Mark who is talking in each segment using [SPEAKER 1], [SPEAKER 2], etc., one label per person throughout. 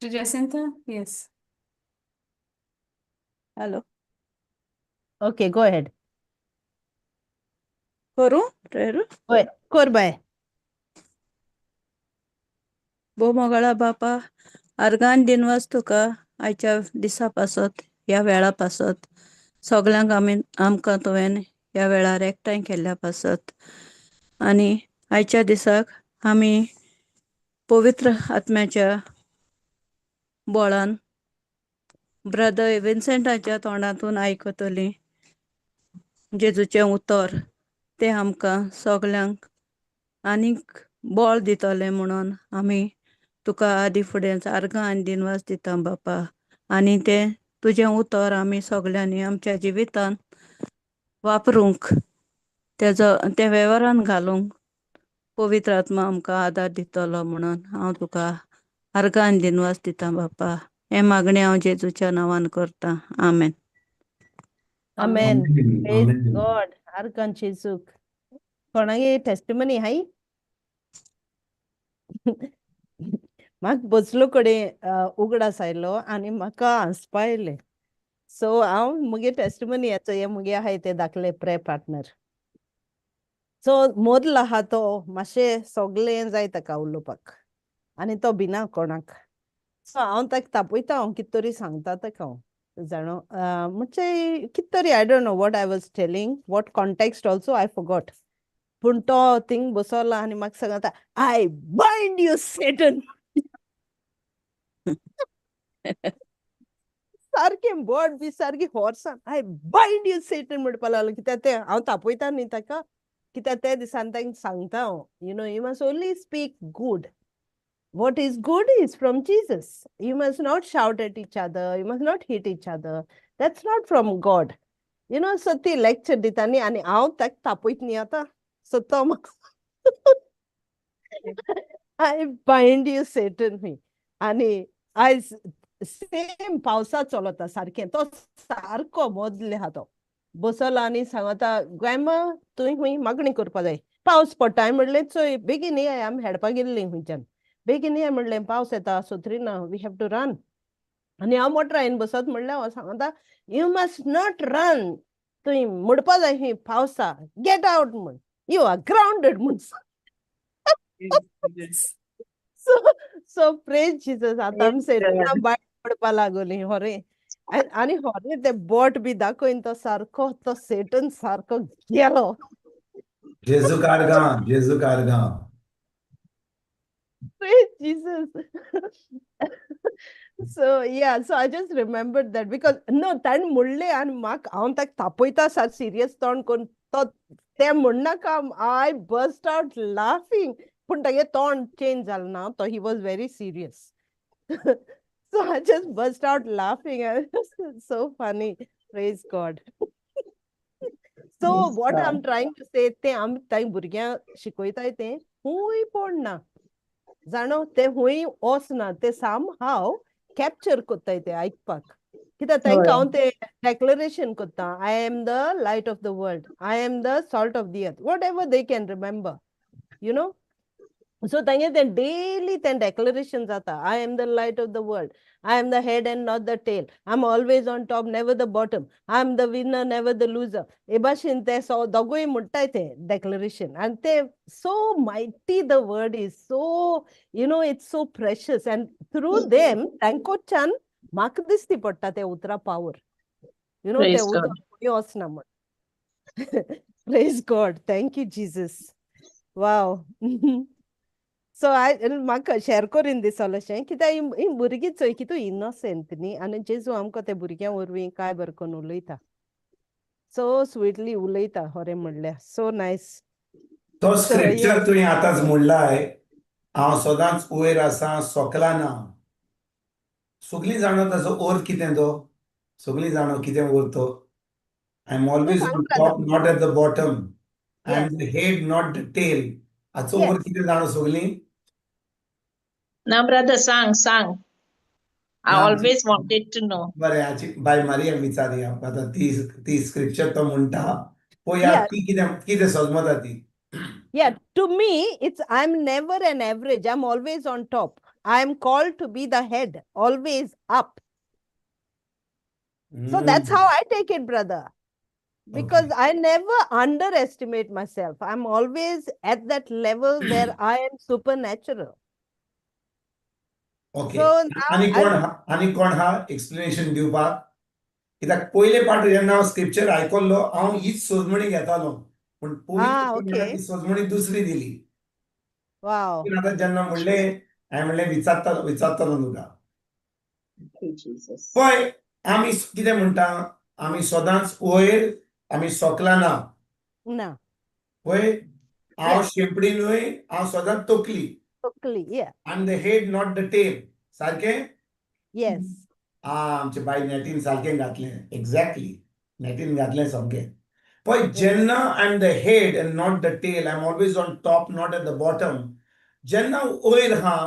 [SPEAKER 1] Jacinta? Yes.
[SPEAKER 2] Hello.
[SPEAKER 3] Okay, go ahead.
[SPEAKER 2] करूं prayer?
[SPEAKER 3] कर बाय.
[SPEAKER 2] भोव मोगाळा बापा, आर्गान दिनवास तुका आयच्या दिसा पासत, ह्या वेळा पासत, सगल्यांक आमी आमकां तुवें ह्या वेळार एकठांय केल्ल्या पासत. आनी आयच्या दिसाक आमी पवित्र आत्म्याच्या बळान ब्रदर विन्सेंटाच्या तोंडांतून आयकतली जेजूचें उतर, तें आमकां सगल्यांक आनीक बळ दितलें म्हणून आमी तुका आदी फुडें आर्गां आनी दिनवास दिता बापा. आनी तें तुजें उतर आमी सगल्यांनी आमच्या जिवितांत वापरूंक, तेजो तें वेव्हारान घालूंक पवित्र आत्मा आमकां आदार दितलो म्हणून हांव तुका आर्गां आनी दिनवास दिता बापा. हें मागणें हांव जेजूच्या नांवान करतां. आमेन.
[SPEAKER 3] Amen. Praise
[SPEAKER 4] Amen.
[SPEAKER 3] God. आर्गां जेजूक. कोणागे टेस्टिमनी हाय? म्हाका बसलो कडेन उगडास आयलो आनी म्हाका हांसपा आयलें. सो हांव मुगे टेस्टिमनी याचो, हे मुगे आहाय ते धाकले प्रे पार्टनर. सो मोदलो आहा तो, मातशें सगळें जाय ताका उलोवपाक आनी तो भिना कोणाक. सो हांव ताका तापयता, हांव कितें तरी सांगता ताका हांव जाणो, म्हणजे कितें तरी, I don't know what I was telling, what context also I forgot, पूण तो थिंग बसोला आनी म्हाका सांगता, "I bind you, Satan." सारकें बोट बी सारकी होर्सान, "I bind you, Satan" म्हणपा लागलो. कित्याक तें हांव तापयता न्ही ताका, कित्याक ते दिसान तांकां सांगता हांव, you must only speak good. What is good is from Jesus. You must not shout at each other. You must not hit each other. That's not from God. So ती lecture दिता न्ही आनी हांव ताका तापयत न्ही आतां. So तो म्हाका "I bind you, Satan" न्ही. आनी आयज सेम पावसा चलता सारकें, तो सारको मदले आहा, तो बसलो आनी सांगता, "ग्रॅमा, तुवें खंय मागणी करपा जाय, पावस पडटा." हांवें म्हणलें, "चोय, बेगीन येय." आमी हेडपाक गेल्लीं खंयच्यान. "बेगीन ये," म्हणलें, "पावस येता, सत्री ना, we have to run." आनी हांव मोटरान बसत म्हणल्यार हांव सांगता, "You must not run. तुवें म्हणपा जाय खंय पावसा गेट आवट म्हण, you are grounded" म्हण. सो प्रेज जीसस. आतां आमी सेटना बायल पडपा लागली होरे. आनी होरे ते बोट बी दाखयन, तो सारको तो सेटन सारको गेलो.
[SPEAKER 4] जेजू कारगां, जेजू कारगां.
[SPEAKER 3] Praise Jesus. So yeah, so I just remembered that because no, ताणें म्हणलें आनी म्हाका हांव ताका तापयता सार सिरियस तोंड करून, तो तें म्हणनाका, I burst out laughing. पूण तागे तोंड चेंज जालें ना, तो he was very serious. So I just burst out laughing. So funny. Praise God. So what I'm trying to say, तें आमी तांकां भुरग्यांक शिकयताय तें खूंय पडना जाणो, ते खूंय वचना, ते सम हाव कॅप्चर कोत्ताय ते आयकपाक. कित्याक तांकां हांव ते डेक्लरेशन करता, "I am the light of the world, I am the salt of the earth," whatever they can remember. So तांगे तें डेली तें डेक्लरेशन जाता, "I am the light of the world, I am the head and not the tail, I am always on top, never the bottom, I am the winner, never the loser." हे भाशेन ते so दोगूय म्हणटाय ते declaration आनी ते so mighty, the word is so, it's so precious, and through them तांकोच्यान म्हाका दिसती पडटा ते उतरां पावर, you know, ते
[SPEAKER 5] Praise
[SPEAKER 3] उतर
[SPEAKER 5] God.
[SPEAKER 3] खंय वचना म्हण. Praise God. Thank you, Jesus. Wow. So I म्हाका शेअर करीन दिसलें अशें, कित्याक ही भुरगीं चोय कितू इनोसेंट न्ही, आनी जेजू आमकां ते भुरग्यां वरवीं काय बरें करून उलयता, सो स्वीटली उलयता, खरें म्हणल्यार सो नायस.
[SPEAKER 4] तो
[SPEAKER 3] So,
[SPEAKER 4] scripture तुवें आतांच म्हणलाय, हांव सदांच वयर आसा, सोकला ना. सगळीं जाणा ताचो अर्थ कितें तो? सगळीं जाणा कितें अर्थ तो? I am always
[SPEAKER 3] सांग
[SPEAKER 4] on
[SPEAKER 3] brother.
[SPEAKER 4] Top, not at the bottom. I am the head, not the tail. हाचो अर्थ कितें जाणा सगळीं?
[SPEAKER 5] ना ब्रदर, सांग सांग. I
[SPEAKER 4] ना.
[SPEAKER 5] always wanted to know.
[SPEAKER 4] बरें, हाची बाय मारियाक विचारया आतां. ती ती स्क्रिप्चर तो म्हणटा पळया. ती कितें कितें सजमता ती.
[SPEAKER 3] Yeah, to me, it's I'm never an average. I'm always on top. I am called to be the head, always up. So that's how I take it, brother. Because I never underestimate myself. I'm always at that level where I am supernatural.
[SPEAKER 4] Okay.
[SPEAKER 3] So now
[SPEAKER 4] आनी
[SPEAKER 3] I
[SPEAKER 4] कोण हा, आनी कोण हा explanation दिवपाक? कित्याक पयले पाट जेन्ना हांव स्क्रिप्चर आयकल्लो, हांव हीच सोजमणी घेतालो, पूण पवित्र ती सोजमणी दुसरी दिली. आतां जेन्ना म्हणलें, हांवें म्हणलें, विचारतालो विचारतालो तुका.
[SPEAKER 5] Thank you, Jesus.
[SPEAKER 4] पळय, आमी कितें म्हणटा? आमी सदांच वयर, आमी सोकला ना.
[SPEAKER 3] ना.
[SPEAKER 4] पळय, हांव शेंपडी न्हय, हांव सदांच तकली.
[SPEAKER 3] तकली, yeah.
[SPEAKER 4] I am the head, not the tail. सारकें?
[SPEAKER 3] Yes.
[SPEAKER 4] आ, आमचे बाय नेटीन सारकें घातलें. एक्झॅक्टली, नेटीन घातलें सामकें. पळय, जेन्ना I am the head and not the tail, I am always on top, not at the bottom. जेन्ना वयर आहा,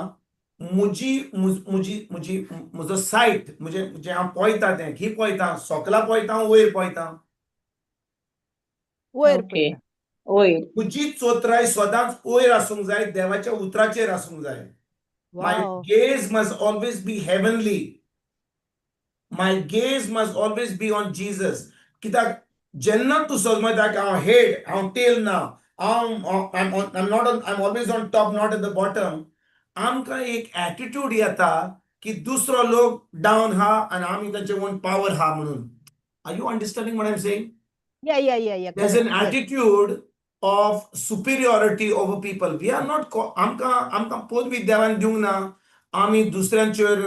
[SPEAKER 4] म्हजी म्हजी म्हजी म्हजो सायट, म्हजें जें हांव पळयता तें खी पळयता? सोकला पळयता, वयर पळयता?
[SPEAKER 3] वयर
[SPEAKER 5] Okay.
[SPEAKER 3] पळयता.
[SPEAKER 5] वयर.
[SPEAKER 4] म्हजी चोत्राय सदांच वयर आसूंक जाय, देवाच्या उतराचेर आसूंक जाय. My gaze must always be heavenly. My gaze must always be on Jesus. कित्याक जेन्ना तूं समजता की हांव हेड, हांव टेल ना, हांव I'm not on, I'm always on top, not at the bottom, आमकां एक एटिट्यूड येता की दुसरो लोक डावन हा आनी आमी तांचे ओन पावर हा म्हणून. Are you understanding what I'm saying?
[SPEAKER 3] Yeah.
[SPEAKER 4] There's an
[SPEAKER 3] Correct. Yes.
[SPEAKER 4] attitude of superiority over people. We are not, आमकां आमकां पदवी देवान दिवंक ना आमी दुसऱ्यांचेर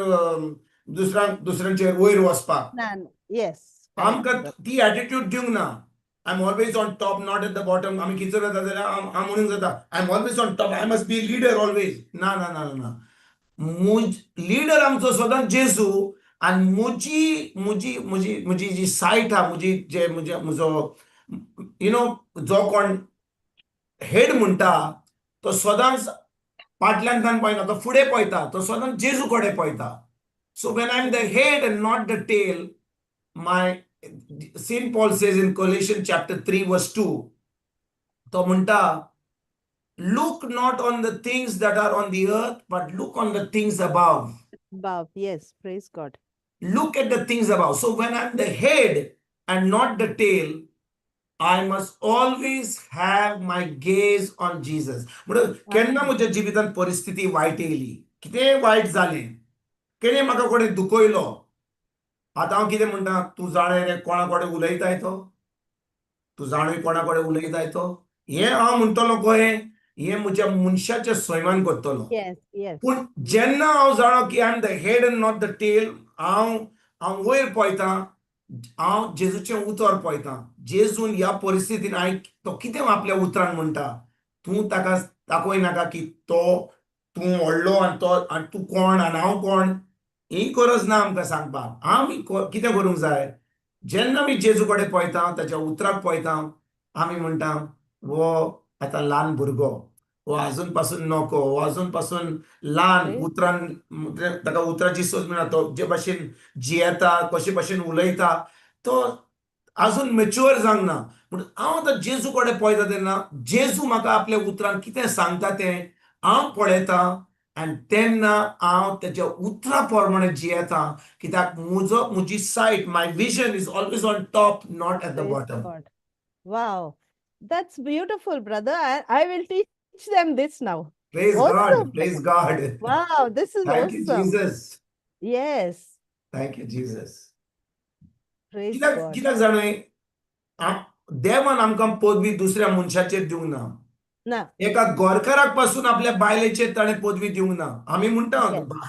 [SPEAKER 4] दुसऱ्यांचेर वयर वचपाक.
[SPEAKER 3] ना, yes. Correct,
[SPEAKER 4] आमकां
[SPEAKER 3] brother.
[SPEAKER 4] ती एटिट्यूड दिवंक ना. I am always on top, not at the bottom. आमी कितें जाता जाल्यार हांव म्हणूंक जाता, I am always on top, I must be leader always. ना ना ना ना, मुज लिडर आमचो सदांच जेजू. आनी म्हजी म्हजी म्हजी म्हजी जी सायट आहा, म्हजी जे म्हजे म्हजो you know जो कोण हेड म्हणटा, तो सदांच फाटल्यान पळयना, तो फुडें पळयता, तो सदांच जेजू कडेन पळयता. So when I am the head and not the tail, my Saint Paul says in Colossians chapter 3 verse 2, तो म्हणटा, "Look not on the things that are on the earth, but look on the things above."
[SPEAKER 3] Above, yes, praise God.
[SPEAKER 4] Look at the things above. So when I'm the head and not the tail, I must always have my gaze on Jesus. म्हणून केन्ना म्हज्या जिवितांत परिस्थिती वायट येयली, कितेंय वायट जालें, केन्ना म्हाका कोणें दुखयलो, आतां हांव कितें म्हणटा? तूं जाणा रे कोणा कडेन उलयताय तो? तूं जाणूय कोणा कडेन उलयताय तो? हें हांव म्हणटलो कहें, हें म्हज्या मनशाच्या सैमान करतलो. पूण जेन्ना हांव जाणो की I am the head and not the tail, हांव हांव वयर पळयता, हांव जेजूचें उतर पळयता. जेजून ह्या परिस्थितीन हांवें तो कितें आपल्या उतरान म्हणटा, तूं ताका दाखय नाका की तो तूं व्हडलो आनी तो आनी तूं कोण आनी हांव कोण, ही गरज ना आमकां सांगपाक. आमी कितें करूंक जाय? जेन्ना आमी जेजू कडेन पळयता, ताच्या उतराक पळयता, आमी म्हणटा, हो आतां ल्हान भुरगो, हो अजून पासून नको, हो अजून पासून ल्हान. उतरान ताका उतराची सोज मेळना. तो जे भाशेन जियेता, कशे भाशेन उलयता, तो अजून मेच्युअर जावंक ना. पूण हांव आतां जेजू कडेन पळयता तेन्ना जेजू म्हाका आपल्या उतरान कितें सांगता तें हांव पळयता आनी तेन्ना हांव तेच्या उतरा प्रमाणे जियेता, कित्याक म्हजो म्हजी site, my vision is always on top, not at the
[SPEAKER 3] Praise
[SPEAKER 4] bottom.
[SPEAKER 3] God. Wow. That's beautiful, brother. I will teach them this now.
[SPEAKER 4] Praise God.
[SPEAKER 3] Awesome.
[SPEAKER 4] Praise God.
[SPEAKER 3] Wow, this is
[SPEAKER 4] Thank you,
[SPEAKER 3] awesome.
[SPEAKER 4] Jesus.
[SPEAKER 3] Yes.
[SPEAKER 4] Thank you, Jesus.
[SPEAKER 3] Praise
[SPEAKER 4] कित्याक
[SPEAKER 3] God.
[SPEAKER 4] कित्याक जाणा, देवान आमकां पदवी दुसऱ्या मनशाचेर दिवंक ना.
[SPEAKER 3] ना.
[SPEAKER 4] एका गोरकाराक पासून आपल्या बायलेचेर ताणें पदवी दिवंक ना. आमी म्हणटा,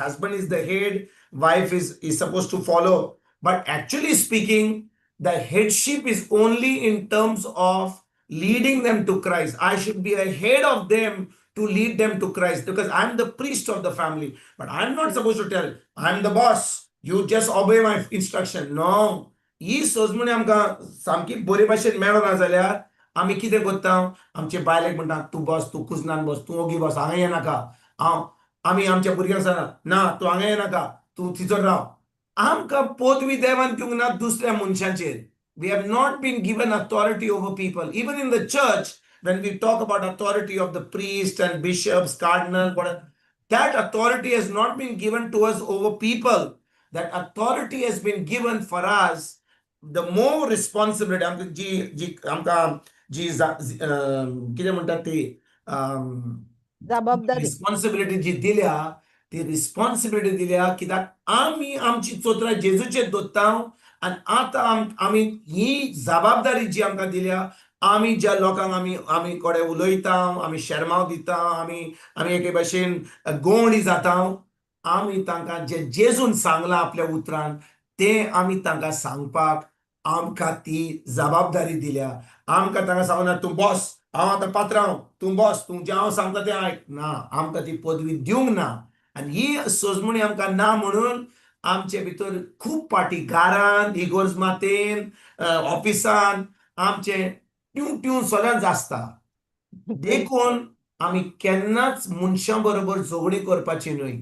[SPEAKER 4] husband is the head, wife is suppose to follow, but actually speaking, the headship is only in terms of leading them to Christ. I should be a head of them to lead them to Christ because I'm the priest of the family. But I'm not supposed to tell, "I'm the boss. You just obey my instruction." No. ही सोजमणी आमकां सामकी बरे भाशेन मेळना जाल्यार आमी कितें करता? आमचे बायलेक म्हणटा, तूं बस, तूं कुजनान बस, तूं ओगी बस, हांगा येनाका. हांव आमी आमच्या भुरग्यांक सांगना, ना, तूं हांगा येनाका, तूं थिंचर राव. आमकां पदवी देवान दिवंक ना दुसऱ्या मनशांचेर. We have not been given authority over people. Even in the church, when we talk about authority of the priest and bishops, cardinal, whatever, That authority has not been given to us over people. That authority has been given for us the more responsibility. आमकां जी जी आमकां जी कितें म्हणटात ती
[SPEAKER 3] जबाबदारी.
[SPEAKER 4] Responsibility जी दिल्या, ती रिस्पॉन्सिबिलिटी दिल्या कित्याक आमी आमची चोत्रां जेजूचेर दवरता आनी आतां आमी ही जबाबदारी जी आमकां दिल्या, आमी ज्या लोकांक आमी आमी कडेन उलयता, आमी शेरमांव दिता, आमी आमी एके भशेन गोवणी जाता, आमी तांकां जे जेजून सांगलां आपल्या उतरान तें आमी तांकां सांगपाक आमकां ती जबाबदारी दिल्या. आमकां तांकां सांगना, तूं बॉस, हांव आतां पात्रांव, तूं बॉस, तूं जें हांव सांगता तें आयक. ना, आमकां ती पदवी दिवंक ना आनी ही सजमणी आमकां ना म्हणून आमचे भितर खूब पाटी घरान, इगोर्ज मातेन, ऑफिसान आमचे ट्यू ट्यू सदांच आसता. देखून आमी केन्नाच मनशां बरोबर झगडी करपाची न्हय.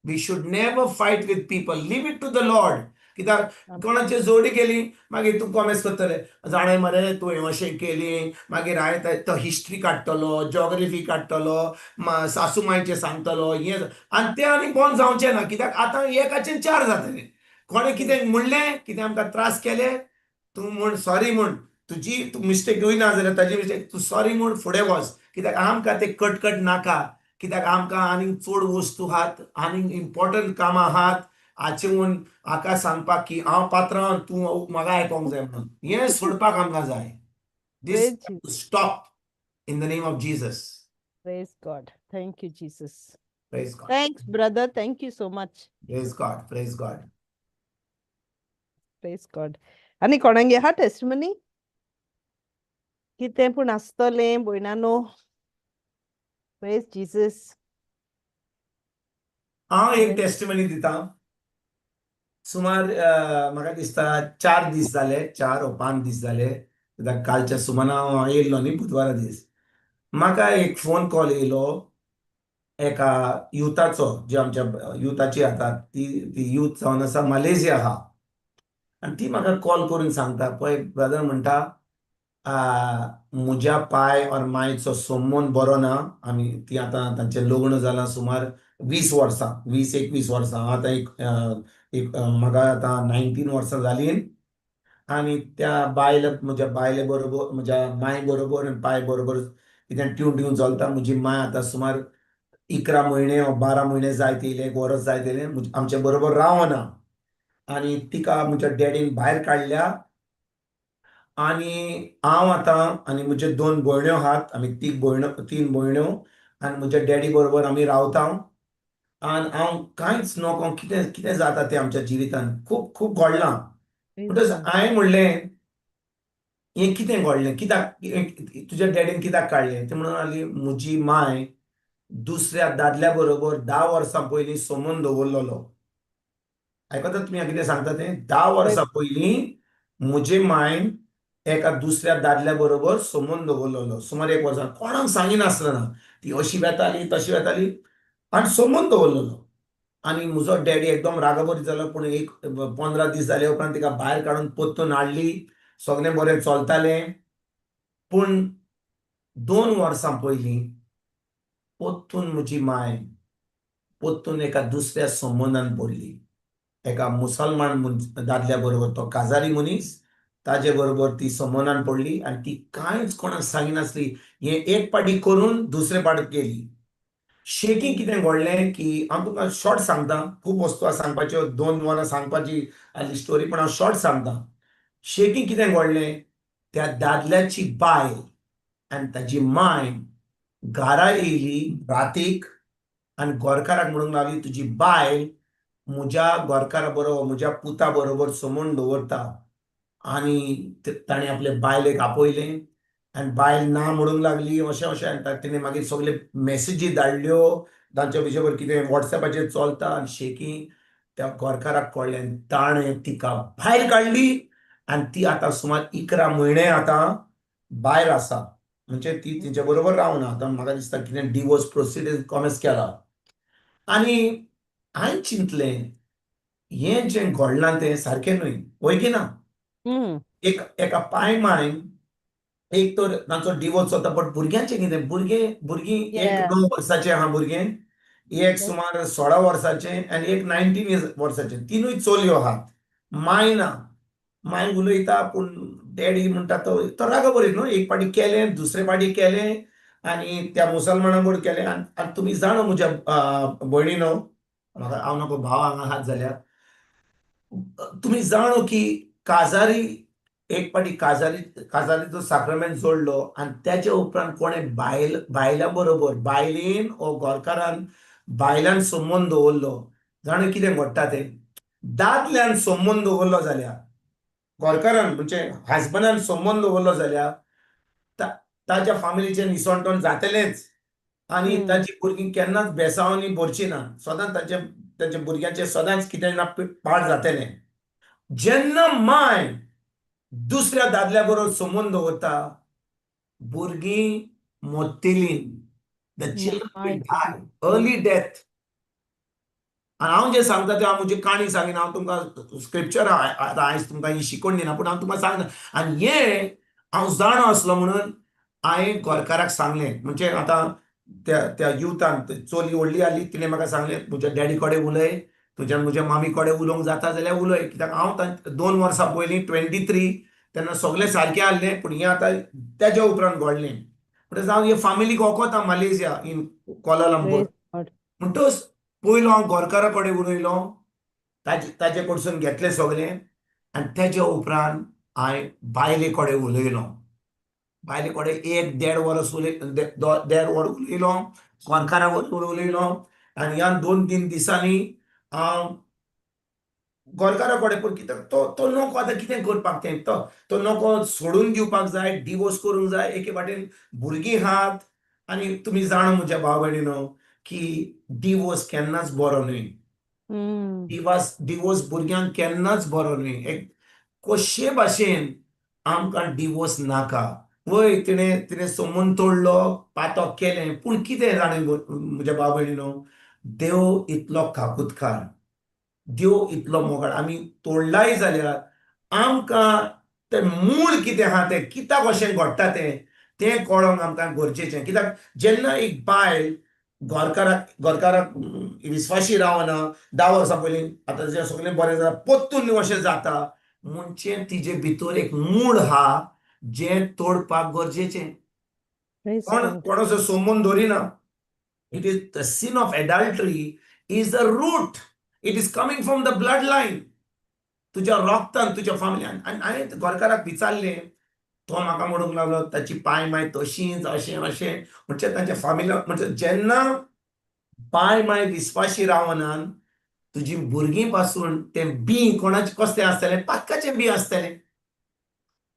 [SPEAKER 4] We should never fight with people. Leave it to the Lord. कित्याक कोणाची जोडी केली, मागीर तूं कॉमेस करतले, जाणें मरे तुवें अशें केली. मागीर हांवें तो हिस्ट्री काडटलो, जॉग्रफी काडटलो, सासू मायचें सांगतलो हें, आनी तें आनी बंद जावचें ना. कित्याक आतां एकाचेर चार जातले. कोणें कितें म्हणलें, कितें आमकां त्रास केले, तूं म्हण सॉरी म्हण. तुजी तूं मिस्टेक ना जाल्यार ताजी मिस्टेक, तूं सॉरी म्हण, फुडें वच. कित्याक आमकां ते कटकट नाका. कित्याक आमकां आनीक चड वस्तू आहात, आनीक इम्पॉर्टंट कामां आहात. हाचे म्हूण हाका सांगपाक की हांव पात्रांव, तूं म्हाका आयकोंक जाय म्हणून, हें सोडपाक आमकां जाय. This stop in the name of Jesus.
[SPEAKER 3] Praise God. Thank you, Jesus.
[SPEAKER 4] Praise God.
[SPEAKER 3] Thanks, brother. Thank you so much.
[SPEAKER 4] Praise God, praise God.
[SPEAKER 3] Praise God. आनी कोणागे आहा टेस्टमनी कितें पूण आसतलें, भयणानो? Praise Jesus.
[SPEAKER 4] हांव एक टेस्टिमनी दिता. सुमार म्हाका दिसता 4 दीस जाले, 4 ओ 5 दीस जाले, कित्याक कालच्या सुमारा हांव येयल्लो न्ही बुधवारा दीस, म्हाका एक फोन कॉल येयलो एका युथाचो, जी आमच्या युथाची आतां ती ती यूथ जावन आसा, मलेशिया आहा. आनी ती म्हाका कॉल करून सांगता, पळय ब्रदर, म्हणटा, म्हज्या पाय ऑर मायचो संबंद बरो ना. आमी ती आतां तांचें लग्न जालां सुमार 20 वर्सां, 20-21 वर्सां. आतां एक एक म्हाका आतां 19 वर्सां जालीं आनी त्या बायल, म्हज्या बायले बरोबर, म्हज्या माय बरोबर आनी पाय बरोबर कितें ट्यून ट्यून चलता. म्हजी माय आतां सुमार 11 म्हयने वा 12 म्हयने जायत येयले, एक वरस जायत येयलें आमचे बरोबर रावना आनी तिका म्हज्या डॅडीन भायर काडल्या. आनी हांव आतां आनी म्हजे दोन भयण्यो आहात, आमी तीग भयण्यो, तीन भयण्यो आनी म्हज्या डॅडी बरोबर आमी रावता. आनी हांव कांयच नको कितें कितें जाता तें आमच्या जिवितान खूब खूब घडलां. म्हणटच हांवें म्हणलें, हें कितें घडलें? कित्याक तुज्या डॅडीन कित्याक काडलें? ती म्हणून लागली, म्हजी माय दुसऱ्या दादल्या बरोबर 10 वर्सां पयलीं सोमून दवरलेलो. आयकतात तुमी कितें सांगता तें? 10 वर्सां पयलीं म्हजे मायन एका दुसऱ्या दादल्या बरोबर सोमून दवरलेलो, सुमार एक वर्सां. कोणाक सांगिनासतना ती अशी वेताली, तशी वेताली आनी सोमून दवरलेलो. आनी म्हजो डॅडी एकदम रागाबरी जालो. पूण एक 15 दीस जाले उपरांत तिका भायर काडून परतून हाडली. सगळें बरें चलतालें. पूण 2 वर्सां पयलीं परतून म्हजी माय परतून एका दुसऱ्या संबंदान पडली, एका मुसलमान दादल्या बरोबर. तो काजारी मनीस, ताजे बरोबर ती संबंदान पडली आनी ती कांयच कोणाक सांगिनासली. हें एक पाटी करून दुसरे पाटी केली. शेकी कितें घडलें की हांव तुका शॉर्ट सांगता. खूब वस्तू आसा सांगपाच्यो, 2 वरां सांगपाची आसली स्टोरी, पण हांव शॉर्ट सांगता. शेकी कितें घडलें, त्या दादल्याची बायल आनी ताजी माय घरा येयली रातीक आनी गोरकाराक म्हणूंक लागली, तुजी बायल म्हज्या गोरकारा बरोबर, म्हज्या पुता बरोबर सोमून दवरता. आनी ताणें आपले बायलेक आपयलें आनी बायल ना म्हणूंक लागली, अशें अशें. आनी तिणें मागीर सगळे मॅसेजी धाडल्यो, तांच्या बरोबर कितें वॉट्सॅपाचेर चलता. आनी शेकी त्या गोरकाराक कळ्ळें आनी ताणें तिका भायर काडली. आनी ती आतां सुमार 11 म्हयने आतां भायर आसा, म्हणजे ती तिच्या बरोबर रावना आतां. म्हाका दिसता कितें डिवोर्स प्रोसिडींग कॉमेस केला. आनी हांवें चिंतलें, हें जें घडलां तें सारकें न्हय, वय की ना? एक एका पाय मायन एक तर तांचो डिवोर्स जाता, बट भुरग्यांचें कितें? भुरगे, भुरगीं एक 9 वर्साचें आहा भुरगें, एक सुमार 16 वर्साचें आनी एक 19 वर्साचें. तिनूय चलयो आहात. माय ना, माय उलयता पूण डॅडी म्हणटा तो तो रागा बरी न्हू. एक पाटी केलें, दुसरे पाटी केलें आनी त्या मुसलमाना बरोबर केलें. आनी तुमी जाणा म्हज्या भयणीनो, म्हाका हांव नको भाव हांगा आहात जाल्यार तुमी जाणो की काजारी एक पाटी काजारीचो साक्रामेंत जोडलो आनी त्याच्या उपरांत कोणें बायल बायलां बरोबर बायलेन ओ गोरकारान बायलान संबंद दवरलो, जाणा कितें घडटा तें? दादल्यान संबंद दवरलो जाल्यार, गोरकारान म्हणजे हजबंडान संबंद दवरलो जाल्यार ताच्या फामिलीचें निसणटण जातलेंच आनी ताची भुरगीं केन्नाच बेसांवांनी भरची ना. सदांच तांचे तांच्या भुरग्यांचें सदांच कितें ना पाड जातलें. जेन्ना माय दुसऱ्या दादल्या बरोबर संबंद दवरता, भुरगीं मोत्तेलीं. The children will die early death. आनी हांव जें सांगता तें हांव म्हजी काणी सांगिना, हांव तुमकां स्क्रिप्चर आतां आयज तुमकां ही शिकोवन दिना, पूण हांव तुमकां सांगता. आनी हें हांव जाणा आसलो म्हणून हांवें गोरकाराक सांगलें. म्हणजे आतां त्या त्या युथान चली व्हडली आसली, तिणें म्हाका सांगलें, तुज्या डॅडी कडेन उलय, तुज्यान म्हज्या मामी कडेन उलोवंक जाता जाल्यार उलय, कित्याक हांव 2 वर्सां पयलीं 23 तेन्ना सगळें सारकें आसलें, पूण हें आतां तेज्या उपरांत घडलें. म्हणटच हांव हे फामिलीक वखोता मलेशिया इन कोलालंपूर. म्हणटच पयलो हांव गोरकारा कडेन उलयलो, ताजे कडसून घेतलें सगळें आनी तेज्या उपरांत हांवें बायले कडेन उलयलो. बायले कडेन एक देड वरस उलय, देड वर उलयलो, गोरकारा बरोबर उलयलो आनी ह्या 2-3 दिसांनी हांव गोरकारा कडेन, पूण कित्याक तो तो नको आतां कितें करपाक तें, तो तो नको सोडून दिवपाक जाय, डिवोर्स करूंक जाय. एके वाटेन भुरगीं आहात आनी तुमी जाणा म्हज्या भाव भयणीनो की डिवोर्स केन्नाच बरो न्हय. डिवोर्स भुरग्यांक केन्नाच बरो न्हय. एक कशे भाशेन आमकां डिवोर्स नाका. वय, तिणें तिणें संबंद तोडलो, पातक केलें, पूण कितें जाणें म्हज्या भाव भयणीनो, देव इतलो काकुतकार, देव इतलो मोगाळ. आमी तोडलाय जाल्यार आमकां तें मूळ कितें आहा, तें कित्याक अशें घडटा तें तें कळोंक आमकां गरजेचें. कित्याक जेन्ना एक बायल गोरकाराक विस्वाशी रावना, 10 वर्सां पयलीं आतां जें सगळें बरें जाता, पोत्तून अशें जाता म्हणजे तिजे भितर एक मूळ आहा जें तोडपाक गरजेचें. कोण कोणाचो संबंद दवरिना. It is the sin of adultery is the root. It is coming from the blood line, तुज्या रोगतान, तुज्या फामिलीन. आनी हांवें गोरकाराक विचारलें, तो म्हाका म्हणूंक लागलो ताची पाय माय तशीच अशें अशें. म्हणजे तांच्या फामिली, म्हणजे जेन्ना पाय माय विस्वाशी रावनान, तुजी भुरगीं पासून तें बी कोणाचें कसलें आसतलें? पातकाचें बी आसतलें.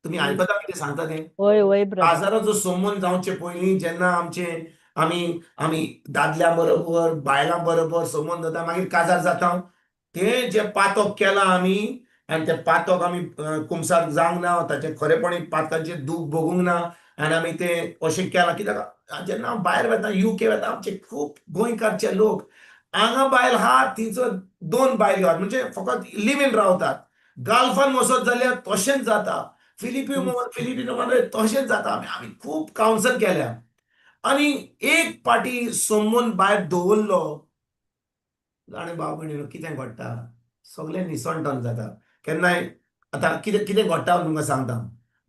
[SPEAKER 4] तुमी आयकता कितें सांगता तें?
[SPEAKER 3] वय वय ब्रदर.
[SPEAKER 4] काजाराचो संबंद जावचे पयलीं जेन्ना आमचे आमी आमी दादल्या बरोबर बायलां बरोबर संबंद जाता, मागीर काजार जाता, तें जें पातक केलां आमी आनी तें पातक आमी कुमसार जावंक ना, ताचें खरेपणी पातकाचें दूख भोगूंक ना आनी आमी तें अशें केलां. कित्याक जेन्ना हांव भायर वता, युके वता, आमचे खूब गोंयकारचे लोक हांगा बायल आहा, थिंयसर दोन बायलो आहात, म्हणजे फकत लिव इन रावतात. गाल्फान वचत जाल्यार तशेंच जाता, फिलिपिनो फिलिपिनो तशेंच जाता. आमी आमी खूब कावन्सल केल्या आनी एक पाटी संबंद भायर दवरलो आनी भाव भयणीनो कितें घडटा? सगळें निसणटण जाता. केन्नाय आतां कितें कितें घडटा हांव तुमकां सांगता.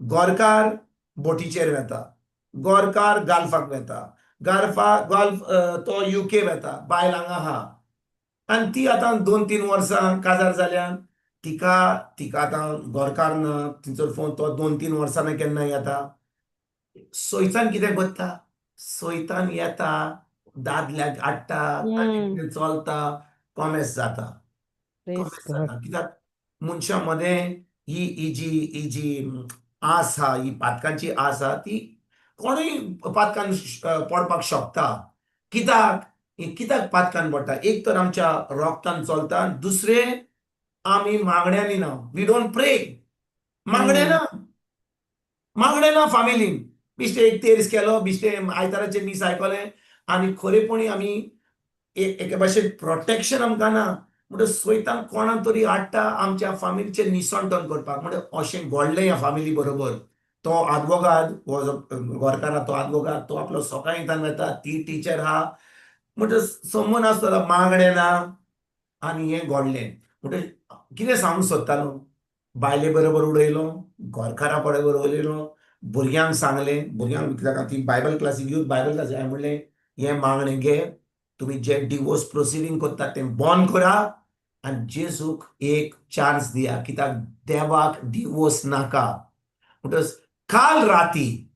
[SPEAKER 4] गोरकार बोटीचेर वेता, गोरकार गाल्फाक वेता, गाल्फा गाल्फ तो युके वेता, बायल हांगा आहा आनी ती आतां 2-3 वर्सां काजार जाल्यान तिका तिका आतां गोरकार ना, तिचो फोन तो 2-3 वर्सांनी केन्ना येता. सोयतान कितें करता? सोयतान येता, दादल्याक हाडटा, ताणें चलता, कॉमेस जाता.
[SPEAKER 3] Praise
[SPEAKER 4] कॉमेस
[SPEAKER 3] God.
[SPEAKER 4] जाता. कित्याक मनशां मदें ही ही जी ही जी आस आहा, ही पातकांची आस आहा, ती कोणूय पातकान पडपाक शकता. कित्याक कित्याक पातकान पडटा? एक तर आमच्या रोगतान चलता, दुसरें आमी मागण्यांनी ना, we don't pray. मागणें ना, मागणें ना फामिलीन. बेश्टे एक तेर्स केलो, बेश्टे आयताराचें मीस आयकलें आनी खरेपणी आमी एक एके भाशेन प्रोटेक्शन आमकां ना. म्हणटा सोयतान कोणाक तरी हाडटा आमच्या फामिलीचें निसणटण करपाक. म्हणजे अशें घडलें ह्या फामिली बरोबर. तो आदवोगाद हो जो गोरकार आहा तो आदवोगाद, तो आपलो सकाळीं वता, ती टिचर आहा. म्हणटच संबंद आसता मागणें ना आनी हें घडलें. म्हणटच कितें सांगूंक सोदतालो, बायले बरोबर उडयलो, घरकारा बरोबर उलयलो, भुरग्यांक सांगलें, भुरग्यांक कित्याक ती Bible classic, youth Bible classic, हांवें म्हणलें हें मागणें घे, तुमी जे डिवोर्स प्रोसिडींग करतात तें बंद करा आनी जेजूक एक चान्स दिया, कित्याक देवाक डिवोर्स नाका. म्हणटच काल राती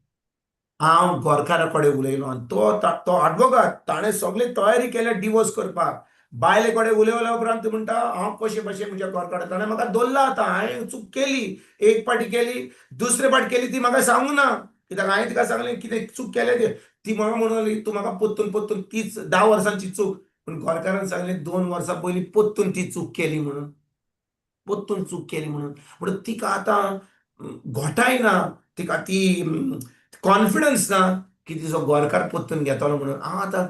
[SPEAKER 4] हांव गोरकारा कडेन उलयलो आनी तो आडवोगाद, ताणें सगळी तयारी केल्या डिवोर्स करपाक. बायले कडेन उलयल्या उपरांत ती म्हणटा हांव कशें भशेन म्हज्या घरकारा, ताणें म्हाका दवरला आतां, हांवें चूक केली, एक पाटी केली, दुसरे पाटी केली ती म्हाका सांगूं ना, कित्याक हांवें तिका सांगलें कितें चूक केल्या ती, ती म्हाका म्हणूंक लागली तूं म्हाका पोत्तून पोत्तून तीच 10 वर्सांची चूक, पूण घरकारान सांगलें 2 वर्सां पयलीं पोत्तून ती चूक केली म्हणून, पोत्तून चूक केली म्हणून. म्हणून तिका आतां घोटाय ना, तिका ती कॉन्फिडन्स ना की तिचो गोरकार पोत्तून घेतलो म्हणून. हांव आतां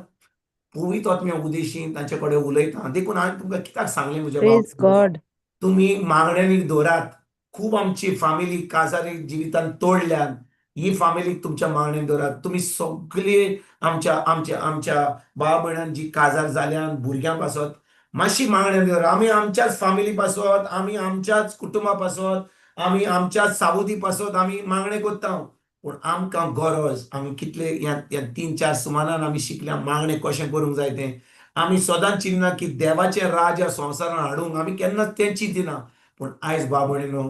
[SPEAKER 4] पवित्र आत्म्या उदेशीन तांचे कडेन उलयता. देखून हांवें तुमकां कित्याक सांगलें म्हज्या भाव, तुमी मागण्यांनी दवरात. खूब आमची फामिली काजारी जिवितान तोडल्यान, ही फामिलीक तुमच्या मागण्यांनी दवरात. तुमी सगळे आमच्या आमच्या आमच्या भाव भयणान जी काजार जाल्यान भुरग्यां पासत मातशी मागण्यांनी दवरात. आमी आमच्याच फामिली पासत, आमी आमच्याच कुटुंबा पासत, आमी आमच्याच सावदी पासत आमी मागणें करता, पूण आमकां गरज, आमी कितले ह्या 3-4 सुमानान आमी शिकल्या मागणें कशें करूंक जाय तें. आमी सदांच चिंतना की देवाचें राज ह्या संवसारान हाडूंक आमी केन्नाच तें चिंतिना, पूण आयज बाबणीनो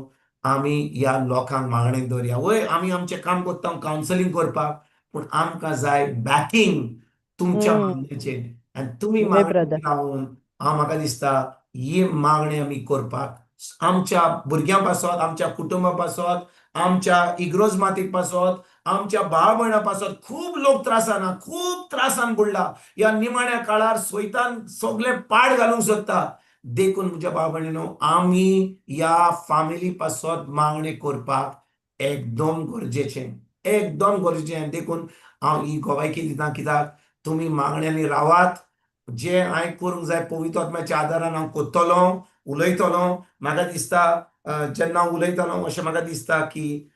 [SPEAKER 4] आमी ह्या लोकांक मागणें दवरया. वय आमी आमचें काम करता कावन्सिलींग करपाक, पूण आमकां जाय बॅकिंग तुमच्या मागण्याचें. आनी तुमी मागणें रावन हांव म्हाका दिसता ही मागणें आमी करपाक आमच्या भुरग्यां पासत, आमच्या कुटुंबा पासत, आमच्या इग्रोज माती पासत, आमच्या भाव भयणां पासत खूब लोक त्रासान, खूब त्रासान बुडला. ह्या निमाण्या काळार स्वैतान सगळे पाड घालूंक सोदता. देखून म्हज्या भाव भयणीनो आमी ह्या फामिली पासत मागणें करपाक एकदम गरजेचें, एकदम गरजेचें. देखून हांव ही गोवायकी दिता कित्याक तुमी मागण्यांनी रावात. जे हांवें करूंक जाय पवित्र आत्म्याच्या आदारान हांव करतलो, उलयतलो. म्हाका दिसता जेन्ना उलयतलो अशें म्हाका दिसता की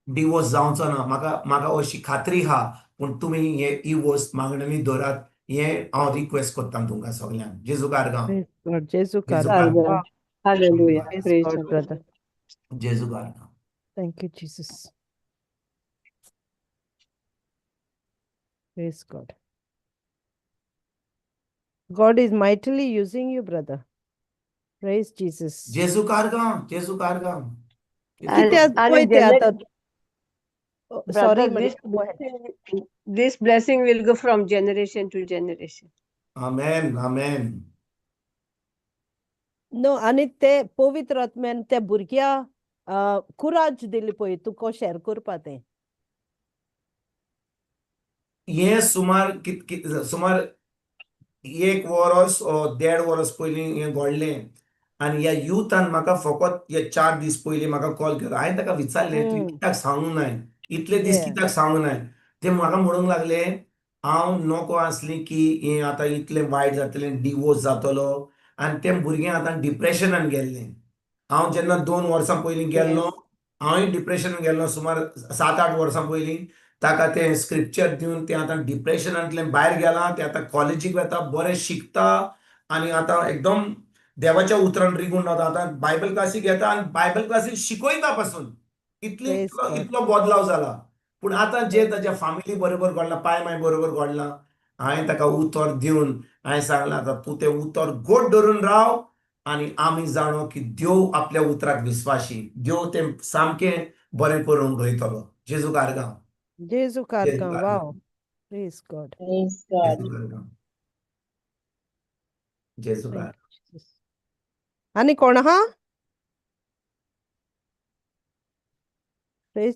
[SPEAKER 4] डिवोर्स जावचो ना, म्हाका म्हाका अशी खात्री आहा. पूण तुमी हे ही वस्त मागण्यांनी दवरात, हें हांव रिक्वेस्ट करता तुमकां सगल्यांक. जेजू कारगांव.
[SPEAKER 3] जेजू.
[SPEAKER 4] जेजू कारगांव.
[SPEAKER 3] Thank you Jesus. Praise God. God is mightily using you, brother. Praise Jesus.
[SPEAKER 4] जेजू कारगांव, जेजू कारगांव.
[SPEAKER 3] Sorry,
[SPEAKER 5] this blessing will go from generation to generation.
[SPEAKER 4] Amen, amen.
[SPEAKER 3] No, आनी ते पवित्र आत्म्यान त्या भुरग्या कुराज दिली पळय तुका शेअर करपा तें.
[SPEAKER 4] हें सुमार सुमार 1 वरस 1.5 वरस पयलीं हें घडलें. आनी ह्या युथान म्हाका फकत हे 4 दीस पयलीं म्हाका कॉल केलो. हांवें ताका विचारलें तुवें कित्याक सांगूंक नाय, इतले दीस कित्याक सांगूंक नाय. ते म्हाका म्हणूंक लागले हांव नको आसली की हें आतां इतलें वायट जातलें, डिवोर्स जातलो. आनी तें भुरगें आतां डिप्रेशनान गेल्लें. हांव जेन्ना 2 वर्सां पयलीं गेल्लो, हांवूय डिप्रेशनान गेल्लो सुमार 7-8 वर्सां पयलीं. ताका तें स्क्रिप्चर दिवन तें आतां डिप्रेशनांतल्यान भायर गेलां. तें आतां कॉलेजीक वता, बरें शिकता आनी आतां एकदम देवाच्या उतरान रिगून रावता. आतां बायबल क्लासीक येता आनी बायबल क्लासीक शिकयता पासून. इतली इतलो बदलाव जाला. पूण आतां जे ताच्या फामिली बरोबर घडलां, पाय माय बरोबर घडलां, हांवें ताका उतर दिवन हांवें सांगलां आतां तूं तें उतर गोड धरून राव आनी आमी जाणो की देव आपल्या उतराक विस्वाशी, देव तें सामकें बरें करूंक उडयतलो. जेजू कारगांव.
[SPEAKER 3] जेजू कारगांव. वाव. Praise God.
[SPEAKER 5] Praise God.
[SPEAKER 4] जेजू कारगांव.
[SPEAKER 3] आनी कोण आहा?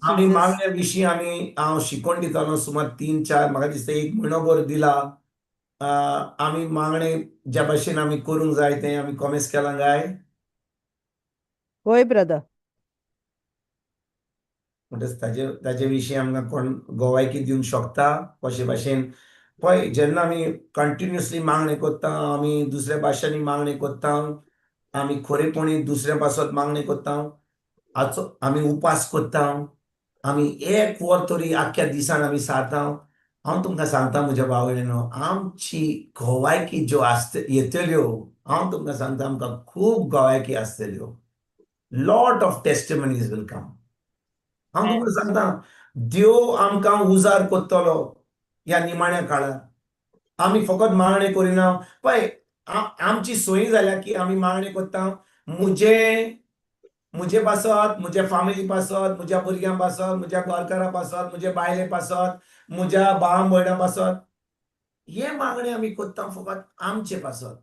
[SPEAKER 4] आमी मागण्या विशीं आमी हांव शिकोवन दितालो सुमार 3-4, म्हाका दिसता 1 म्हयनो भर दिला. आमी मागणें ज्या भाशेन आमी करूंक जाय तें आमी कॉमेस केलां काय?
[SPEAKER 3] होय ब्रदर.
[SPEAKER 4] म्हणटच ताजे ताजे विशीं आमकां कोण गोवायकी दिवंक शकता कशे भाशेन? पळय जेन्ना आमी कंटिन्युअसली मागणें करता, आमी दुसऱ्या भाशांनी मागणें करता, आमी खरेपणी दुसऱ्या पासत मागणें करता, आजचो आमी उपास करता, आमी 1 वर तरी आख्ख्या दिसान आमी सारता. हांव तुमकां सांगता म्हज्या भाव भयणीनो, आमची गोवायकी ज्यो आसत येतल्यो, हांव तुमकां सांगता, आमकां खूब गोवायकी आसतल्यो. Lot of testimonies will come. हांव तुमकां सांगता, देव आमकां उजार कोत्तलो ह्या निमाण्या काळार. आमी फकत मागणें करिना. पळय, आमची सोयी जाल्या की आमी मागणें कोत्ता म्हजे पासत, म्हज्या फामिली पासत, म्हज्या भुरग्यां पासत, म्हज्या घरकारा पासत, म्हज्या बायले पासत, म्हज्या भाव भयणां पासत. हे मागणें आमी कोत्ता फकत आमचे पासत.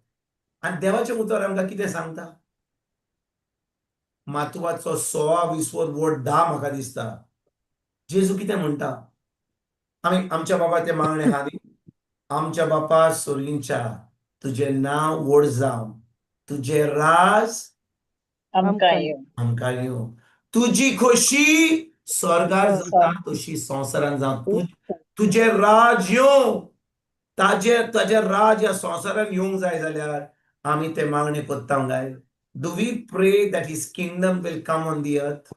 [SPEAKER 4] आनी देवाचें उतर आमकां कितें सांगता? मातवाचो 16 विसवर वोट 10 म्हाका दिसता. जेजू कितें म्हणटा? आमी आमच्या बाबा ते मागणें आहा न्ही, आमच्या बापा सोर्गींच्या, तुजें नांव व्हड जावं, तुजें राज
[SPEAKER 1] आमकां येवं.
[SPEAKER 4] आमकां येवं, तुजी खोशी स्वर्गार जाता तशी संवसारान जावं. तुजें राज येवं. ताजें राज ह्या संवसारान येवंक जाय जाल्यार आमी ते मागणें कोत्ता काय? Do we pray that his kingdom will come on the earth?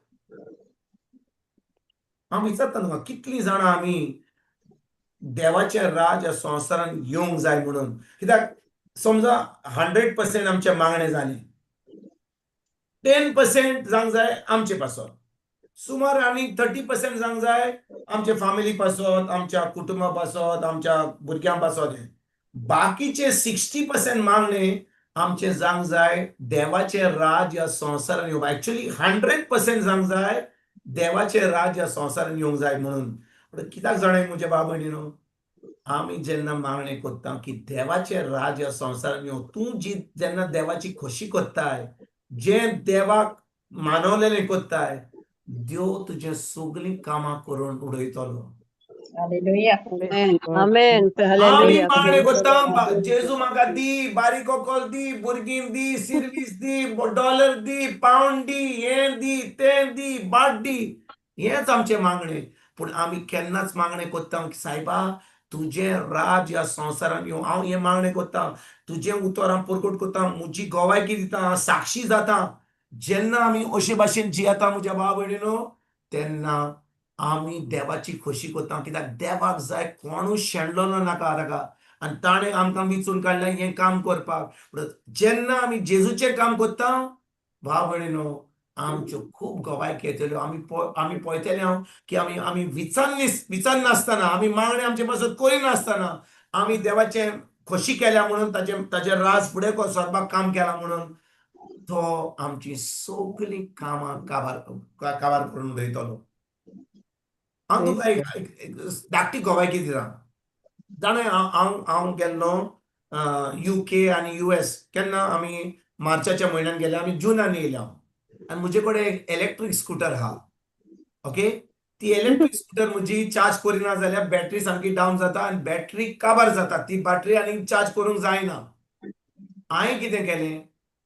[SPEAKER 4] हांव विचारता तुमकां, कितलीं जाणां आमी देवाचें राज ह्या संवसारान येवंक जाय म्हणून? कित्याक समजा 100% आमचें मागणें जालें, 10% जावंक जाय आमचे पासत, सुमार आनी 30% जावंक जाय आमच्या फामिली पासत, आमच्या कुटुंबा पासत, आमच्या भुरग्यां पासत. बाकीचे 60% मागणें आमचें जावंक जाय देवाचें राज ह्या संवसारान येवंक. एक्चुअली 100% जावंक जाय देवाचें राज ह्या संवसारान येवंक जाय म्हणून. पूण कित्याक जाणाय म्हज्या भाव भयणीनो, आमी जेन्ना मागणें कोत्ता की देवाचें राज ह्या संवसारान येवं, तूं जी जेन्ना देवाची खोशी कोत्ताय, जें देवाक मानवलेलें कोत्ताय, देव तुजें सगळीं कामां करून उडयतलो.
[SPEAKER 1] Hallelujah.
[SPEAKER 5] Amen. Amen.
[SPEAKER 4] आमी
[SPEAKER 5] Hallelujah.
[SPEAKER 4] मागणें कोत्ता, जेजू म्हाका दी, बारीक व्हंकल दी, भुरगीं दी, सिर्वीस दी, डॉलर दी, पावंड दी, हें दी, तें दी, बाट दी. हेंच आमचें मागणें. पूण आमी केन्नाच मागणें कोत्ता की सायबा, तुजें राज ह्या संवसारान येवं. हांव हें मागणें कोत्ता, तुजें उतर हांव परगट कोत्ता, म्हजी गोवायकी दिता, हांव साक्षी जाता. जेन्ना आमी अशे भाशेन जियेता म्हज्या भाव भयणीनो, तेन्ना आमी देवाची खोशी कोत्ता. कित्याक देवाक जाय कोणूच शेणलोलो नाका ताका आनी ताणें आमकां विचून काडलें हें काम करपाक. पूण जेन्ना आमी जेजूचें काम कोत्ता भाव भयणीनो, आमच्यो खूब गवायकी येतल्यो. आमी पळयतले हांव की आमी विचारनासतना, आमी मागणें आमचे पासत करिनासतना आमी देवाचें खोशी केल्या म्हणून, ताचें राज फुडें सरपाक काम केलां म्हणून तो आमची सगळीं कामां काबार काबार करून उडयतलो. हांव तुमकां एक धाकटी गोवायकी दिता. जाणा, हांव गेल्लो युके आनी युएस. केन्ना आमी मार्चाच्या म्हयन्यान गेले, आमी जुनान येयले हांव. आनी म्हजे कडेन एक इलेक्ट्रीक स्कुटर आहा, ओके. ती इलेक्ट्रीक स्कुटर म्हजी चार्ज करिना जाल्यार बॅटरी सामकी डावन जाता आनी बॅटरी काबार जाता. ती बॅटरी आनी चार्ज करूंक जायना. हांवें कितें केलें,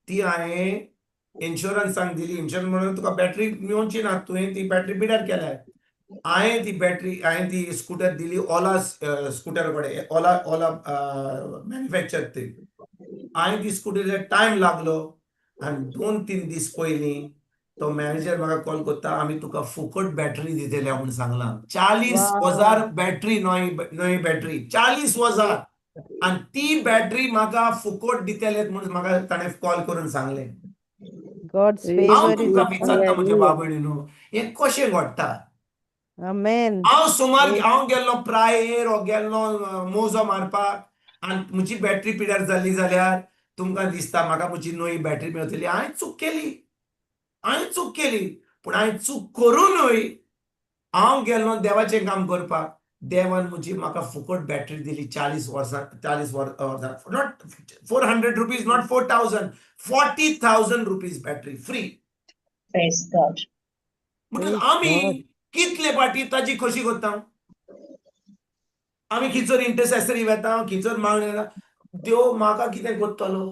[SPEAKER 4] ती हांवें इन्शुरन्साक दिली. इन्शुरन्स म्हणून तुका बॅटरी मेवची ना, तुवें ती बॅटरी पिड्यार केल्या. हांवें ती स्कुटर दिली ओला स्कुटर कडेन, ओला ओला मॅन्युफॅक्चर ती. हांवें ती स्कुटरीक टायम लागलो आनी 2-3 दीस पयलीं तो मॅनेजर म्हाका कॉल करता, आमी तुका फुकट बॅटरी दितले म्हूण सांगलां. 40 हजार बॅटरी, नवी नवी बॅटरी, 40 हजार. आनी ती बॅटरी म्हाका फुकट दितले म्हूण म्हाका ताणें कॉल करून सांगलें.
[SPEAKER 3] God's
[SPEAKER 5] Praise
[SPEAKER 4] हांव
[SPEAKER 3] favor is
[SPEAKER 4] तुमकां
[SPEAKER 3] upon
[SPEAKER 4] विचारता म्हज्या
[SPEAKER 3] you.
[SPEAKER 4] भाव भयणीनो, हें कशें घडटा?
[SPEAKER 3] Amen.
[SPEAKER 4] हांव सुमार हांव गेल्लो प्रायर वो गेल्लो मोजो मारपाक आनी म्हजी बॅटरी पिड्यार जाल्ली जाल्यार तुमकां दिसता म्हाका म्हजी नवी बॅटरी मेळटली? हांवें चूक केली, हांवें चूक केली. पूण हांवें चूक करुनूय हांव गेल्लो देवाचें काम करपाक. देवान म्हजी म्हाका फुकट बॅटरी दिली. 40 वर्सां, 40 वर्सां, not ₹400, not 4,000, ₹40,000 battery free.
[SPEAKER 1] Praise God.
[SPEAKER 4] म्हणून
[SPEAKER 3] Praise
[SPEAKER 4] आमी
[SPEAKER 3] God.
[SPEAKER 4] कितले फाटी ताजी खोशी करता? आमी खिचोर इंटरसेसरी वेता, खिचोर मागणें वेता, देव म्हाका कितें करतलो,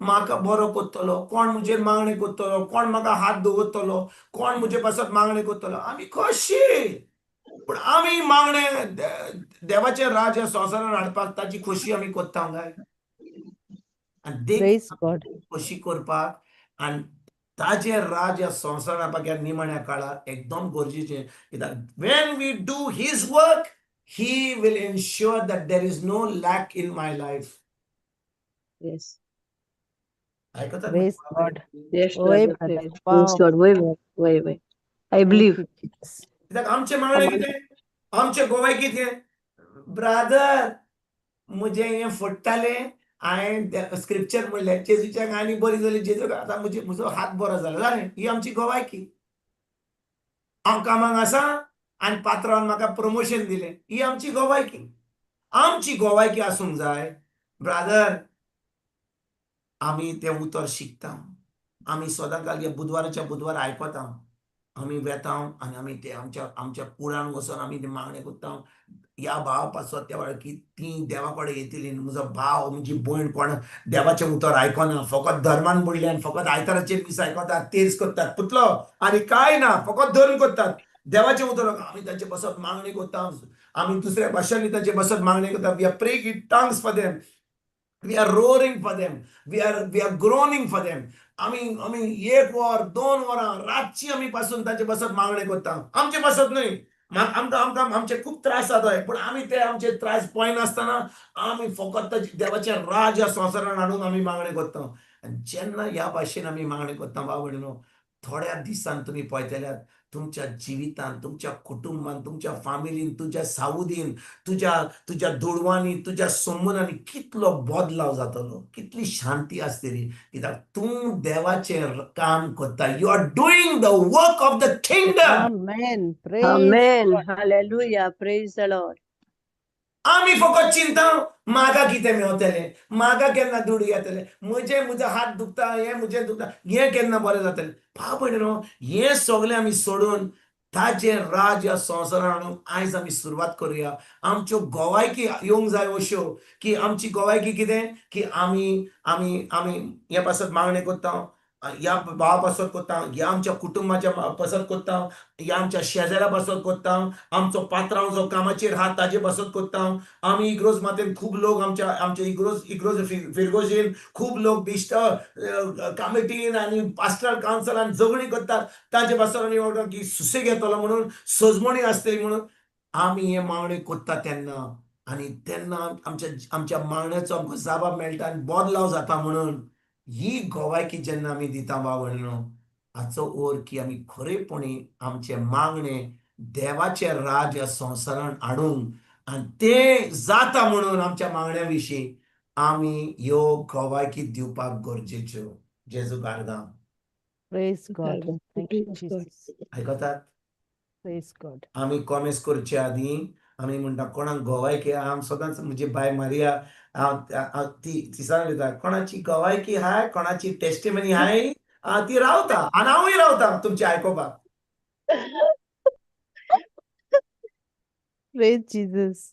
[SPEAKER 4] म्हाका बरो करतलो, कोण म्हजेर मागणें करतलो, कोण म्हाका हात दवरतलो, कोण म्हजे पासत मागणें करतलो, आमी खोशी. पूण आमी मागणें देवाचें राज्य संवसारान हाडपाक ताजी खोशी आमी करता काय? आनी देख
[SPEAKER 3] Praise God.
[SPEAKER 4] खोशी करपाक आनी ताजें राज्य संवसारान हाडपाक ह्या निमाण्या काळार एकदम गरजेचें. कित्याक when we do his work He will ensure that there is no lack in my life.
[SPEAKER 5] Yes.
[SPEAKER 4] आयकतात?
[SPEAKER 3] Praise God.
[SPEAKER 5] Yes,
[SPEAKER 3] वय
[SPEAKER 5] brother.
[SPEAKER 3] brother.
[SPEAKER 5] Praise Praise
[SPEAKER 3] Wow.
[SPEAKER 5] God. वय वय वय. I
[SPEAKER 3] Thank
[SPEAKER 5] believe.
[SPEAKER 3] you, Jesus.
[SPEAKER 4] कित्याक आमचें मागणें कितें, आमचें गोवाय कितें, ब्रादर म्हजें हें फुट्टालें, हांवें स्क्रिप्चर म्हणलें, जेजूच्या आनी बरी जाली, जेजू आतां म्हजी म्हजो हात बरो जालो, जालें. ही आमची गोवायकी. हांव कामाक आसा आनी पात्रांवान म्हाका प्रमोशन दिलें, ही आमची गोवायकी. आमची गोवायकी आसूंक जाय, ब्रादर, आमी तें उतर शिकता, आमी सदां काल बुधवाराच्या बुधवार आयकता, आमी वेता आनी आमी ते आमच्या आमच्या कुळान वचोन आमी ते मागणें करता ह्या भावा पासत, त्या वेळार की ती देवा कडेन येतली. म्हजो भाव, म्हजी भयण कोण देवाचें उतर आयकना, फकत धर्मान बुडले आनी फकत आयताराचेर मीस आयकतात, तेर्स करतात, पुतलो आनी कांय ना, फकत धर्म करतात, देवाचें उतर. आमी तांचे बसत मागणी करता, आमी दुसऱ्या भाशांनी तांचे बसत मागणी करता. We are praying in tongues for them, we are roaring for them, we are groaning for them. आमी आमी एक वर, 2 वरां रातची आमी पासून तांचे बसत मागणें करता. आमचे पासत न्हय, आमकां आमकां आमचे खूब त्रास जाता, पूण आमी ते आमचे त्रास पळयनासतना आमी फकत देवाचें राज ह्या संवसारान हाडूंक आमी मागणें करता. आनी जेन्ना ह्या भाशेन आमी मागणें करता, भाव भयणीनो, थोड्या दिसान तुमी पळयतल्यात, तुमच्या जिवितान, तुमच्या कुटुंबान, तुमच्या फामिलीन, तुज्या सावुदीन, तुज्या तुज्या दुडवांनी, तुज्या संबंदांनी कितलो बदलाव जातलो, कितली शांती आसतली, कित्याक तूं देवाचें काम करता. You are doing the work of the kingdom.
[SPEAKER 3] Amen. Praise
[SPEAKER 5] Amen.
[SPEAKER 3] God.
[SPEAKER 5] Hallelujah. Praise the Lord.
[SPEAKER 4] आमी फकत चिंता, म्हाका कितें मेवतलें, म्हाका केन्ना दुडू येतले, म्हजे म्हजो हात दुखता, हें म्हजें दुखता, हें केन्ना बरें जातलें. भाव भयणीनो, हें सगळें आमी सोडून ताजें राज ह्या संवसारान हाडूंक आयज आमी सुरवात करुया. आमच्यो गोवायकी येवंक जाय अश्यो की आमची गोवायकी कितें की आमी आमी आमी हे पासत मागणें करता, ह्या भावा पासत करता, ह्या आमच्या कुटुंबाच्या पासत करता, ह्या आमच्या शेजाऱ्या पासत करता, आमचो पात्रांव जो कामाचेर आहा ताजे पासत करता. आमी इग्रोज मातेन खूब लोक आमच्या आमच्या इग्रोज इग्रोज फिरगोजीन खूब लोक बिश्ट कामिटीन आनी पास्टरल कावन्सिलान झगडीं करतात, ताजे पासत आमी म्हणटा की सुसेग येतलो म्हणून, सजमणी आसतली म्हणून आमी हे मागणी करता तेन्ना, आनी तेन्ना आमच्या आमच्या मागण्याचो आमकां जाबाब मेळटा आनी बदलाव जाता म्हणून ही गोवायकी जेन्ना आमी दिता, भाव भयणीनो, हाचो ओर की आमी खरेपणी आमचें मागणें देवाचें राज ह्या संवसारान हाडूंक आनी तें जाता म्हणून आमच्या मागण्या विशीं आमी ह्यो गोवायकी दिवपाक गरजेच्यो. जेजू आर्गां.
[SPEAKER 3] Praise God. Thank you,
[SPEAKER 5] Praise God.
[SPEAKER 3] Jesus.
[SPEAKER 4] आयकतात?
[SPEAKER 3] Praise God.
[SPEAKER 4] आमी कॉमेस करचे आदीं आमी म्हणटा, कोणाक गोवायकी? हांव सदांच म्हजी बाय मारिया, हांव हांव ती ती सदांच उलयता, कोणाची गोवायकी हाय, कोणाची टेस्टिमनी हाय, ती रावता आनी हांवूय रावता तुमचें आयकोपाक.
[SPEAKER 3] Praise Jesus.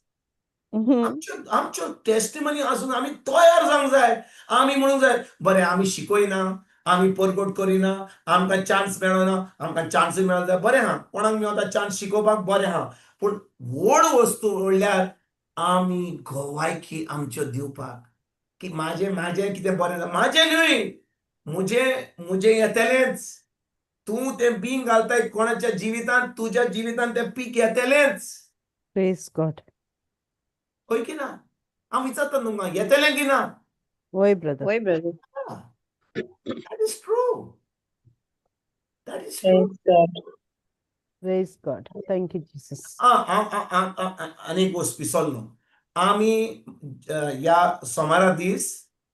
[SPEAKER 4] आमच्यो आमच्यो टेस्टिमनी आसून आमी तयार जावंक जाय. आमी म्हणूंक जाय, बरें, आमी शिकयना, आमी परगट करिना, आमकां चान्स मेळना, आमकां चान्सूय मेळना जाय, बरें आहा. कोणाक मेवता चान्स शिकोवपाक, बरें आहा. पूण व्हड वस्तू म्हणल्यार आमी गोवायकी आमच्यो दिवपाक की म्हाजें म्हाजें कितें बरें जालें, म्हाजें न्हय, म्हजें म्हजें येतलेंच. तूं तें बीं घालताय कोणाच्या जिवितांत, तुज्या जिवितांत तें पीक येतलेंच.
[SPEAKER 3] Praise God.
[SPEAKER 4] हय की ना? हांव विचारता तुमकां, येतलें की ना?
[SPEAKER 3] वय brother.
[SPEAKER 5] वय brother.
[SPEAKER 4] That is true. That is true.
[SPEAKER 1] Praise God.
[SPEAKER 3] Praise God. Thank you, Jesus.
[SPEAKER 4] आनी एक वस्त विसरलो आमी. ह्या सोमारा दीस,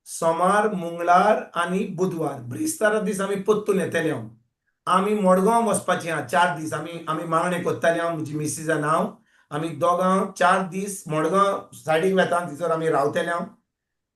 [SPEAKER 4] सोमार, मंगळार आनी बुधवार, ब्रेस्तारा दीस आमी परतून येतले. हांव आमी मडगांव वचपाची आहा 4 दीस. आमी आमी मागणें करताले, हांव, म्हजी मिसीस आनी हांव, आमी दोगां 4 दीस मडगांव सायडीक वेता. थंयसर आमी रावतले हांव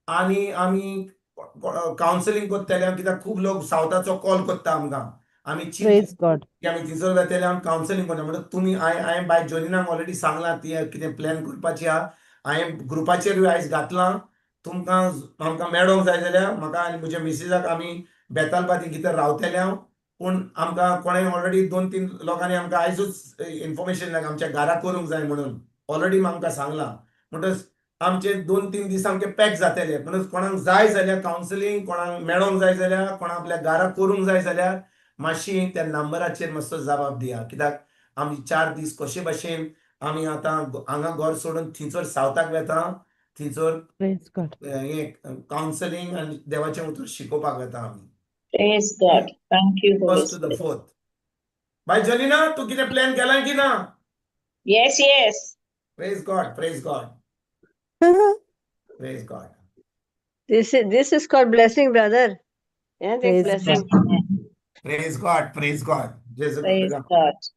[SPEAKER 4] आनी आमी कावन्सिलींग करतले, कित्याक खूब लोक सावथाचो कॉल करता आमकां. आमी चिंत
[SPEAKER 3] Praise God.
[SPEAKER 4] की आमी थंयसर वेतले, आमी कावन्सिलींग करता. म्हणटा तुमी हांवें हांवें बाय जोनिनाक ऑलरेडी सांगलां, ती कितें प्लॅन करपाची आहा. हांवें ग्रुपाचेरूय आयज घातलां. तुमकां आमकां मेळोंक जाय जाल्यार म्हाका आनी म्हज्या मिसीसाक आमी बेतालबाती कितें रावतले हांव. पूण आमकां कोणें ऑलरेडी दोन तीन लोकांनी आमकां आयजूच इन्फॉर्मेशन दिलां, आमच्या घरा करूंक जाय म्हणून ऑलरेडी आमकां सांगलां. म्हणटच आमचे 2-3 दीस आमचे पॅक जातले. म्हणून कोणाक जाय जाल्यार कावन्सिलींग, कोणाक मेळोंक जाय जाल्यार, कोणाक आपल्या घरा करूंक जाय जाल्यार मातशी त्या नंबराचेर मातसो जबाब दिया, कित्याक आमी 4 दीस कशे भाशेन आमी आतां हांगा घर सोडून थिंचर सावथाक वेता, थिंचर
[SPEAKER 3] Praise God.
[SPEAKER 4] हें कावन्सलिंग आनी देवाचें उतर शिकोवपाक वेता आमी.
[SPEAKER 1] Praise God. Thank you, Holy
[SPEAKER 4] 1st to the
[SPEAKER 1] Spirit.
[SPEAKER 4] 4th. Bye Jalina, तूं कितें प्लॅन केलां की ना?
[SPEAKER 1] Yes, yes.
[SPEAKER 4] Praise God, praise God, praise God.
[SPEAKER 5] This is called blessing, brother. Yeah, take
[SPEAKER 3] Praise
[SPEAKER 5] blessing.
[SPEAKER 4] Praise God, praise God. Jesu
[SPEAKER 1] Praise God.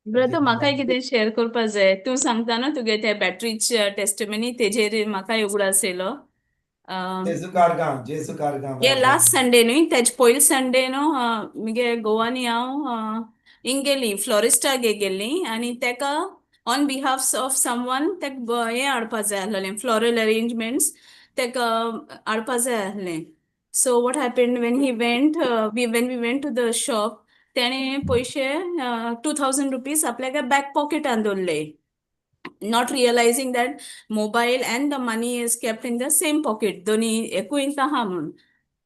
[SPEAKER 6] Brother, म्हाकाय कितें share करपा जाय. तूं सांगता न्हू तुगे ते बॅटरीच टेस्टिमनी, तेजेर म्हाकाय उगडास येयलो.
[SPEAKER 4] जेजू कारगांव, जेजू कारगांव.
[SPEAKER 6] हे लास्ट संडे न्हय, तेजे पयले संडे न्हू, मुगे गोवानी हांव हिंग गेली, फ्लॉरिस्टाक गेल्ली आनी तेका ऑन बिहाफ ऑफ समवन तेका हें हाडपा जाय आसलेलें, फ्लॉरल अरेंजमेंट्स तेका हाडपा जाय आसलें. So what happened, when we went to the shop, तेणें पयशे 2,000 रुपीज आपल्याक बॅक पॉकेटान दवरले, not realizing that mobile and the money is kept in the same pocket, दोन्ही एकूय आहा म्हूण.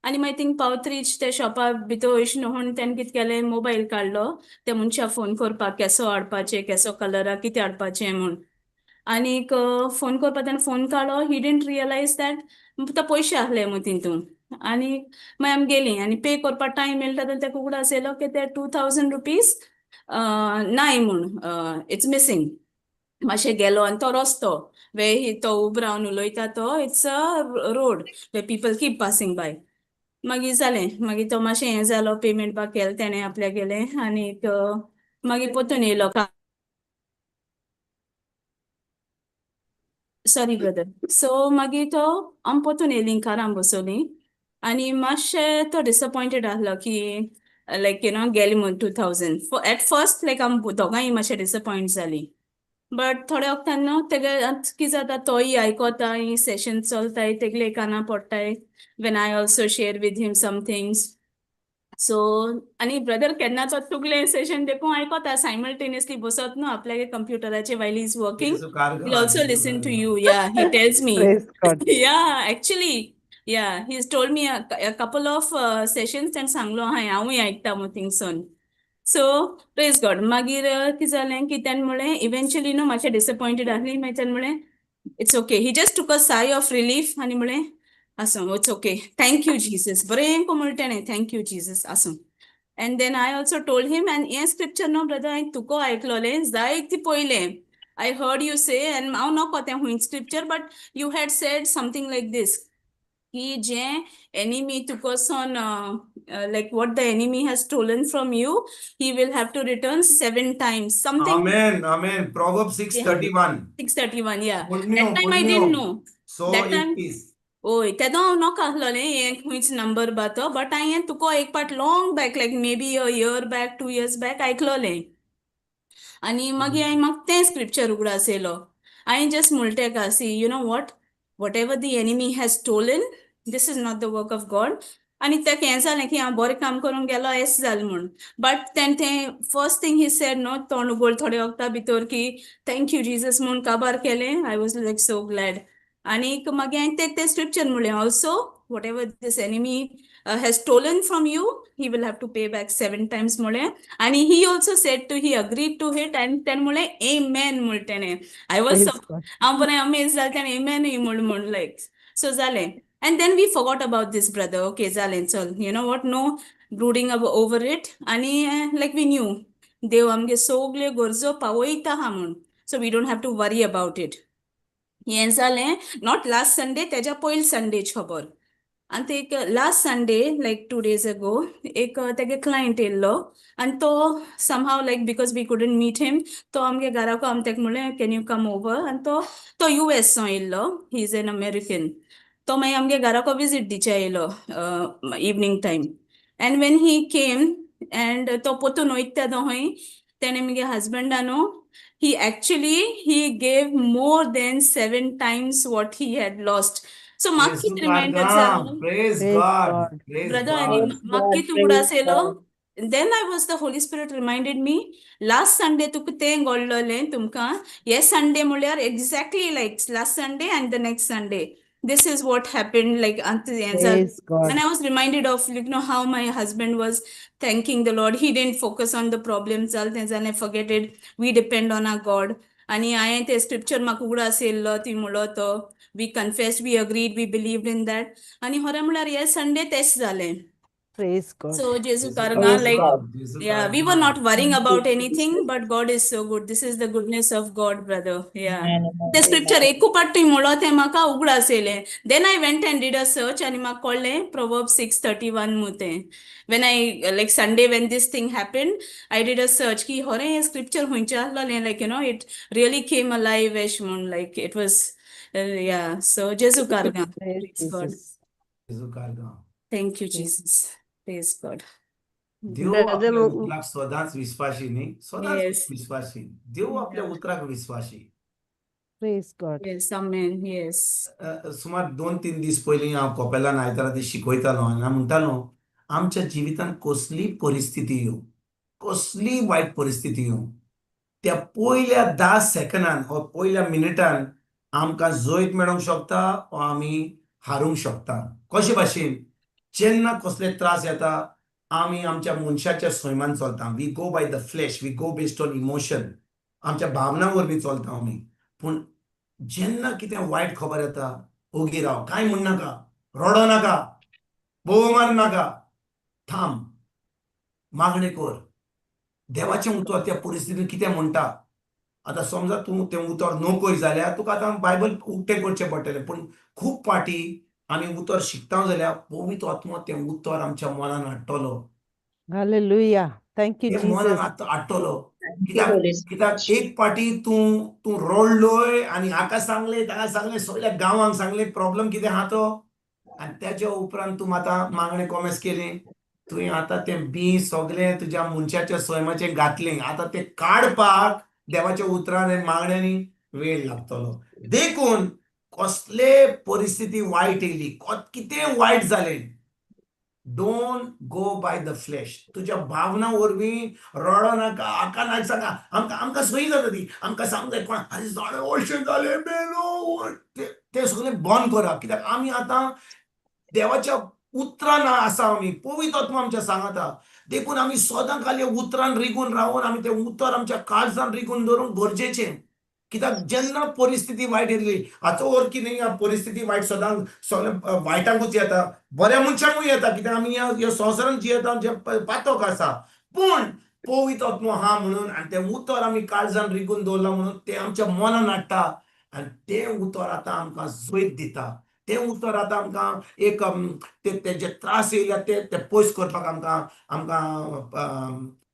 [SPEAKER 6] आनी मागीर थिंग पावत्रीच त्या शॉपा भितर वयश न्हू म्हूण तेणें कितें केलें, मोबायल काडलो त्या मनशा फोन करपाक, केसो हाडपाचें, केसो कलरा, कितें हाडपाचें म्हूण. आनीक फोन करपाक तेणें फोन काडलो, he didn't realise that तो पयशे आहले म्हूण तितून. आनी मागीर आमी गेलीं आनी पे करपाक टायम मेळटा तेन्ना तेका उगडास येयलो की ते 2,000 रुपीज नाय म्हूण, it's missing. मातशें गेलो आनी तो रस्तो वे तो उबो रावन उलयता तो, it's a road where people keep passing by. मागीर जालें, मागीर तो मातशें हें जालो, पेमेंट बा केलें तेणें आपल्या गेलें आनीक मागीर परतून येयलो. Sorry brother. सो मागीर तो आमी परतून येयलीं, कारान बसोली आनी मातशें तो डिसअपॉयंटेड आहलो की लायक you know गेली म्हूण 2,000. एट फर्स्ट लायक आमी दोगांय मातशें डिसअपॉयंट जालीं, बट थोड्या वखदान न्हू तेगे कितें जाता, तोय आयकोता, ही सेशन चलताय तेगले काना पडटाय when I also share with him some things. So आनी ब्रदर केन्ना तो तुगलें सेशन देखून आयकोता सायमल्टेनियसली, बसत न्हू आपल्यागे कंप्युटराचेर while he is working, he also listen to you. Yeah, he tells me.
[SPEAKER 3] Praise God.
[SPEAKER 6] Yeah, actually, yeah, he's told me a couple of sessions and सांगलो हांवें हांवूय आयकता म्हूण थिंगसून. सो प्रेज गॉड. मागीर कितें जालें की तेणें म्हणलें इवेंच्युअली न्हू मातशें डिसअपॉयंटेड आहली, मागीर तेणें म्हणलें it's okay. He just took a sigh of relief आनी म्हणलें आसूं, it's okay, thank you Jesus. बरें को म्हणलें तेणें, thank you Jesus, आसूं. And then I also told him, and हें स्क्रिप्चर न्हू ब्रदर हांवें तुका आयकलोलें जायते पयलें. I heard you say, and हांव नको तें खूंय scripture, but you had said something like this की जें enemy तुकोसोन, like what the enemy has stolen from you, he will have to return seven times, something.
[SPEAKER 4] Amen, amen. Proverbs 6:31.
[SPEAKER 6] 6:31, yeah.
[SPEAKER 4] Punyo,
[SPEAKER 6] That time I
[SPEAKER 4] Punyo.
[SPEAKER 6] didn't know.
[SPEAKER 4] So
[SPEAKER 6] That
[SPEAKER 4] it
[SPEAKER 6] time
[SPEAKER 4] is.
[SPEAKER 6] ओय, तेदो हांव नोको आहलोलें हें खूंयच number बा तो, but हांवें तुका एक पाट long back, like maybe a year back, 2 years back आयकलोलें आनी मागीर हांवें म्हाका तें स्क्रिप्चर उगडास येयलो. हांवें जस्ट म्हणलें तेका, see, you know what, whatever the enemy has stolen, this is not the work of God. आनी तेका हें जालें की हांव बरें काम करूंक गेलो, एस जालें म्हूण. बट तेणें तें फर्स्ट थिंग he said न्हू, तोंड उगड थोडे वखदा भितर की thank you Jesus म्हूण काबार केलें. I was like so glad. आनीक मागीर हांवें तें तें स्क्रिप्चर म्हणलें, also whatever this enemy has stolen from you, he will have to pay back seven times म्हणलें. आनी he also said to he agreed to it and तेणें म्हणलें एमेन म्हणलें तेणें. I was
[SPEAKER 3] Praise God.
[SPEAKER 6] हांव बरें amaze जालें, तेणें एमेनूय म्हण म्हण लायक सो जालें. And then we forgot about this brother. Okay, जालें, चल, you know what, no brooding over it. आनी लायक we knew देव आमगे सगल्यो गरजो पावयता आहा म्हूण, so we don't have to worry about it. हें जालें not last Sunday, तेज्या पयले संडेच खबर. आनी ते एक last Sunday, like 2 days ago, एक तेगे क्लायंट येयल्लो आनी तो somehow, like because we couldn't meet him, तो आमगे घराको, आमी तेका म्हणलें, can you come over? आनी तो तो यूएस येयल्लो, he is an American. तो मागीर आमगे घराको विजीट दिवच्या येयलो evening time, and when he came and तो पोतून वयता तेदो खंय तेणें मुगे हजबंडा न्हू, he actually, he gave more than seven times what he had lost. So म्हाका कितें रिमायंडर जालो
[SPEAKER 4] Praise
[SPEAKER 3] Praise
[SPEAKER 4] God.
[SPEAKER 3] God.
[SPEAKER 4] Praise
[SPEAKER 6] brother, आनी
[SPEAKER 4] God.
[SPEAKER 6] म्हाका कितें उगडास येयलो, then I was the Holy Spirit reminded me, last Sunday तुका तें घडलोलें तुमकां, हे संडे म्हणल्यार exactly like last Sunday and the next Sunday, this is what happened, like हें जालें.
[SPEAKER 3] Praise God.
[SPEAKER 6] And I was reminded of, you know, how my husband was thanking the Lord. He didn't focus on the problems. Forget it. We depend on our God. आनी हांयें तें scripture म्हाका उगडास येयल्लो ती म्हणलो तो we confessed, we agreed, we believed in that. आनी खरें म्हळ्यार हे संडे तेंच जालें.
[SPEAKER 3] Praise God.
[SPEAKER 6] So जेजू
[SPEAKER 4] जेजू
[SPEAKER 6] कारगां
[SPEAKER 1] Praise
[SPEAKER 6] like
[SPEAKER 1] God.
[SPEAKER 4] जेजू
[SPEAKER 6] yeah, we were
[SPEAKER 4] कारगां.
[SPEAKER 6] not worrying
[SPEAKER 1] Thank you,
[SPEAKER 6] about anything,
[SPEAKER 1] Jesus.
[SPEAKER 6] but God is so good. This is the goodness of God, brother. Yeah.
[SPEAKER 1] Amen, amen,
[SPEAKER 6] ते scripture
[SPEAKER 1] amen.
[SPEAKER 6] एकू पाटी म्हणलो तें म्हाका उगडास येयलें. Then I went and did a search आनी म्हाका कळ्ळें प्रोवर्ब 6:31 मु तें. When I like Sunday when this thing happened, I did a search की खरें हें स्क्रिप्चर खंयचें आसलेलें, like you know it really came alive एशें म्हूण, like it was, yeah. So जेजू कारगां.
[SPEAKER 3] Praise
[SPEAKER 6] Praise God.
[SPEAKER 3] Jesus.
[SPEAKER 4] जेजू कारगां.
[SPEAKER 6] Thank you Jesus. Praise God.
[SPEAKER 4] देव
[SPEAKER 5] Brother
[SPEAKER 4] आपल्या उतराक सदांच विस्वाशी न्ही, सदांच
[SPEAKER 6] Yes.
[SPEAKER 4] विस्वाशी. देव आपल्या उतराक विस्वाशी.
[SPEAKER 3] Praise God.
[SPEAKER 6] Yes, amen. Yes.
[SPEAKER 4] सुमार 2-3 दीस पयलीं हांव कोपेलान आयतारा ती शिकयतालो आनी हांव म्हणटालो आमच्या जिवितांत कसली परिस्थिती येवं, कसली वायट परिस्थिती येवं, त्या पयल्या 10 सेकंडान वा पयल्या मिनटान आमकां जैत मेळोंक शकता वा आमी हारूंक शकता. कशे भाशेन जेन्ना कसले त्रास येता आमी आमच्या मनशाच्या सैमान चलता. We go by the flesh, we go based on emotion. आमच्या भावना वरवीं चलता आमी. पूण जेन्ना कितें वायट खबर येता ओगी राव, कांय म्हणनाका, रडो नाका, बोव मार नाका, थांब, मागणें कर. देवाचें उतर त्या परिस्थितीन कितें म्हणटा. आतां समजा तूं तें उतर नकय जाल्यार तुका आतां बायबल उक्तें करचें पडटलें. पूण खूब फावटी आमी उतर शिकता जाल्यार पवित्र आत्मो तें उतर आमच्या मनान हाडटलो.
[SPEAKER 3] Hallelujah. Thank you,
[SPEAKER 4] तें मनान
[SPEAKER 3] Jesus.
[SPEAKER 4] हाडटलो.
[SPEAKER 1] Thank you,
[SPEAKER 4] कित्याक
[SPEAKER 1] Holy
[SPEAKER 4] कित्याक
[SPEAKER 1] Spirit.
[SPEAKER 4] एक पाटी तूं तूं रडलोय आनी हाका सांगलें ताका सांगलें सगळ्या गांवांक सांगलें प्रॉब्लम कितें आहा तो, आनी तेच्या उपरांत तूं आतां मागणें कोमेस केलें, तुवें आतां तें बीं सगळें तुज्या मनशाच्या सैमाचें घातलें. आतां तें काडपाक देवाच्या उतरान आनी मागण्यांनी वेळ लागतलो. देखून कसले परिस्थिती वायट येयली, कितें वायट जालें, don't go by the flesh. तुज्या भावना वरवीं रडो नाका, हाका नाका सांगा, आमकां आमकां सही जाता ती, आमकां सांगूंक जाय कोण आरे जालें अशें जालें मेलो, तें सगळें बंद करा. कित्याक आमी आतां देवाच्या उतरान आसा, आमी पवित्र आत्मा आमच्या सांगाता. देखून आमी सदां खाली उतरान रिगून रावून आमी तें उतर आमच्या काळजान रिगून दवरूंक गरजेचें. कित्याक जेन्ना परिस्थिती वायट येतली, हाचो अर्थ कितें न्ही परिस्थिती वायट सदांच सगळ्या वायटांकूच येता, बऱ्या मनशांकूय येता. कित्याक आमी ह्या संवसारांत जियेता, आमचें पातक आसा. पूण पवित्र आत्मो आहा म्हणून आनी तें उतर आमी काळजान रिगून दवरलां म्हणून तें आमच्या मनान हाडटा आनी तें उतर आतां आमकां जैत दिता. तें उतर आतां आमकां एक ते जे त्रास येयल्या ते ते पयस करपाक आमकां आमकां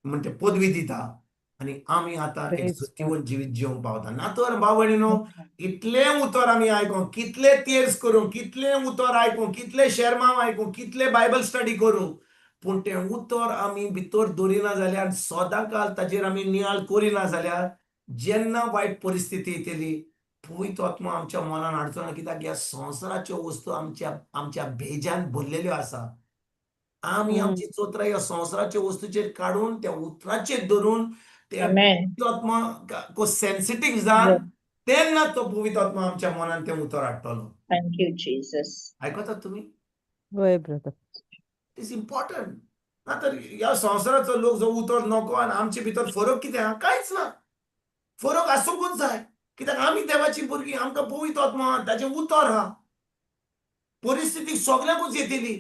[SPEAKER 4] म्हणटा पदवी दिता आनी आमी आतां एक
[SPEAKER 3] Praise God.
[SPEAKER 4] सजीवन जिवीत जिवंक पावता. ना तर भाव भयणीनो, इतलें उतर आमी आयकूं, कितले तेर्स करूं, कितलें उतर आयकूं, कितले शेरमांव आयकूं, कितले बायबल स्टडी करूं, पूण तें उतर आमी भितर दवरिना जाल्यार, सदां काल ताचेर आमी नियाळ करिना जाल्यार, जेन्ना वायट परिस्थिती येतली पवित्र आत्मा आमच्या मनान हाडचो ना. कित्याक ह्या संवसाराच्यो वस्तू आमच्या आमच्या भेजान भरलेल्यो आसा. आमी आमची चोत्राय ह्या संवसाराच्या वस्तूचेर काडून त्या उतराचेर धरून ते
[SPEAKER 1] Amen.
[SPEAKER 4] पवित्र आत्मा सेन्सिटीव जावन तेन्ना तो पवित्र आत्मा आमच्या मनान तें उतर हाडटलो.
[SPEAKER 1] Thank you, Jesus.
[SPEAKER 4] आयकतात तुमी?
[SPEAKER 3] वय brother.
[SPEAKER 4] It is important. ना तर ह्या संवसाराचो लोक जो उतर नको आनी आमचे भितर फरक कितें आहा? कांयच ना. फरक आसूंकूच जाय. कित्याक आमी देवाची भुरगीं, आमकां पवित्र आत्मा आहा, ताचें उतर आहा. परिस्थिती सगल्यांकूच येतली.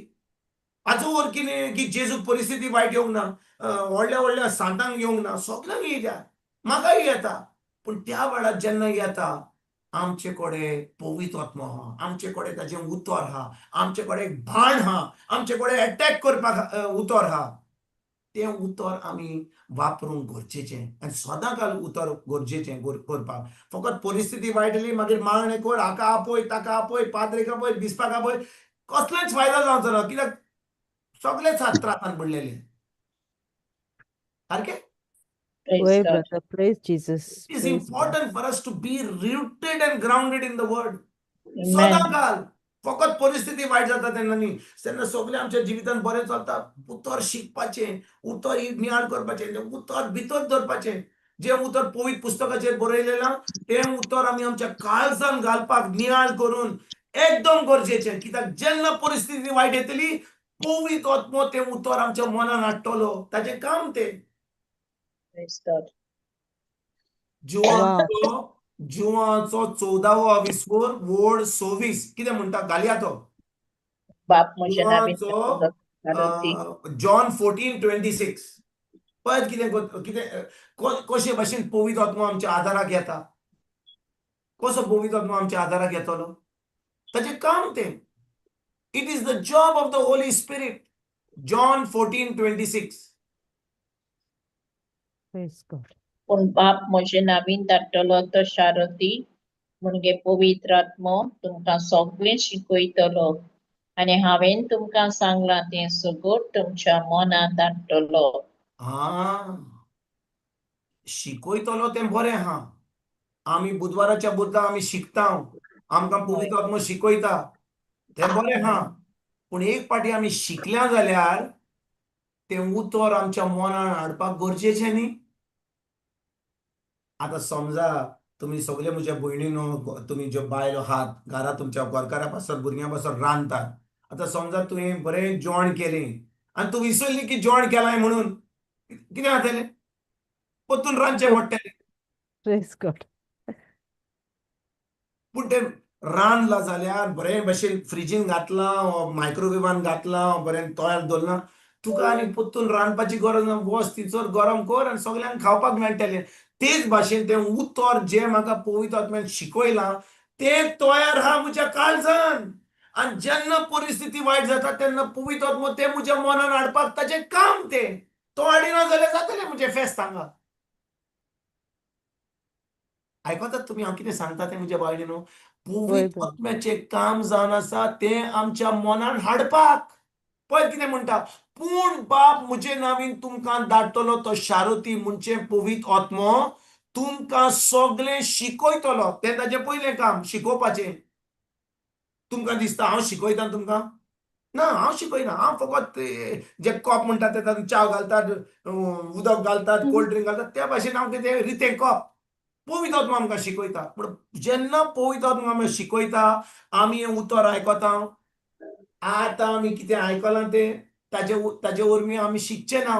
[SPEAKER 4] हाचो अर्थ कितें की जेजूक परिस्थिती वायट येवंक ना, व्हडल्या व्हडल्या सांतांक येवंक ना, सगल्यांक येयल्या, म्हाकाय येता. पूण त्या वेळार जेन्ना येता आमचे कडेन पवित्र आत्मो आहा, आमचे कडेन ताचें उतर आहा, आमचे कडेन एक बाण आहा, आमचे कडेन एटॅक करपाक उतर आहा. तें उतर आमी वापरूंक गरजेचें आनी सदां काल उतर गरजेचें करपाक. फकत परिस्थिती वायट येयली मागीर मागणें कर, हाका आपय, ताका आपय, पाद्रीक आपय, बिस्पाक आपय, कसलेंच फायदो जावचो ना. कित्याक सगळेच हात त्रासान पडलेले सारकें.
[SPEAKER 1] Praise
[SPEAKER 3] वय
[SPEAKER 1] God.
[SPEAKER 3] brother. Praise Jesus.
[SPEAKER 4] It is
[SPEAKER 3] Praise God.
[SPEAKER 4] important for us to be rooted and grounded in the word.
[SPEAKER 1] Amen.
[SPEAKER 4] सदां काल फकत परिस्थिती वायट जाता तेन्ना न्ही, तेन्ना सगळें आमच्या जिवितान बरें चलता. उतर शिकपाचें, उतर नियाळ करपाचें, तें उतर भितर दवरपाचें. जें उतर पवित्र पुस्तकाचेर बरयलें तें उतर आमी आमच्या काळजान घालपाक नियाळ करून एकदम गरजेचें. कित्याक जेन्ना परिस्थिती वायट येतली पवित्र आत्मो तें उतर आमच्या मनान हाडटलो. ताचें काम तें.
[SPEAKER 1] Praise God.
[SPEAKER 4] जुवांचो जुवांचो 14वो आविस्वोर वोड 26 कितें म्हणटा घालया तो.
[SPEAKER 1] बाप म्हज्या नांवान
[SPEAKER 4] जुवांचो
[SPEAKER 1] धाडटलो शारती.
[SPEAKER 4] जॉन 14:26. पळयत कितें कितें कशे भाशेन पवित्र आत्मो आमच्या आदाराक येता, कसो पवित्र आत्मो आमच्या आदाराक येतलो, ताचें काम तें. It is the job of the Holy Spirit. John 14:26.
[SPEAKER 3] Praise God.
[SPEAKER 1] पूण बाप म्हजे नांवान धाडटलो तो शारती म्हणजे पवित्र आत्मो तुमकां सगळें शिकयतलो आनी हांवें तुमकां सांगलां तें सगळें तुमच्या मनांत हाडटलो.
[SPEAKER 4] आं, शिकयतलो तें बरें आहा. आमी बुधवाराच्या बुधवार आमी शिकता, आमकां पवित्र आत्मो शिकयता तें बरें आहा. पूण एक पाटी आमी शिकल्या जाल्यार तें उतर आमच्या मनान हाडपाक गरजेचें न्ही. आतां समजा तुमी सगळे म्हज्या भयणीनो, तुमी ज्यो बायलो आहात घरा तुमच्या घरकारा पासत भुरग्यां पासत रांदतात. आतां समजा तुवें बरें जेवण केलें आनी तूं विसरली की जेवण केलां म्हणून, कितें जातलें? परतून रांदचें पडटलें.
[SPEAKER 3] Praise God.
[SPEAKER 4] पूण तें रांदलां जाल्यार बरें भशेन फ्रिजीन घातलां, मायक्रोवेवान घातलां, बरें तयार दवरलां, तुका आनी परतून रांदपाची गरज ना. वच थंयसर गरम कर आनी सगल्यांक खावपाक मेळटलें. तेच भाशेन तें उतर जें म्हाका पवित्र आत्म्यान शिकयलां तें तयार आहा म्हज्या काळजान. आनी जेन्ना परिस्थिती वायट जाता तेन्ना पवित्र आत्मो तें म्हज्या मनान हाडपाक ताचें काम तें. तो हाडिना जाल्यार जातलें म्हजें फेस्त हांगा. आयकतात तुमी हांव कितें सांगता तें म्हज्या बायलेनो? पवित्र आत्म्याचें काम जावन आसा तें आमच्या मनान हाडपाक. पळय कितें म्हणटा, पूण बाप म्हजे नांवान तुमकां धाडटलो तो शारती म्हणजे पवित्र आत्मो तुमकां सगळें शिकयतलो. तें ताजें पयलें काम शिकोवपाचें. तुमकां दिसता हांव शिकयता तुमकां? ना, हांव शिकयना. हांव फकत जे कप म्हणटा ते तातूंत च्याव घालतात, उदक घालतात, कोल्ड ड्रिंक घालतात, त्या भाशेन हांव कितें रितें कप. पवित्र आत्मो आमकां शिकयता. पूण जेन्ना पवित्र आत्मो आमकां शिकयता आमी हें उतर आयकता. आतां आमी कितें आयकलां तें ताजे वरवीं आमी शिकचें ना.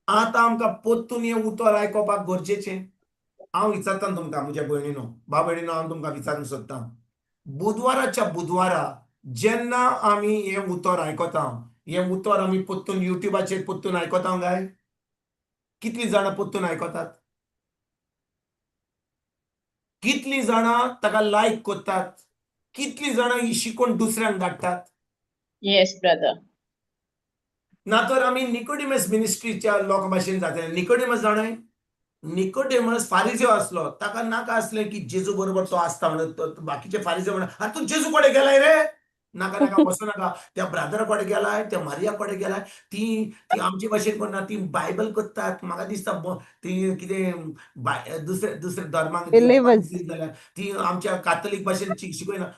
[SPEAKER 4] आतां आमकां परतून हें उतर आयकोपाक गरजेचें. हांव विचारता तुमकां म्हज्या भयणीनो, भाव भयणीनो, हांव तुमकां विचारूंक सोदतां, बुधवाराच्या बुधवारा जेन्ना आमी हें उतर आयकता, हें उतर आमी परतून युट्यूबाचेर परतून आयकता काय? कितलीं जाणां परतून आयकतात? कितलीं जाणां ताका लायक करतात? कितलीं जाणां ही शिकोवन दुसऱ्यांक धाडटात?
[SPEAKER 1] Yes, brother.
[SPEAKER 4] ना तर आमी निकोडेमस मिनिस्ट्रीच्या लोकां भाशेन जातले. निकोडेमस जाणा, निकोडेमस फारिजेव आसलो. ताका नाका आसलें की जेजू बरोबर तो आसता म्हणून. बाकीचे फारिजेव म्हणा, आरे तूं जेजू कडेन गेलाय रे, नाका नाका बसूं नाका, त्या ब्रादरा कडेन गेलाय, त्या मारिया कडेन गेलाय, ती ती आमचे भाशेन करना, ती बायबल करतात. म्हाका दिसता ती कितें दुसरे दुसरे धर्माक जाल्यार ती आमच्या कातोलीक भाशेन शिकयना.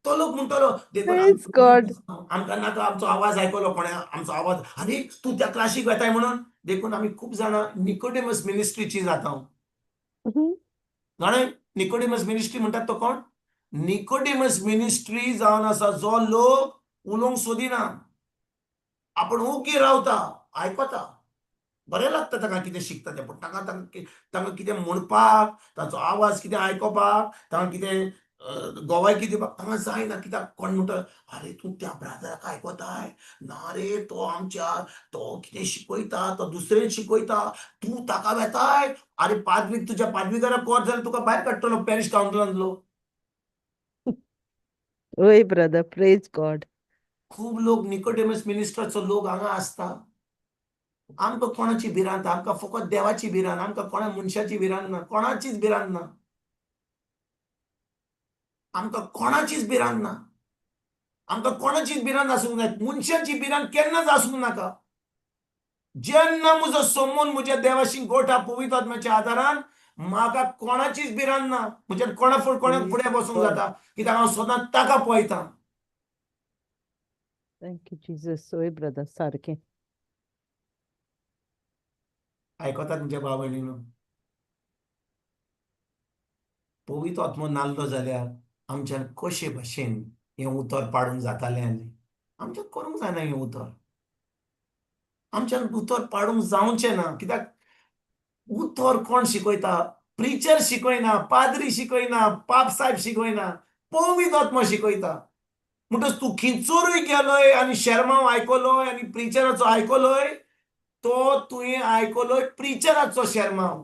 [SPEAKER 4] तो लोक म्हणटलो देखून आमकां नाका आमचो आवाज आयकलो कोणें, आमचो आवाज, आनी तूं त्या क्लासीक वेताय म्हणून. देखून आमी खूब जाणां निकोडेमस मिनिस्ट्रीची जाता. जाणा निकोडेमस मिनिस्ट्री म्हणटात तो कोण? निकोडेमस मिनिस्ट्री जावन आसा जो लोक उलोवंक सोदिना, आपूण ओगी रावता, आयकता, बरें लागता ताका कितें शिकता तें, पूण ताका तांकां कितें म्हणपाक, ताचो आवाज कितें आयकोपाक, तांकां कितें गोवायकी दिवपाक तांकां जायना. कित्याक कोण म्हणटा, आरे तूं त्या ब्रादराक आयकताय ना रे, तो आमच्या तो कितें शिकयता, तो दुसरें शिकयता, तूं ताका वेताय, आरे पादवीक तुज्या पादविकाराक कोर जाल्यार तुका भायर काडटलो पॅरिश कावन्सिलांतलो.
[SPEAKER 3] ओय ब्रदर, प्रेज गॉड.
[SPEAKER 4] खूब लोक निकोडेमस मिनिस्टराचो लोक हांगा आसता. आमकां कोणाची भिरांत? आमकां फकत देवाची भिरांत. आमकां कोणा मनशाची भिरांत ना, कोणाचीच भिरांत ना. आमकां कोणाचीच भिरांत ना. आमकां कोणाचीच भिरांत आसूंक जाय. मनशाची भिरांत केन्नाच आसूंक नाका. जेन्ना म्हजो संबंद म्हज्या देवाशी गोठा पवित्र आत्म्याच्या आदारान, म्हाका कोणाचीच भिरांत ना. म्हज्यान कोणा फुडें कोणाक फुडें बसूंक जाता, कित्याक हांव सदांच ताका पळयतां.
[SPEAKER 3] Thank you Jesus. ओय ब्रदर, सारकें.
[SPEAKER 4] आयकतात म्हज्या भाव भयणीनो? पवित्र आत्मो नाल्लो जाल्यार आमच्यान कशे भाशेन हें उतर पाडूंक जातालें? आनी आमच्यान करूंक जायना हें उतर, आमच्यान उतर पाडूंक जावचें ना. कित्याक उतर कोण शिकयता? प्रिचर शिकयना, पाद्री शिकयना, पाप साहेब शिकयना, पवित्र आत्मो शिकयता. म्हणटच तूं खिंचोरूय गेलोय आनी शेरमांव आयकलोय आनी प्रिचराचो आयकलोय, तो तुवें आयकलोय प्रिचराचो शेरमांव.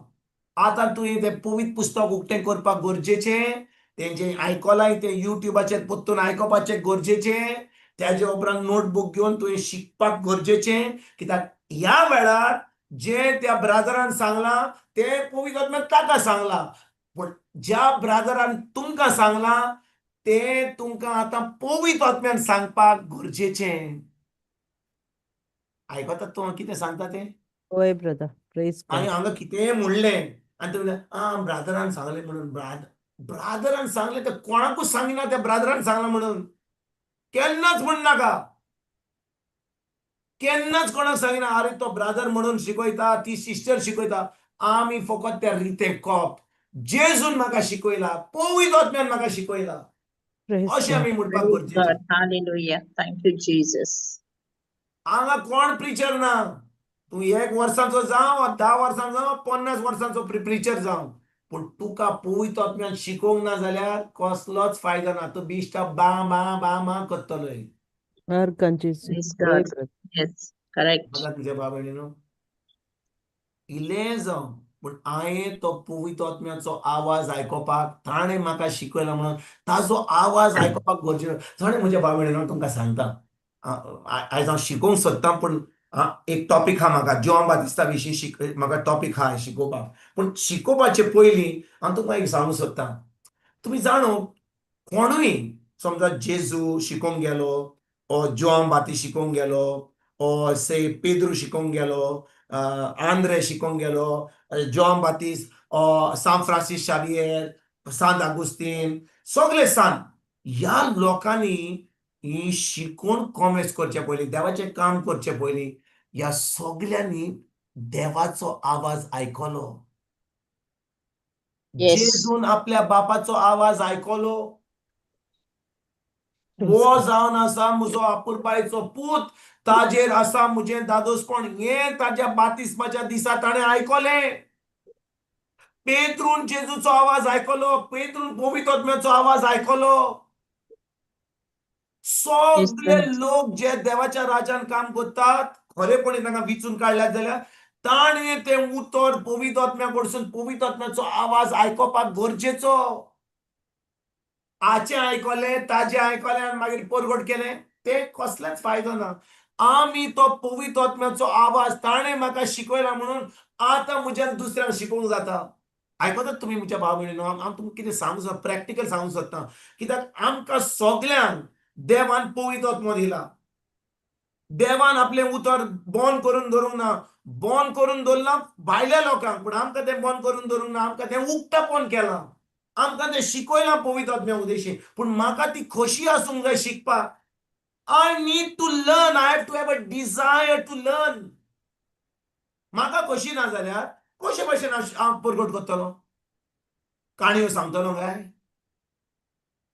[SPEAKER 4] आतां तुवें तें पवित्र पुस्तक उक्तें करपाक गरजेचें, तेंचें आयकलाय तें युट्यूबाचेर परतून आयकुपाचें गरजेचें, त्याजे उपरांत नोटबूक घेवन तुवें शिकपाक गरजेचें. कित्याक ह्या वेळार जें त्या ब्रादरान सांगलां तें पवित्र आत्म्यान ताका सांगलां, पूण ज्या ब्रादरान तुमकां सांगलां तें तुमकां आतां पवित्र आत्म्यान सांगपाक गरजेचें. आयकतात तूं हांव कितें सांगता तें?
[SPEAKER 3] हय ब्रदर, प्रेज
[SPEAKER 4] आनी
[SPEAKER 3] गॉड.
[SPEAKER 4] हांगा कितेंय म्हणलें आनी तुमी आं ब्रादरान सांगलें म्हणून, ब्रादरान सांगलें तें कोणाकूच सांगिना त्या ब्रादरान सांगलां म्हणून केन्नाच म्हणनाका, केन्नाच कोणाक सांगिना अरे तो ब्रादर म्हणून शिकयता, ती सिस्टर शिकयता. आमी फकत त्या रितें कोप जेजून म्हाका शिकयला, पवित्र आत्म्यान म्हाका शिकयला
[SPEAKER 3] प्रेज
[SPEAKER 4] अशें
[SPEAKER 3] गॉड.
[SPEAKER 4] आमी म्हणपाक
[SPEAKER 1] Praise
[SPEAKER 4] गरजेचें.
[SPEAKER 1] God. Hallelujah. Thank you, Jesus.
[SPEAKER 4] हांगा कोण प्रिचर ना, तूं एक वर्साचो जावं वा 10 वर्सांचो जावं, 50 वर्सांचो प्रिचर जावं, पूण तुका पवित्र आत्म्यान शिकोवंक ना जाल्यार कसलोच फायदो ना. तूं बिश्टा बा बा बा मा करतलोय.
[SPEAKER 3] आर्गां जेजू.
[SPEAKER 1] Praise
[SPEAKER 3] हय
[SPEAKER 1] God.
[SPEAKER 3] Brother.
[SPEAKER 1] Yes, correct.
[SPEAKER 4] म्हाका तुज्या बाबा न्हू इल्लें जावं, पूण हांवें तो पवित्र आत्म्याचो आवाज आयकोपाक ताणें म्हाका शिकयला म्हणून ताजो आवाज आयकोपाक गरजेचो. जाणें म्हज्या बाबा न्हू तुमकां सांगता, आयज हांव शिकोवंक सोदतां, पूण एक टॉपीक आहा म्हाका जुआंव बातिस्ता विशीं म्हाका टॉपीक आहा शिकोवपाक. पूण शिकोवपाचे पयलीं हांव तुमकां एक सांगूंक सोदतां. तुमी जाणो कोणूय समजा जेजू शिकोवंक गेलो, ओ जुआंव बाती शिकोवंक गेलो, ओ से पेद्रू शिकोवंक गेलो, आंद्रे शिकोवंक गेलो, जुआंव बातीस, ओ सांत फ्रांसीस शावियर, सांत आगुस्तीन, सगळे सांत, ह्या लोकांनी ही शिकोवन कॉमेस करचे पयलीं, देवाचें काम करचे पयलीं ह्या सगल्यांनी देवाचो आवाज आयकलो. जेजून आपल्या बापाचो आवाज आयकलो. वो जावन आसा म्हजो आपुरबायचो पूत, ताजेर आसा म्हजें दादोसपण, हें ताज्या बातिस्माच्या दिसा ताणें आयकलें. पेत्रून जेजूचो आवाज आयकलो, पेत्रून पवित्र आत्म्याचो आवाज आयकलो. सगळे लोक जे देवाच्या राजान काम करतात, खरेपणी तांकां विचून काडल्यात जाल्यार ताणें तें उतर पवित्र आत्म्या कडसून पवित्र आत्म्याचो आवाज आयकोपाक गरजेचो. आचें आयकलें, ताजें आयकलें आनी मागीर परगट केलें, तें कसलेंच फायदो ना. आमी तो पवित्र आत्म्याचो आवाज ताणें म्हाका शिकयला म्हणून आतां म्हज्यान दुसऱ्यांक शिकोवंक जाता. आयकतात तुमी म्हज्या भाव भयणीनो, हांव तुमकां कितें सांगूंक सोदता, प्रॅक्टिकल सांगूंक सोदता. कित्याक आमकां सगल्यांक देवान पवित्र आत्मो दिला. देवान आपलें उतर बंद करून दवरूंक ना, बंद करून दवरलां भायल्या लोकांक, पूण आमकां तें बंद करून दवरूंक ना. आमकां तें उक्तापण केलां, आमकां तें शिकयलां पवित्र आत्म्या उद्देशी. पूण म्हाका ती खोशी आसूंक जाय शिकपाक. I need to learn, I have to have a desire to learn. म्हाका खोशी ना जाल्यार कशे भशेन हांव परगट करतलो? काणयो सांगतलो काय?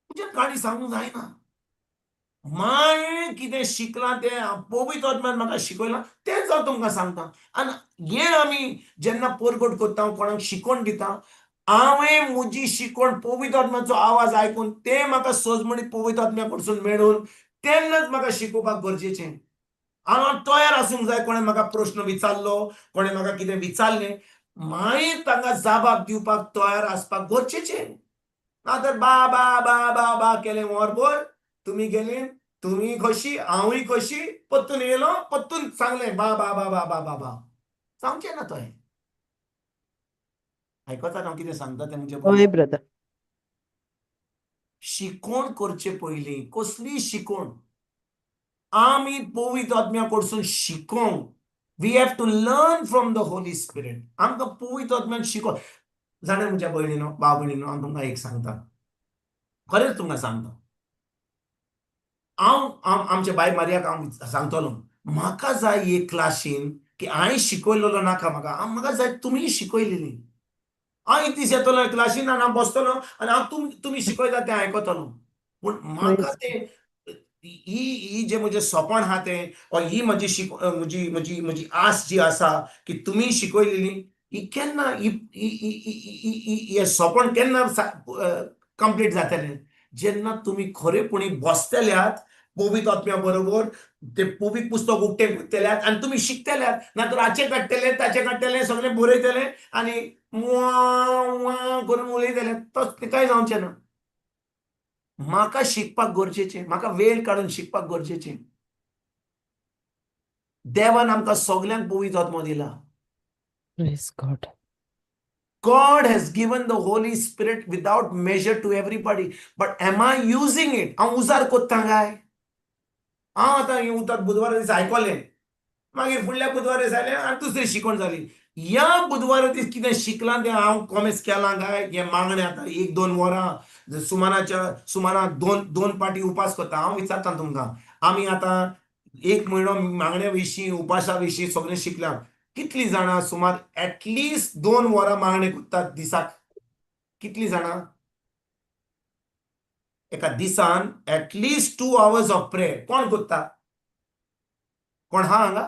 [SPEAKER 4] म्हज्यान काणी सांगूंक जायना. मागीर कितें शिकलां तें पवित्र आत्म्यान म्हाका शिकयलां तेंच हांव तुमकां सांगता. आनी हें आमी जेन्ना परगट करता, कोणाक शिकोवन दिता, हांवें म्हजी शिकवण पवित्र आत्म्याचो आवाज आयकून तें म्हाका सजमणी पवित्र आत्म्या कडसून मेळून तेन्नाच म्हाका शिकोवपाक गरजेचें. हांव तयार आसूंक जाय. कोणें म्हाका प्रश्न विचारलो, कोणें म्हाका कितें विचारलें, मागीर तांकां जाबाब दिवपाक तयार आसपाक गरजेचें. ना तर बा बा बा बा बा केलें वरभर, तुमी गेले, तुमी खोशी, हांवूय खोशी, परतून येयलो, परतून सांगलें बा बा बा बा बा बा बा, सांगचें ना तुवें. आयकतात हांव कितें सांगता तें म्हजें?
[SPEAKER 3] हय ब्रदर.
[SPEAKER 4] शिकोवण करचे पयलीं कसली शिकोवण आमी पवित्र आत्म्या कडसून शिकोवंक, we have to learn from the Holy Spirit. आमकां पवित्र आत्म्यान शिको. जाणा म्हज्या भयणीनो, भाव भयणीनो, हांव तुमकां एक सांगता, खरेंच तुमकां सांगता, हांव आमच्या बाय मारियाक हांव सांगतलो, म्हाका जाय एक क्लासीन की हांवें शिकयलेलो नाका म्हाका, म्हाका जाय तुमी शिकयलेली. हांव एक दीस येतलो क्लासीन आनी हांव बसतलो आनी हांव तुमी शिकयता तें आयकतलो. पूण म्हाका तें ही ही जे म्हजें सपन आहा तें, ही म्हजी म्हजी म्हजी म्हजी आस जी आसा की तुमी शिकयलेली ही केन्ना हें सोंपण केन्ना कंप्लीट जातलें? जेन्ना तुमी खरेपणी बसतल्यात पवित्र आत्म्या बरोबर, ते पवित्र पुस्तक उक्तें करतल्यात आनी तुमी शिकतल्यात. ना तर हाचें काडटले, ताचें काडटले, सगळें बरयतले आनी वा करून उलयतले, तसलें कांय जावचें ना. म्हाका शिकपाक गरजेचें, म्हाका वेळ काडून शिकपाक गरजेचें. देवान आमकां सगल्यांक पवित्र आत्मो दिला.
[SPEAKER 3] Praise God.
[SPEAKER 4] God has given the Holy Spirit without measure to everybody. But am I using it? हांव उजार कोत्ता काय? हांव आतां हें उतर बुधवारा दीस आयकलें, मागीर फुडल्या बुधवारा दीस आयलें आनी दुसरी शिकवण जाली. ह्या बुधवारा दीस कितें शिकलां तें हांव कॉमेस केलां काय? हें मागणें आतां 1-2 वरां सुमाराच्या सुमारा दोन पाटी उपास करता. हांव विचारता तुमकां, आमी आतां 1 म्हयनो मागण्या विशीं, उपासा विशीं सगळें शिकलां. कितलीं जाणां सुमार एटलिस्ट 2 वरां मागणें करतात दिसाक? कितलीं जाणां एका दिसान at least 2 hours of prayer कोण करता? कोण हा हांगा?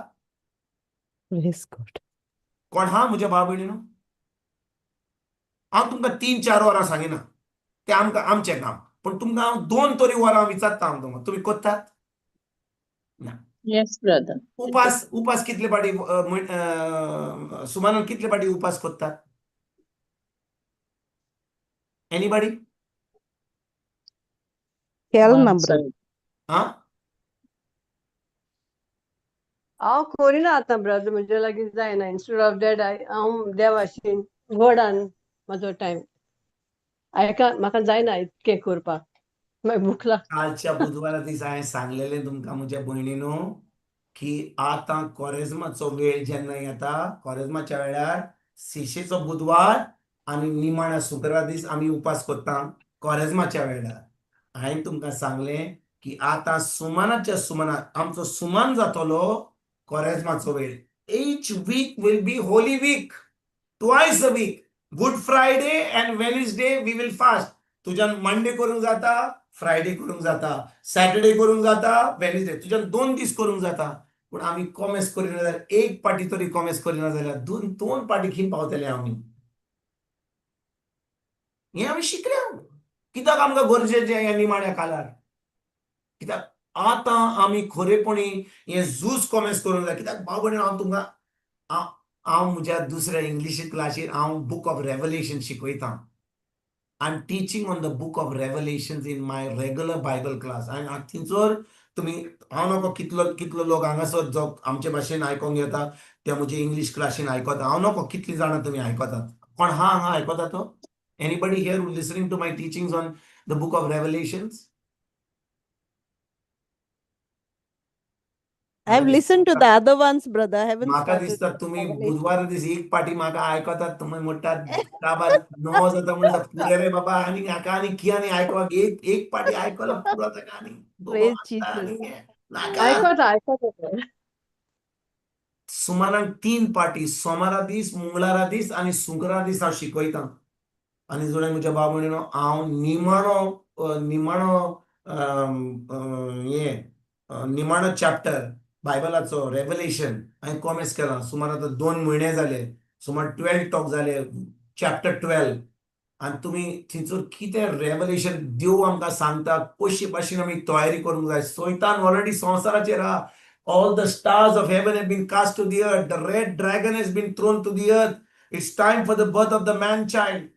[SPEAKER 3] Praise God.
[SPEAKER 4] कोण हा म्हज्या भाव भयणीनो? हांव तुमकां 3-4 वरां सांगिना, तें आमकां आमचें काम, पूण तुमकां हांव 2 तरी वरां विचारता. हांव तुमकां, तुमी करतात ना?
[SPEAKER 1] Yes, brother.
[SPEAKER 4] उपास, उपास कितले पाटी, सुमारान कितले पाटी उपास करतात? एनीबडी?
[SPEAKER 3] केल ना ब्रदर.
[SPEAKER 4] हा,
[SPEAKER 5] हांव करिना आतां ब्रदर, म्हजे लागीं जायना. इन्स्टेड ऑफ that हांव देवाशीन व्हडान म्हजो टायम आयका, म्हाका जायना इतकें करपाक, मागीर भूक लागता.
[SPEAKER 4] कालच्या बुधवारा दीस हांवें सांगलेलें तुमकां म्हज्या भयणीनो की आतां कोरेज्माचो वेळ जेन्ना येता, कोरेज्माच्या वेळार शिशेचो बुधवार आनी निमाण्या शुक्रार दीस आमी उपास करता कोरेज्माच्या वेळार. हांवें तुमकां सांगलें की आतां सुमानाच्या सुमानाक आमचो सुमान जातलो कोरेज्माचो वेळ. Each week will be holy week, twice a week, Good Friday and Wednesday we will fast. तुज्यान मंडे करूंक जाता, फ्रायडे करूंक जाता, सॅटर्डे करूंक जाता, वेनसडे, तुज्यान 2 दीस करूंक जाता. पूण आमी कॉमेस करिना जाल्यार, एक पाटी तरी कॉमेस करिना जाल्यार 2 पाटी खंय पावतले आमी? हें आमी शिकल्या. कित्याक आमकां गरजेचें ह्या निमाण्या काळार? कित्याक आतां आमी खरेपणी हें झूज कॉमेस करूंक जाय. कित्याक भाव भयणी, हांव तुमकां, हांव म्हज्या दुसऱ्या इंग्लीश क्लासीर हांव बूक ऑफ रेवलेशन शिकयतां. I am teaching on the book of Revelations in my regular Bible class. आनी थंयसर तुमी, हांव नको कितलो कितलो लोक हांगासर जो आमचे भाशेन आयकोंक येता ते म्हजे इंग्लीश क्लासीन आयकता. हांव नको कितलीं जाणां तुमी आयकतात. कोण हा हांगा आयकता तो? Anybody here listening to my teachings on the book of Revelations?
[SPEAKER 3] I have listened to the other ones, brother. I haven't
[SPEAKER 4] म्हाका
[SPEAKER 3] started
[SPEAKER 4] दिसता
[SPEAKER 3] with
[SPEAKER 4] तुमी
[SPEAKER 3] Revelation.
[SPEAKER 4] बुधवारा दीस एक पाटी म्हाका आयकतात, तुमी म्हणटात काबार 9 जाता म्हणटा पुरे रे बाबा, आनी हाका आनी कितें आनी आयकपाक, एक पाटी आयकलो पुरो ताका आनी
[SPEAKER 3] Praise Jesus.
[SPEAKER 4] नाका.
[SPEAKER 5] आयकता आयकता.
[SPEAKER 4] सुमारान 3 पाटी, सोमारा दीस, मंगळारा दीस आनी शुक्रारा दीस हांव शिकयतां. आनी जोडे म्हज्या भाव भयणीनो, हांव निमाणो निमाणो हें निमाणो चॅप्टर बायबलाचो रेवलेशन हांवें कॉमेस केलां. सुमार आतां 2 म्हयने जाले, सुमार 12 टॉक जाले, चॅप्टर 12. आनी तुमी थंयसर कितें रेवलेशन देव आमकां सांगता, कशी भाशेन आमी तयारी करूंक जाय. सैतान ऑलरेडी संवसाराचेर आहा. All the stars of heaven have been cast to the earth. The red dragon has been thrown to the earth. It's time for the birth of the man child.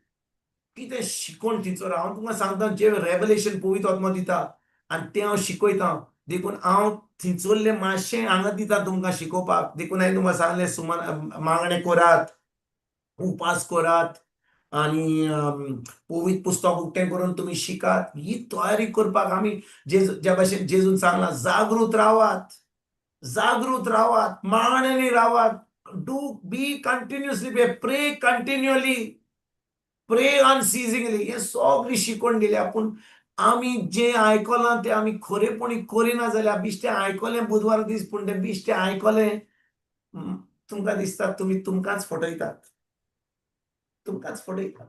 [SPEAKER 4] कितें शिकोवन थंयसर हांव तुमकां सांगता, जें रेवलेशन पवित्र आत्मो दिता आनी तें हांव शिकयतां. देखून हांव थंयसरलें मातशें हांगा दिता तुमकां शिकोवपाक. देखून हांवें तुमकां सांगलें, सुमान मागणें करात, उपास करात आनी पवित्र पुस्तक उक्तें करून तुमी शिकात. ही तयारी करपाक आमी ज्या भाशेन जेजून सांगलां, जागृत रावात, जागृत रावात, मागण्यांनी रावात. Do be continuously pray, continually pray unceasingly. हें सगळें शिकोवन दिल्या. पूण आमी जें आयकलां तें आमी खरेपणी करिना जाल्यार, बिश्टें आयकलें बुधवार दीस, पूण तें बिश्टें आयकलें, तुमकां दिसता तुमी तुमकांच फटयतात, तुमकांच फटयतात.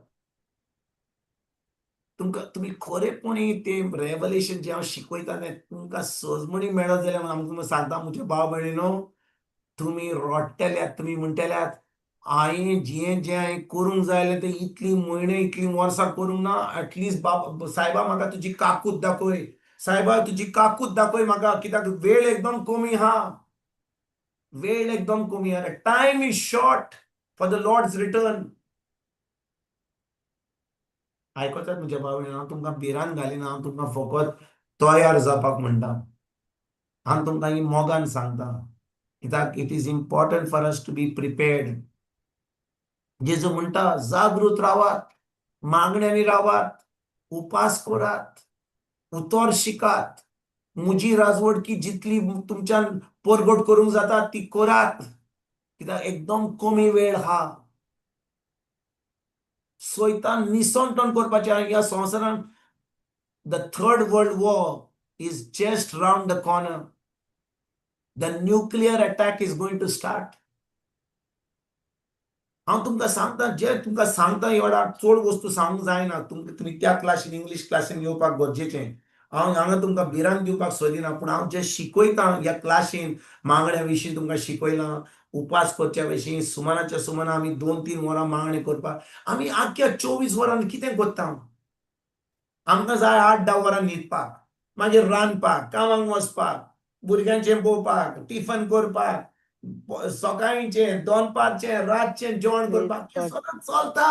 [SPEAKER 4] तुमकां तुमी खरेपणी तें रेवलेशन जें हांव शिकयता तें तुमकां सजमणी मेळत जाल्यार हांव तुमकां सांगता म्हज्या भाव भयणीनो, तुमी रडटल्यात, तुमी म्हणटल्यात हांवें जें जें हांवें करूंक जाय जाल्यार तें इतली म्हयने इतलीं वर्सां करूंक ना. एटलिस्ट बाब सायबा म्हाका तुजी काकूत दाखय, सायबा तुजी काकूत दाखय म्हाका, कित्याक वेळ एकदम कमी आहा, वेळ एकदम कमी आहा. Time is short for the Lord's return. आयकतात म्हज्या भाव, हांव तुमकां भिरांत घालिना, हांव तुमकां फकत तयार जावपाक म्हणटा. हांव तुमकां ही मोगान सांगता, कित्याक it is important for us to be prepared. जेजू म्हणटा जागृत रावात, मागण्यांनी रावात, उपास करात, उतर शिकात, म्हजी राजवडकी जितली तुमच्यान परगट करूंक जाता ती करात, कित्याक एकदम कमी वेळ आहा. सैतान निसंटन करपाचें ह्या संवसारान. The third world war is just round the corner. The nuclear attack is going to start. हांव तुमकां सांगता, जे तुमकां सांगता एवढा चड वस्तू सांगूंक जायना. तुमकां तुमी त्या क्लासीन इंग्लीश क्लासीन येवपाक गरजेचें. हांव हांगा तुमकां भिरांत दिवपाक सोदिना, पूण हांव जें शिकयतां ह्या क्लासीन मागण्या विशीं तुमकां शिकयलां, उपास करच्या विशीं. सुमानाच्या सुमाना आमी 2-3 वरां मागणें करपाक, आमी आख्ख्या 24 वरां कितें करता? आमकां जाय 8-10 वरां न्हिदपाक, मागीर रांदपाक, कामाक वचपाक, भुरग्यांचें पळोवपाक, टिफन करपाक, सकाळचें, दनपारचें, रातचें जेवण करपाक, हें सगळें चलता.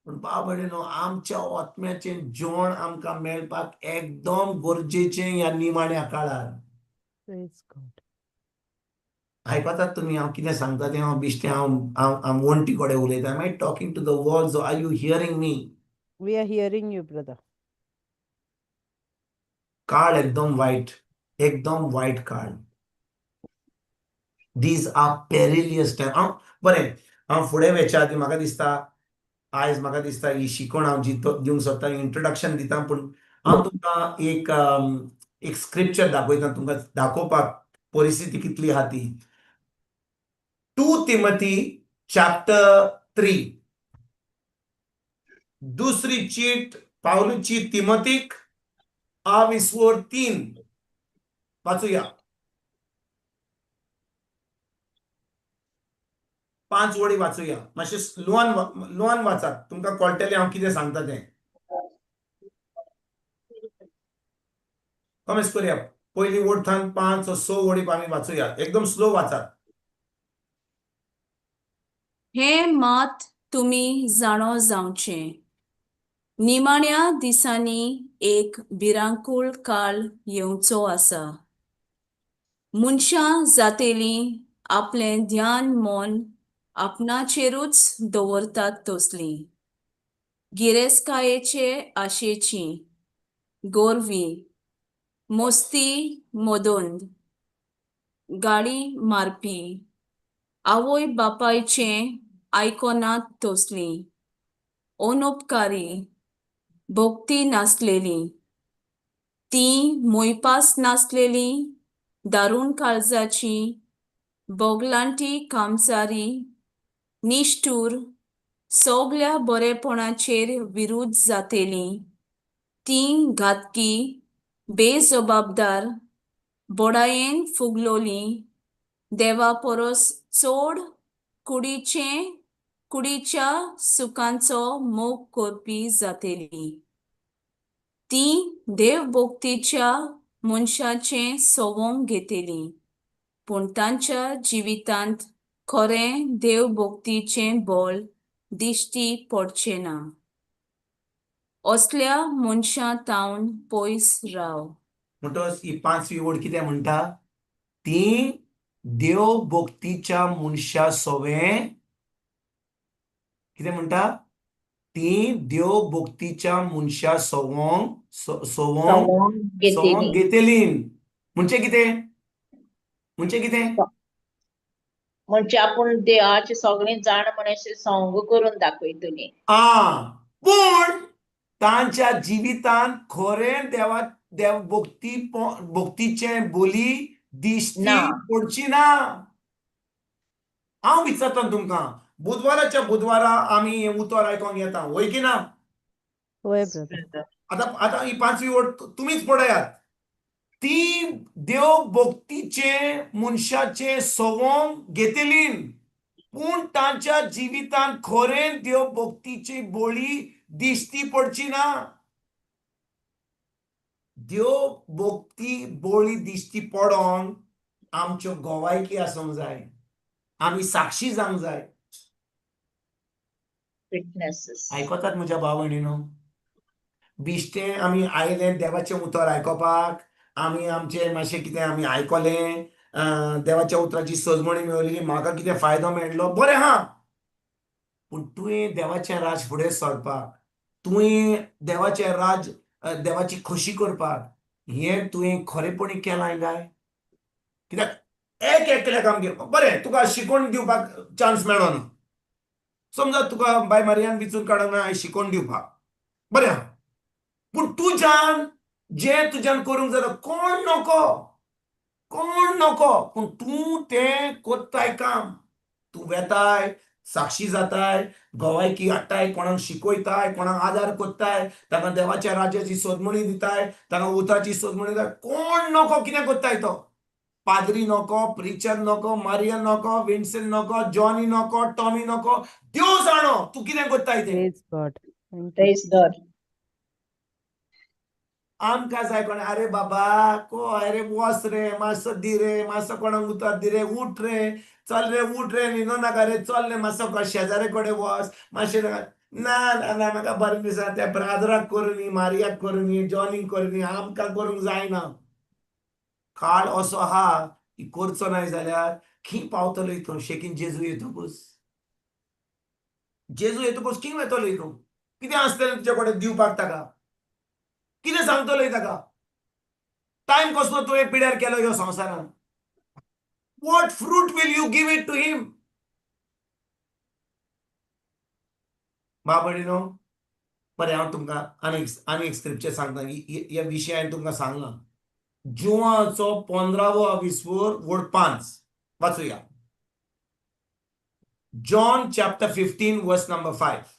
[SPEAKER 4] पूण बाबडे न्हू, आमच्या आत्म्याचें जेवण आमकां मेळपाक एकदम गरजेचें ह्या निमाण्या काळार.
[SPEAKER 3] Praise God.
[SPEAKER 4] आयकतात तुमी हांव कितें सांगता तें? हांव बिश्टें हांव हांव हांव वण्टी कडेन उलयता? Am I talking to the walls? Are you hearing me?
[SPEAKER 3] We are hearing you, brother.
[SPEAKER 4] काळ एकदम वायट, एकदम वायट काळ. These are perilous time. हांव बरें, हांव फुडें वचच्या आदीं म्हाका दिसता आयज म्हाका दिसता ही शिकवण हांव जी दिवंक सोदता, इंट्रोडक्शन दिता, पूण हांव तुमकां एक एक स्क्रिप्चर दाखयता तुमकां दाखोवपाक परिस्थिती कितली आहा ती. 2 तिमती चॅप्टर 3, दुसरी चीट पावलूची तिमतीक, 23 वाचूया. 5 वळी वाचूया, मातशें स्लोवान ल्वान वाचात, तुमकां कळटलें हांव कितें सांगता तें. कमेस करूया, पयली ओळथान 5 6 वळी आमी वाचूया, एकदम स्लो वाचात.
[SPEAKER 6] हें मात तुमी जाणो जावचें, निमाण्या दिसांनी एक भिरांकूळ काळ येवचो आसा. मनशां जातेलीं आपलें ध्यान मन आपणाचेरूच दवरतात तसलीं, गिरेस्तकायेचे आशेची, गोरवी, मस्ती मदंद, गाळी मारपी, आवय बापायचें आयकनात तसलीं, अनुपकारी, भक्ती नासलेलीं, तीं मोयपास नासलेलीं, दारूण काळजाचीं, बोगलांटी कामचारी, निश्ठूर, सगल्या बरेपणाचेर विरुद्ध जातेलीं, तीं घातकी, बेजबाबदार, बोडायेन फुगलोलीं, देवा परस चड कुडीचें कुडीच्या सुखांचो मोग करपी जातेलीं. तीं देवभक्तीच्या मनशाचें सवंग घेतेलीं, पूण तांच्या जिवितांत खरें देवभक्तीचें बळ दिश्टी पडचें ना. असल्या मनशां तावन पयस राव.
[SPEAKER 4] म्हणटकच ही 5वी ओळ कितें म्हणटा? ती देव भक्तीच्या मनशा सोवें कितें म्हणटा? ती देव भक्तीच्या मनशा सवंग सवंग
[SPEAKER 1] सवंग
[SPEAKER 4] सवंग
[SPEAKER 1] घेतेली.
[SPEAKER 4] घेतेली. म्हणजे कितें? म्हणजे कितें?
[SPEAKER 1] म्हणजे आपूण देवाचे सगळें जाण म्हण अशें संग करून दाखयतली.
[SPEAKER 4] आ पूण तांच्या जिवितांत खरें देवा देव भक्ती भक्तीचें बोली दिश्टी
[SPEAKER 1] ना.
[SPEAKER 4] पडची ना. हांव विचारता तुमकां, बुधवाराच्या बुधवारा आमी हें उतर आयकोंक येता, वय की ना?
[SPEAKER 3] वय ब्रदर.
[SPEAKER 4] आतां आतां ही 5वी ओळ तुमीच पळयात. ती देव भक्तीचें मनशाचें सवंग घेतली, पूण तांच्या जिवितांत खरें देव भक्तीची बोळी दिश्टी पडची ना. देव भक्ती बोळी दिश्टी पडोन आमच्यो गोवायकी आसूंक जाय, आमी साक्षी जावंक जाय.
[SPEAKER 1] Witnesses.
[SPEAKER 4] आयकतात म्हज्या भाव भयणीनो? बिश्टें आमी आयले देवाचें उतर आयकोपाक, आमी आमचें मातशें कितें आमी आयकलें, देवाच्या उतराची सजमणी मेवली, म्हाका कितें फायदो मेळ्ळो, बरें आहा. पूण तुवें देवाचें राज फुडें सरपाक, तुवें देवाचें राज देवाची खोशी करपाक हें तुवें खरेपणी केलां काय? कित्याक एक एकल्याक आमगेर बरें तुका शिकोवन दिवपाक चान्स मेळो ना, समजा तुका बाय मारियान विचून काडूंक ना हांवें शिकोवन दिवपाक, बरें आहा. पूण तुज्यान जें तुज्यान करूंक जाता कोण नको, कोण नको, पूण तूं तें कोत्ताय काम, तूं वेताय, साक्षी जाताय, गोवायकी हाडटाय, कोणाक शिकयताय, कोणाक आदार कोत्ताय, ताका देवाच्या राज्याची सोदमणी दिताय, ताका उतराची सोदमणी दिताय. कोण नको कितें कोत्ताय तो, पाद्री नको, प्रिचर नको, मारिया नको, विन्सन नको, जॉनी नको, टॉमी नको, देव जाणो तूं कितें कोत्ताय तें.
[SPEAKER 3] Praise God. Thank you.
[SPEAKER 1] Praise God.
[SPEAKER 4] आमकां जाय कोण, अरे बाबा को, अरे वस रे, मातसो दी रे, मातसो कोणाक उतर दी रे, उठ रे, चल रे, उठ रे, न्हिदो नाका रे, चल रे, मातसो शेजारे कडेन वच मातशें. ना ना ना, म्हाका बरें दिसना, त्या ब्रादराक करूं, मारियाक करूं, जॉनीक करूं, आमकां करूंक जायना. काळ असो आहा की करचो नाय जाल्यार खंय पावतलो हितून? शेकीन जेजू येतकूच, जेजू येतकूच खंय वतलो हितून? कितें आसतलें तुजे कडेन दिवपाक ताका? कितें सांगतलो ताका? टायम कसलो तुवें पिड्यार केलो ह्या संवसारान? What fruit will you give it to him? बाबडिनो, बरें हांव तुमकां आनी एक स्क्रिप्चर सांगता, ह्या विशयान तुमकां सांगलां. जुवाचो 15वो विस्वोर वड 5 वाचुया. John chapter 15 verse number 5.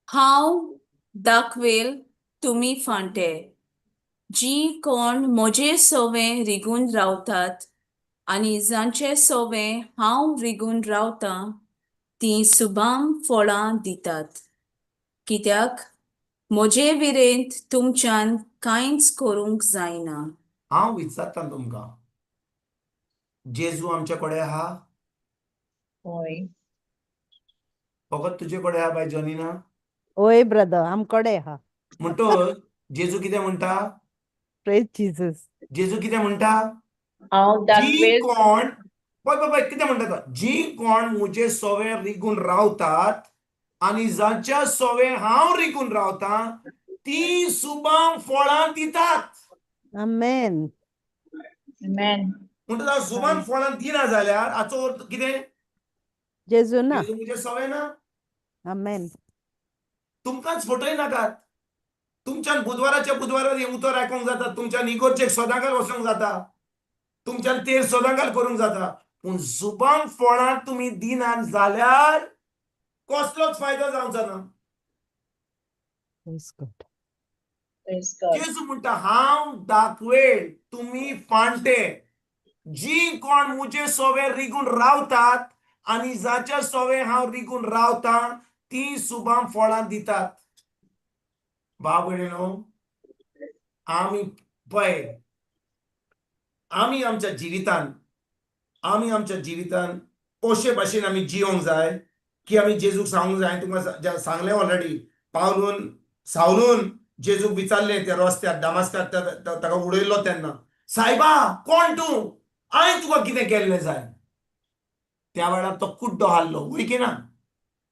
[SPEAKER 6] हांव दाखवेल तुमी फांटे, जी कोण म्हजे सोवे रिगून रावतात आनी जांचे सोवे हांव रिगून रावतां तीं सुबाम फळां दितात, कित्याक म्हजे विरेंत तुमच्यान कांयच करूंक जायना.
[SPEAKER 4] हांव विचारतां तुमकां, जेजू आमचे कडेन आहा?
[SPEAKER 1] हय.
[SPEAKER 4] फकत तुजे कडेन आहा बाय जॉनीना?
[SPEAKER 3] ओय ब्रदर, आमकडे आहा.
[SPEAKER 4] म्हणटच जेजू कितें म्हणटा?
[SPEAKER 3] Praise Jesus.
[SPEAKER 4] जेजू कितें म्हणटा?
[SPEAKER 1] हांव
[SPEAKER 4] जी
[SPEAKER 1] दाखवेल
[SPEAKER 4] कोण, पळय पळय पळय कितें म्हणटा तो, जी कोण म्हजे सोवे रिगून रावतात आनी जांच्या सोवे हांव रिगून रावतां ती सुबाम फळां दितात.
[SPEAKER 3] Amen.
[SPEAKER 1] Amen.
[SPEAKER 4] म्हणटच सुबाम फळां दिना जाल्यार हाचो अर्थ कितें?
[SPEAKER 3] जेजू ना.
[SPEAKER 4] जेजू म्हजे सोवे ना.
[SPEAKER 3] Amen.
[SPEAKER 4] तुमकांच फटय नाकात. तुमच्यान बुधवाराच्या बुधवारार हें उतर आयकोंक जाता, तुमच्यान इगोर्जेक सदांकाल वचोंक जाता, तुमच्यान तेर सदांकाल करूंक जाता, पूण जुबान फळां तुमी दिनात जाल्यार कसलोच फायदो जावचो ना.
[SPEAKER 3] Praise God.
[SPEAKER 1] Praise God.
[SPEAKER 4] जेजू म्हणटा हांव दाखवेल तुमी फांटे, जी कोण म्हजे सोवे रिगून रावतात आनी जाच्या सोवे हांव रिगून रावतां ती सुबाम फळां दितात. भाव भयणीनो, आमी पळय, आमी आमच्या जिवितान, आमी आमच्या जिवितान अशे भाशेन आमी जियोंक जाय की आमी जेजूक सांगूंक जाय. तुमकां सांगलें ऑलरेडी, पावलून सावलून जेजूक विचारलें त्या रस्त्यार दामास्कार ताका उडयल्लो तेन्ना, सायबा कोण तूं, हांवें तुका कितें केल्लें जाय? त्या वेळार तो कुड्डो हाडलो, वय की ना?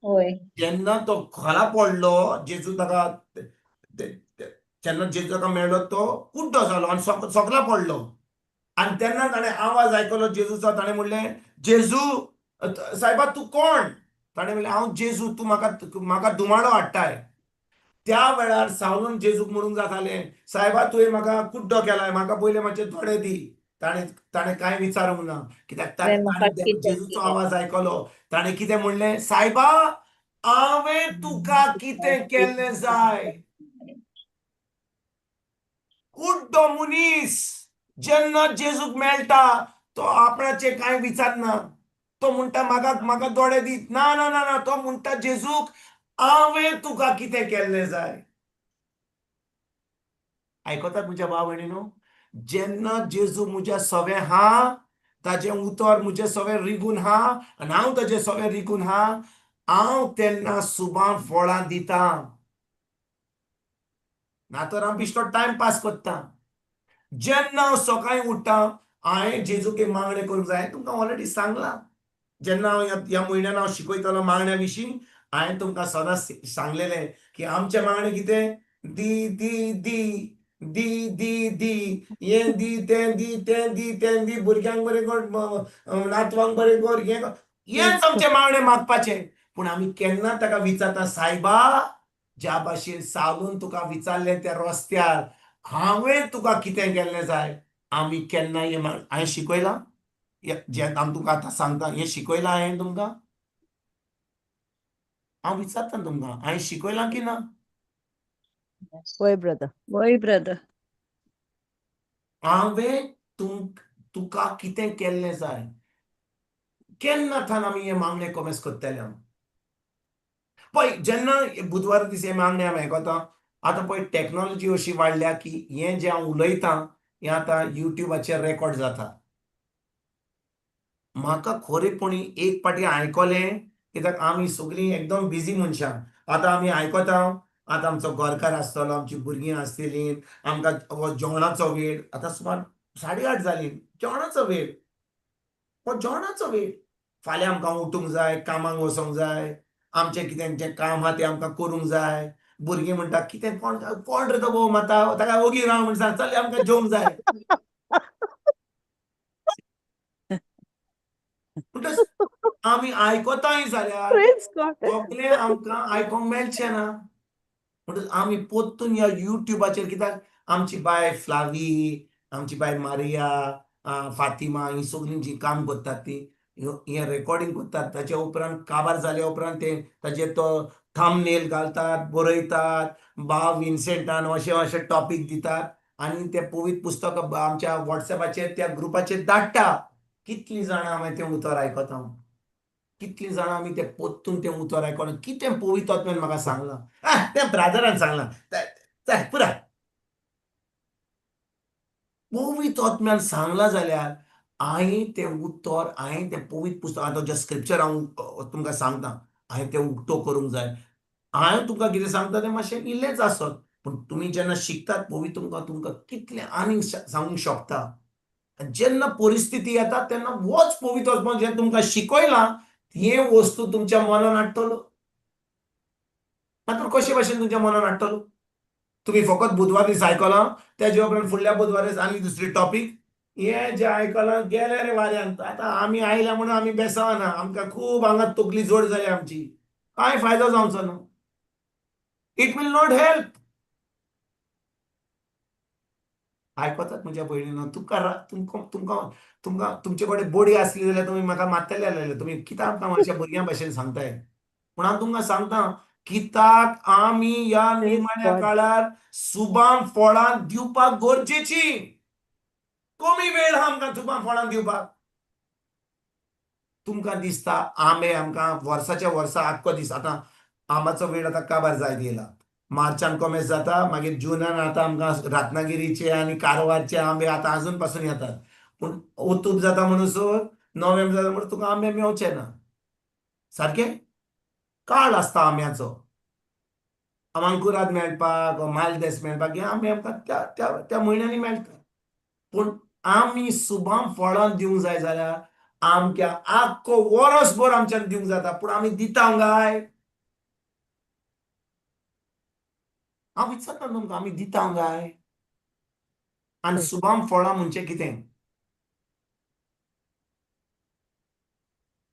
[SPEAKER 1] हय.
[SPEAKER 4] जेन्ना तो खाला पडलो, जेजू ताका जेन्ना जेजू ताका मेळ्ळो तो कुड्डो जालो आनी सोकला पडलो. आनी तेन्ना ताणें आवाज आयकलो जेजूचो, ताणें म्हणलें, जेजू सायबा तूं कोण? ताणें म्हणलें, हांव जेजू, तूं म्हाका दुमाडो हाडटाय. त्या वेळार सावलून जेजूक म्हणूंक जातालें, सायबा तुवें म्हाका कुड्डो केलाय, म्हाका पयलें मातशें दोळे दी. ताणें कांय विचारूंक ना, कित्याक ताणें जेजूचो आवाज आयकलो. ताणें कितें म्हणलें, सायबा हांवें तुका कितें केल्लें जाय? कुड्डो मनीस जेन्ना जेजूक मेळटा तो आपणाचें कांय विचारना. तो म्हणटा म्हाका म्हाका दोळे दी. ना ना ना ना, तो म्हणटा जेजूक हांवें तुका कितें केल्लें जाय. आयकतात म्हज्या भाव भयणीनो, जेन्ना जेजू म्हज्या सवें हा, ताजें उतर म्हजें सवें रिगून हा आनी हांव ताजें सवें रिगून हा, हांव तेन्ना सुबां फळां दिता. ना तर हांव बिश्टो टायम पास करता. जेन्ना हांव सकाळीं उठ्ठा हांवें जेजूक एक मागणें करूंक जाय. तुमकां ऑलरेडी सांगलां, जेन्ना हांव ह्या म्हयन्यान हांव शिकयतलो मागण्या विशीं, हांवें तुमकां सदांच सांगलेलें की आमचें मागणें कितें, दी दी दी दी दी दी, हें दी तें दी तें दी तें दी, भुरग्यांक बरें कर, नातवांक बरें कर, हें कर, हेंच आमचें मागणें मागपाचें. पूण आमी केन्ना ताका विचारता, सायबा ज्या भाशेन सावलून तुका विचारलें त्या रस्त्यार, हांवें तुका कितें केल्लें जाय? आमी केन्ना हें हांवें शिकयलां? जें हांव तुमकां आतां सांगता हें शिकयलां हांवें तुमकां? हांव विचारता तुमकां, हांवें शिकयलां की ना?
[SPEAKER 3] वय ब्रदर.
[SPEAKER 2] वय ब्रदर.
[SPEAKER 4] हांवें तुका कितें केल्लें जाय? केन्ना थावन आमी हें मागणें कोमेस करतले? हांव पळय जेन्ना बुधवार दीस हें मागणें हांव आयकता, आतां पळय टॅक्नोलॉजी अशी वाडल्या की हें जें हांव उलयतां हें आतां युट्यूबाचेर रेकॉर्ड जाता. म्हाका खरेपणी एक पाटी आयकलें, कित्याक आमी सगळीं एकदम बिजी मनशां. आतां आमी आयकता, आतां आमचो घरकार आसतलो, आमची भुरगीं आसतलीं, आमकां जेवणाचो वेळ आतां सुमार 8:30 जालीं, जेवणाचो वेळ, हो जेवणाचो वेळ. फाल्यां आमकां उठूंक जाय, कामाक वचोंक जाय, आमचें कितें जें काम आहा तें आमकां करूंक जाय. भुरगीं म्हणटा कितें कोण कोण रे तो भोव माता, ताका ओगी राव म्हण सांग, चल आमकां जेवंक जाय. म्हणटच आमी आयकताय जाल्यार सगळें आमकां आयकोंक मेळचें ना. म्हणटच आमी परतून ह्या युट्यूबाचेर, कित्याक आमची बाय फ्लावी, आमची बाय मारिया, फातिमा, ही सगळीं जीं काम करतात ती हें रेकॉर्डिंग करतात. ताच्या उपरांत काबार जाल्या उपरांत ते ताजेर तो थंबनेल घालतात, बरयतात, भाव विन्सेंटान अशें अशें टॉपीक दितात आनी ते पवित्र पुस्तक आमच्या वॉट्सएपाचेर त्या ग्रुपाचेर धाडटा. कितलीं जाणां आमी तें उतर आयकता, कितलीं जाणां आमी तें परतून तें उतर आयकून कितें पवित्र आत्म्यान म्हाका सांगलां, तें ब्रादरान सांगलां, पुराय पवित्र आत्म्यान सांगलां जाल्यार हांवें तें उतर, हांवें तें पवित्र पुस्तक, आतां जें स्क्रिप्चर हांव तुमकां सांगता, हांवें तें उक्तो करूंक जाय. हांवें तुमकां कितें सांगता तें मातशें इल्लेंच आसत, पूण तुमी जेन्ना शिकतात पवित्र तुमकां तुमकां कितलें आनीक सांगूंक शकता. जेन्ना परिस्थिती येता तेन्ना होच पवित्र आत्मो जें तुमकां शिकयलां हें वस्तू तुमच्या मनान हाडटलो. मात्र कशे भाशेन तुमच्या मनान हाडटलो? तुमी फकत बुधवार दीस आयकलां, तेजे उपरांत फुडल्या बुधवार दीस आनी दुसरी टॉपीक, हें जें आयकलां गेलें रे वाऱ्यान. आतां आमी आयल्या म्हणून आमी बेसाना, आमकां खूब हांगा तकली जोड जाली आमची, कांय फायदो जावचो ना. It will not help. आयकतात म्हज्या भयणीनो, तुमकां तुमकां तुमकां तुमकां तुमचे कडेन बोडी आसली जाल्यार तुमी म्हाका मारतले आसलेले, तुमी कित्याक आमकां अशा भुरग्यां भाशेन सांगताय. पूण हांव तुमकां सांगता, कित्याक आमी ह्या निमाण्या काळार सुबां फळां दिवपाक गरजेची. कमी वेळ आहा आमकां सुबां फळां दिवपाक. तुमकां दिसता आंबे आमकां वर्साच्या वर्सा आख्खो दीस, आतां आंबाचो वेळ आतां काबार जायत येयला, मार्चान कोमेस जाता, मागीर जुनान आतां आमकां रत्नागिरीचे आनी कारवारचे आंबे आतां आजून पासून येतात. पूण ओतूब जाता म्हणसर नोव्हेंबर जाता म्हणून तुका आंबे मेवचे ना. सारकें काळ आसता आंब्याचो, मांकुराद मेळपाक, मालदेस मेळपाक, हे आंबे आमकां त्या त्या त्या म्हयन्यांनी मेळटा. पूण आमी सुबां फळां दिवंक जाय जाल्यार आमच्या आख्खो वरसभर आमच्यान दिवंक जाता, पूण आमी दिता काय? हांव विचारता तुमकां, आमी दिता काय? आनी सुबां फळां म्हणजे कितें?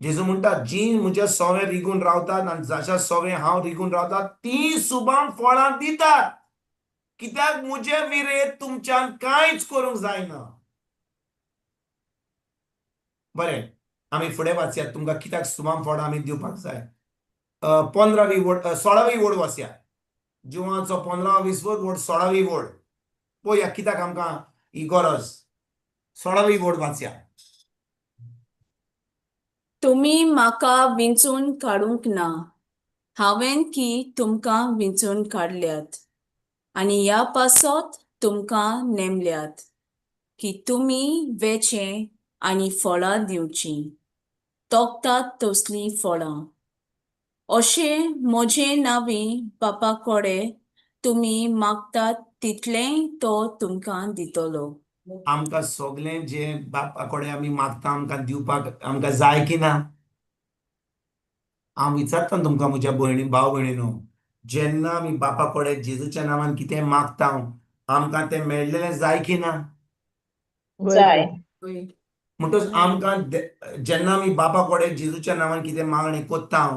[SPEAKER 4] जेजू म्हणटा, जी म्हज्या सोवे रिगून रावतात आनी जाच्या सोवे हांव रिगून रावता ती सुबां फळां दितात, कित्याक म्हजे विरेत तुमच्यान कांयच करूंक जायना. बरें, आमी फुडें वाचयात तुमकां कित्याक सुबां फळां आमी दिवपाक जाय. 15वी वड 16वी वड वाचया, जिवाचो 15वी वड 16वी वड पळोवया कित्याक आमकां ही गरज. 16वी वड वाचया.
[SPEAKER 6] तुमी म्हाका विंचून काडूंक ना, हांवें की तुमकां विंचून काडल्यात आनी ह्या पासत तुमकां नेमल्यात की तुमी वेचें आनी फळां दिवचीं, तोखतात तसलीं फळां. अशें म्हजें नांवी बापा कडेन तुमी मागतात तितलेंय तो तुमकां दितलो.
[SPEAKER 4] आमकां सगळें जें बापा कडेन आमी मागता आमकां दिवपाक आमकां जाय की ना? हांव विचारता तुमकां म्हज्या भयणी भाव भयणीनो, जेन्ना आमी बापा कडेन जेजूच्या नांवान कितें मागता आमकां तें मेळ्ळेलें जाय की ना?
[SPEAKER 1] जाय.
[SPEAKER 4] म्हणटच आमकां जेन्ना आमी बापा कडेन जेजूच्या नांवान कितें मागणें कोत्ता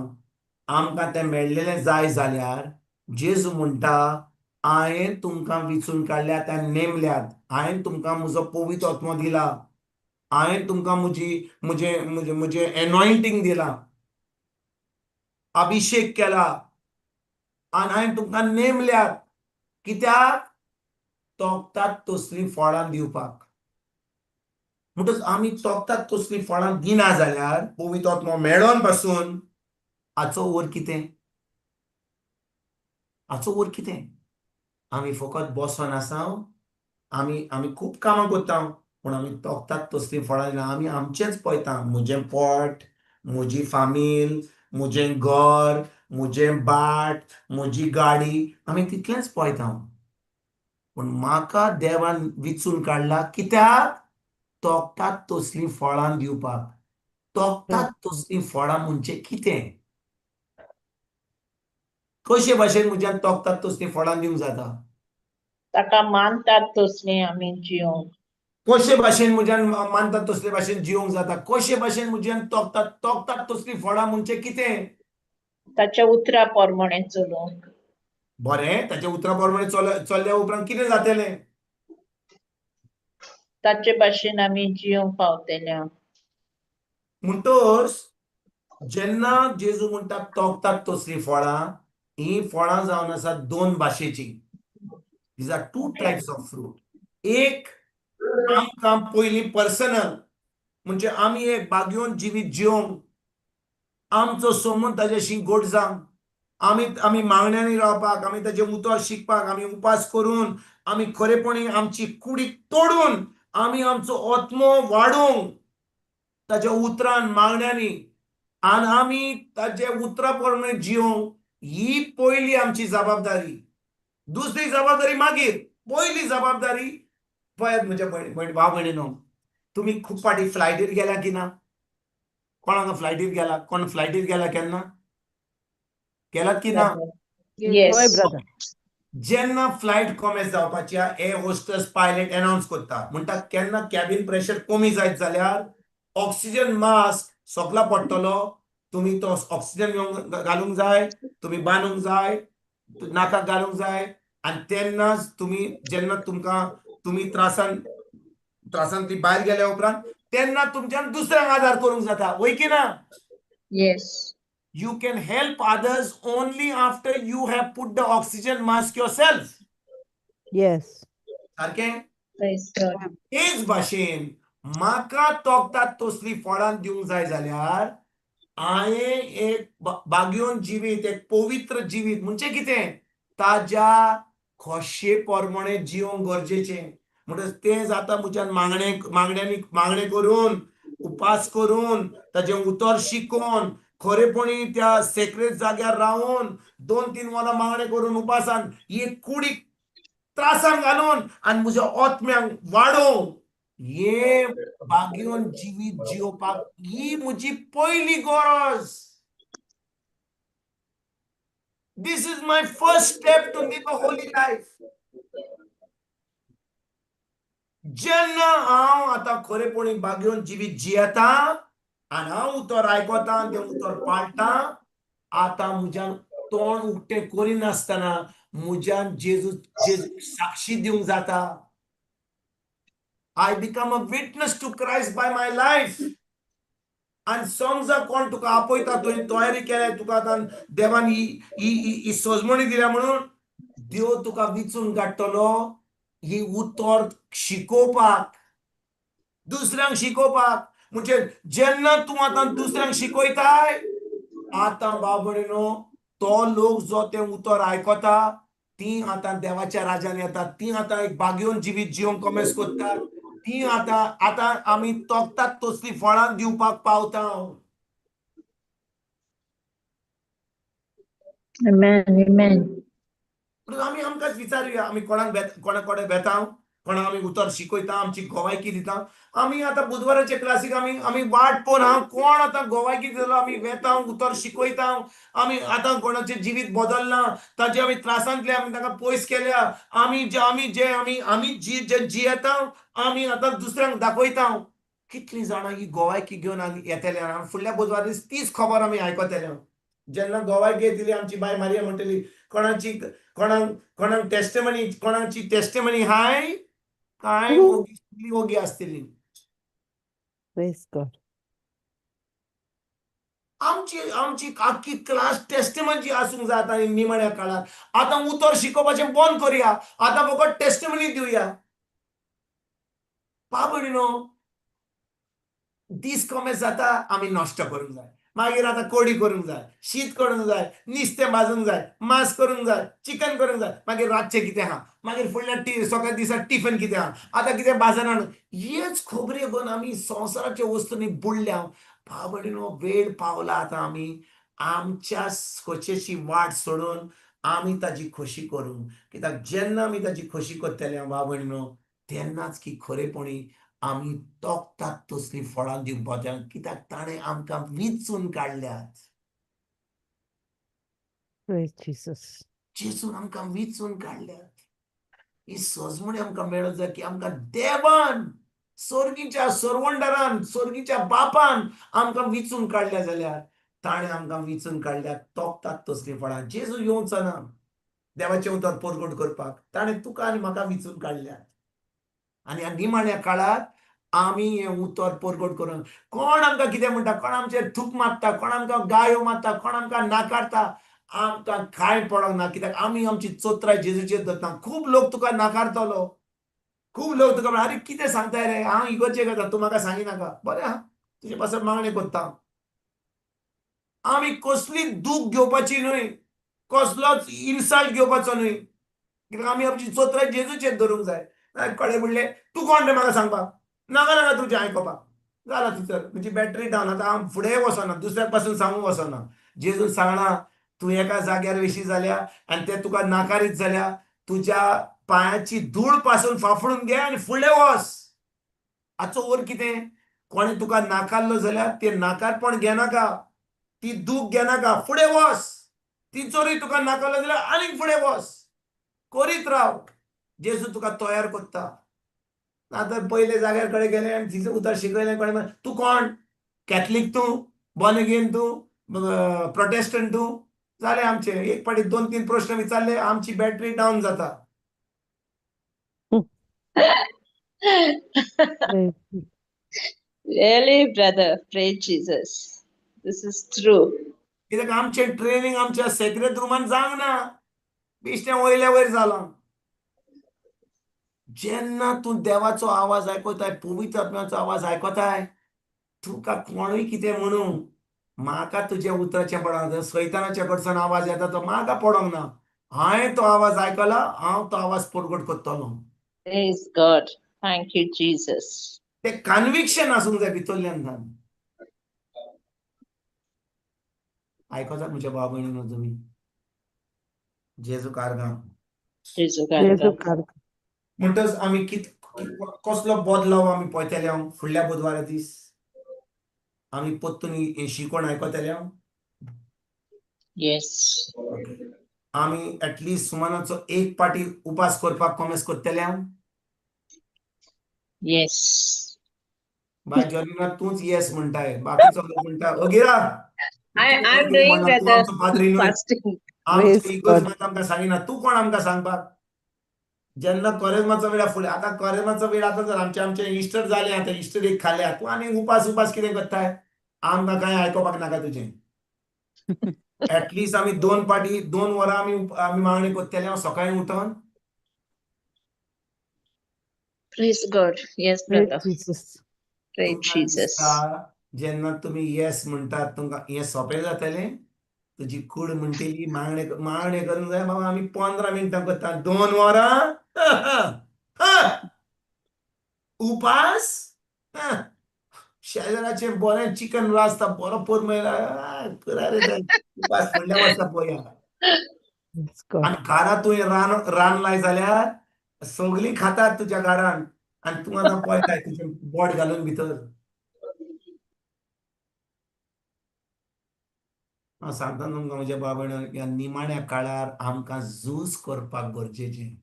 [SPEAKER 4] आमकां तें मेळ्ळेलें जाय जाल्यार जेजू म्हणटा हांवें तुमकां विचून काडल्यात आनी नेमल्यात, हांवें तुमकां म्हजो पवित्र आत्मो दिला, हांवें तुमकां म्हजी म्हजें म्हजें म्हजें एनॉयंटींग दिलां, अभिषेक केला आनी हांवें तुमकां नेमल्यात. कित्याक? तोखतात तसलीं फळां दिवपाक. म्हणटच आमी तोखतात तसलीं फळां दिना जाल्यार पवित्र आत्मो मेळोन पासून हाचो वयर कितें? हाचो वयर कितें? आमी फकत बसोन आसा, आमी आमी खूब कामां करता पूण आमी तोखतात तसलीं फळां दिना. आमी आमचेंच पळयता, म्हजें पोट, म्हजी फामील, म्हजें घर, म्हजें भाट, म्हजी गाडी, आमी तितलेंच पळयता. पूण म्हाका देवान विचून काडला कित्याक? तोखतात तसलीं फळां दिवपाक. तोखतात तसलीं फळां म्हणजे कितें? कशे भाशेन म्हज्यान तोखतात तसलीं फळां दिवंक जाता?
[SPEAKER 1] ताका मानतात तसलीं आमी जिवंक.
[SPEAKER 4] कशे भाशेन म्हज्यान मानतात तसले भाशेन जिवंक जाता? कशे भाशेन म्हज्यान तोखतात तोखतात तसलीं फळां म्हणजे कितें?
[SPEAKER 1] ताच्या उतरा प्रमाणे चलूंक.
[SPEAKER 4] बरें, ताच्या उतरा प्रमाणे चल्ल्या उपरांत कितें जातलें?
[SPEAKER 1] ताचे भाशेन आमी जिवंक पावतले.
[SPEAKER 4] म्हणटच जेन्ना जेजू म्हणटा तोखतात तसलीं फळां, ही फळां जावन आसा दोन भाशेचीं. These are two types of fruit. एक आमकां पयलीं पर्सनल, म्हणजे आमी एक बागयोन जिवीत जिवंक, आमचो सोमून ताज्याशी गोड जावंक, आमी आमी मागण्यांनी रावपाक, आमी ताजें उतर शिकपाक, आमी उपास करून, आमी खरेपणी आमची कुडीक तोडून आमी आमचो आत्मो वाडोवंक ताज्या उतरान मागण्यांनी आनी आमी ताजे उतरा प्रमाणे जिवंक, ही पयली आमची जबाबदारी. दुसरी जबाबदारी मागीर. पयली जबाबदारी पळयात म्हज्या भयणी भाव भयणीनो, तुमी खूब फावटी फ्लायटीर गेल्या की ना? कोण हांगा फ्लायटीर गेला? कोण फ्लायटीर गेला केन्ना? गेलात की ना?
[SPEAKER 1] येस.
[SPEAKER 3] ब्रदर.
[SPEAKER 4] जेन्ना फ्लायट कॉमेस जावपाची एअर होस्टस पायलट अनाउन्स करता, म्हणटा केन्ना कॅबिन प्रेशर कमी जायत जाल्यार ऑक्सिजन मास्क सोकला पडटलो, तुमी तो ऑक्सिजन घेवंक घालूंक जाय, तुमी बांदूंक जाय, नाकाक घालूंक जाय. आनी तेन्नाच तुमी जेन्ना तुमकां तुमी त्रासान त्रासांतली भायर गेल्या उपरांत तेन्ना तुमच्यान दुसऱ्यांक आदार करूंक जाता, वय की ना?
[SPEAKER 1] Yes.
[SPEAKER 4] You can help others only after you have put the oxygen mask yourself.
[SPEAKER 3] Yes.
[SPEAKER 4] सारकें?
[SPEAKER 1] Praise God.
[SPEAKER 4] तेच भाशेन म्हाका तोखतात तसलीं फळां दिवंक जाय जाल्यार हांवें एक बागयोन जिवीत, एक पवित्र जिवीत म्हणजे कितें? ताज्या खोशये प्रमाणे जिवंक गरजेचें. म्हणटच तें जाता म्हज्यान मागणें मागण्यांनी मागणें करून, उपास करून, ताजें उतर शिकोवन, खरेपणी त्या सेक्रेट जाग्यार रावन 2-3 वरां मागणें करून उपासान ही कुडीक त्रासान घालून आनी म्हज्या आत्म्यांक वाडोवंक, हे बागयोन जिवीत जियोवपाक ही म्हजी पयली गरज. This is my first step to live a holy life. जेन्ना हांव आतां खरेपणी बागयोन जिवीत जियेता आनी हांव उतर आयकता आनी तें उतर पाळटा, आतां म्हज्यान तोंड उक्तें करिनासतना म्हज्यान जेजू जेजू साक्षी दिवंक जाता. I become a witness to Christ by my life. आनी समजा कोण तुका आपयता, तुवें तयारी केल्या, तुका आतां देवान ही ही ही सजमणी दिल्या म्हणून देव तुका विचून काडटलो ही उतर शिकोवपाक, दुसऱ्यांक शिकोवपाक. म्हणजे जेन्ना तूं आतां दुसऱ्यांक शिकयताय, आतां बाबडीनो तो लोक जो तें उतर आयकता ती आतां देवाच्या राजान येतात, ती आतां एक बागेवन जिवीत जिवंक कमेस करतात, ती आतां आतां आमी तोखतात तसलीं फळां दिवपाक पावता.
[SPEAKER 1] Amen, amen.
[SPEAKER 4] आमी आमकांच विचारुया, आमी कोणाक कोणा कडेन वेता, कोणाक आमी उतर शिकयता, आमची गोवायकी दिता. आमी आतां बुधवाराचे क्लासीक आमी आमी वाट पळोवन हांव कोण आतां गोवायकी दितलो, आमी वेता उतर शिकयता, आमी आतां कोणाचें जिवीत बदलना, ताचे आमी त्रासांतले आमी ताका पयस केल्या, आमी जे आमी जे आमी आमी जी जे जियेता आमी आतां दुसऱ्यांक दाखयता. कितलीं जाणां ही गोवायकी घेवन आमी येतले आनी फुडल्या बुधवार दीस तीच खबर आमी आयकतले. जेन्ना गोवायकी येतली आमची बाय मारिया म्हणटली कोणाची कोणाक कोणाक टेस्टमनी, कोणाची टेस्टमनी हाय काय ओगी ओगी आसतली.
[SPEAKER 3] Praise God.
[SPEAKER 4] आमची आमची आख्खी क्लास टेस्टमनी आसूंक जाय आतां निमाण्या काळार. आतां उतर शिकोवपाचें बंद करुया, आतां फकत टेस्टमनी दिवया. बाबडीनो दीस कमे जाता, आमी नश्ट करूंक जाय, मागीर आतां कोडी करूंक जाय, शीत करूंक जाय, नुस्तें भाजूंक जाय, मांस करूंक जाय, चिकन करूंक जाय, मागीर रातचें कितें आहा, मागीर फुडल्या सकाळ दिसा टिफन कितें आहा, आतां कितें बाजारान, हेच खबऱ्यो घेवन आमी संवसाराच्या वस्तूंनी बुडल्या. बाबडीनो वेळ पावला आतां आमी आमच्या खोशेची वाट सोडून आमी ताजी खोशी करूंक. कित्याक जेन्ना आमी ताजी खोशी करतले बाबडीनो तेन्नाच की खरेपणी आमी तोखतात तसलीं फळां दिवपाच्या, कित्याक ताणें आमकां विंचून काडल्यात.
[SPEAKER 3] Praise Jesus.
[SPEAKER 4] जेजून आमकां विंचून काडल्यात. ही सजमणी आमकां मेळत जाय की आमकां देवान, सोर्गीच्या सरवंडरान, सोर्गीच्या बापान आमकां विंचून काडल्या जाल्यार ताणें आमकां विंचून काडल्यात तोखतात तसलीं फळां. जेजू येवचो ना देवाचें उतर परगट करपाक, ताणें तुका आनी म्हाका विंचून काडल्यात. आनी ह्या निमाण्या काळार आमी हें उतर परगट करून कोण आमकां कितें म्हणटा, कोण आमचेर थूक मारता, कोण आमकां गायो मारता, कोण आमकां नाकारता, आमकां कांय पडोंक ना. कित्याक आमी आमची चोत्राय जेजूचेर दवरता. खूब लोक तुका नाकारतलो, खूब लोक तुका म्हणटा, अरे कितें सांगताय रे, हांव इगोर्जेक वता, तूं म्हाका सांगिनाका, बरें आहा तुजे पासत मागणें करता. आमी कसली दूख घेवपाची न्हय, कसलोच इन्सल्ट घेवपाचो न्हय, कित्याक आमी आमची चोत्राय जेजूचेर दवरूंक जाय. कडेन म्हणलें तूं कोण रे म्हाका सांगपाक, नाका नाका तुजें आयकोपाक, जाला टिचर म्हजी बॅटरी डावन, आतां हांव फुडें वचना, दुसऱ्याक पासून सांगूंक वचना. जेजून सांगलां तूं एका जाग्यार वेशी जाल्या आनी ते तुका नाकारीत जाल्या, तुज्या पांयाची धूळ पासून फाफडून घे आनी फुडें वच. हाचो अर्थ कितें, कोणें तुका नाकारलो जाल्यार तें नाकारपण घेनाका, ती दूख घेनाका, फुडें वच. ती चोरी तुका नाकारलो जाल्यार आनीक फुडें वच, करीत राव, जेजू तुका तयार करता. ना तर पयले जाग्यार कडेन गेले आनी तिचें उतर शिकयलें, कळ्ळें तूं कोण, कॅथलीक तूं, बॉर्न अगेन तूं, प्रोटेस्टंट तूं, जालें आमचें. एक फावटी 2-3 प्रश्न विचारले, आमची बॅटरी डावन जाता.
[SPEAKER 1] Really, brother, praise Jesus. This is true.
[SPEAKER 4] कित्याक आमचें ट्रेनिंग आमच्या सेक्रेट रुमान जावंक ना, बेश्टें वयल्या वयर जालां. जेन्ना तूं देवाचो आवाज आयकताय, पवित्र आत्म्याचो आवाज आयकताय, तुका कोणूय कितें म्हणू, म्हाका तुज्या उतराचें पडना, सैतानाच्या कडच्यान आवाज येता तो म्हाका पडोंक ना, हांवें तो आवाज आयकला, हांव तो आवाज परगट करतलो.
[SPEAKER 1] Praise God. Thank you, Jesus.
[SPEAKER 4] ते कन्विक्शन आसूंक जाय भितरल्यान. आयकतात म्हज्या भाव भयणीनो तुमी, जेजू कारगां.
[SPEAKER 1] जेजू
[SPEAKER 3] जेजू
[SPEAKER 1] कारगां.
[SPEAKER 3] कारगां.
[SPEAKER 4] म्हणटच आमी कसलो बदलाव आमी पळयतले फुडल्या बुधवारा दीस, आमी परतून ही शिकवण आयकतले.
[SPEAKER 1] Yes.
[SPEAKER 4] आमी एटलिस्ट सुमानाचो एक पाटी उपास करपाक कॉमेस करतले.
[SPEAKER 1] Yes.
[SPEAKER 4] बाय जॉलिना तूंच येस म्हणटाय, बाकीचो लोक म्हणटा अगिरा.
[SPEAKER 1] I'm doing brother fasting.
[SPEAKER 4] आमचे इगोर्ज मात आमकां सांगिना, तूं कोण आमकां सांगपाक. जेन्ना कोरेज्माचो वेळ फुडें, आतां कोरेज्माचो वेळ आतां जालो, आमचे आमचे इस्टर जालें, आतां इस्टर एक खाल्या, तूं आनी उपास उपास कितें करताय, आमकां कांय आयकोपाक नाका तुजें. एटलिस्ट आमी 2 पाटी 2 वरां आमी आमी मागणी करतले सकाळीं उठोन.
[SPEAKER 1] Praise God. Yes, brother.
[SPEAKER 3] Praise Jesus.
[SPEAKER 1] Praise
[SPEAKER 4] तुमकां
[SPEAKER 1] Jesus.
[SPEAKER 4] दिसता जेन्ना तुमी येस म्हणटात तुमकां हें सोंपें जातलें. तुजी कूड म्हणटली मागणें मागणें करूंक जाय बाबा, आमी 15 मिनटां करता, 2 वरां उपास, शेजाराचें बरें चिकन आसता बरो पोर मेळ्ळा पुराय रे, उपास फुडल्या वर्सा पळोवया. आनी घरा तुवें रान रान लाय जाल्यार सगळीं खातात तुज्या घरान आनी तूं आतां पळयताय तुजें बोट घालून भितर. हांव सांगता तुमकां म्हज्या बाबा, ह्या निमाण्या काळार आमकां झूज करपाक गरजेचें.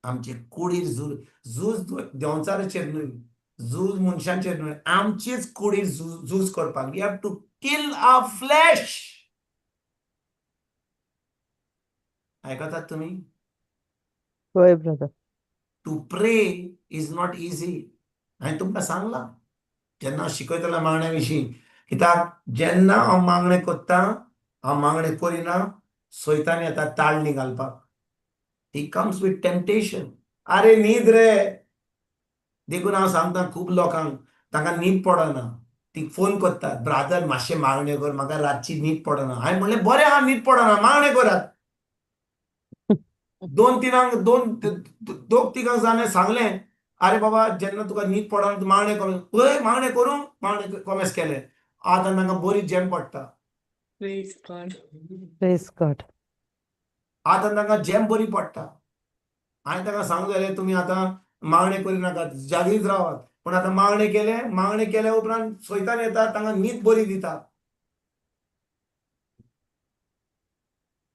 [SPEAKER 4] आमचे कुडीर झूज, झूज देंवचाराचेर न्हय, झूज मनशांचेर न्हय, आमचेच कुडीर झूज करपाक. We have to kill our flesh. आयकतात तुमी?
[SPEAKER 3] हय brother.
[SPEAKER 4] To pray is not easy. हांवें तुमकां सांगलां जेन्ना हांव शिकयतलो मागण्या विशीं, कित्याक जेन्ना हांव मागणें करता, हांव मागणें करिना, सैतान येता ताळणी घालपाक. He comes with temptation. अरे न्हीद रे. देखून हांव सांगता खूब लोकांक, तांकां न्हीद पडना, ती फोन करतात, ब्रादर मातशें मागणें कर, म्हाका रातची न्हीद पडना. हांवें म्हणलें बरें आहा, न्हीद पडना, मागणें करात. दोन तिनांक दोन दोग तिगांक जाणें सांगलें, अरे बाबा जेन्ना तुका न्हीद पडना तूं मागणें कर. पळय मागणें करूं, मागणें कोमेस केलें, आतां तांकां बरी जेम पडटा.
[SPEAKER 6] Praise God.
[SPEAKER 3] Praise God.
[SPEAKER 4] आतां तांकां जेम बरी पडटा. हांवें तांकां सांगूं जाल्यार तुमी आतां मागणें करिनाकात, जागीच रावात. पूण आतां मागणें केलें, मागणें केल्या उपरांत सैतान येता, तांकां न्हीद बरी दिता.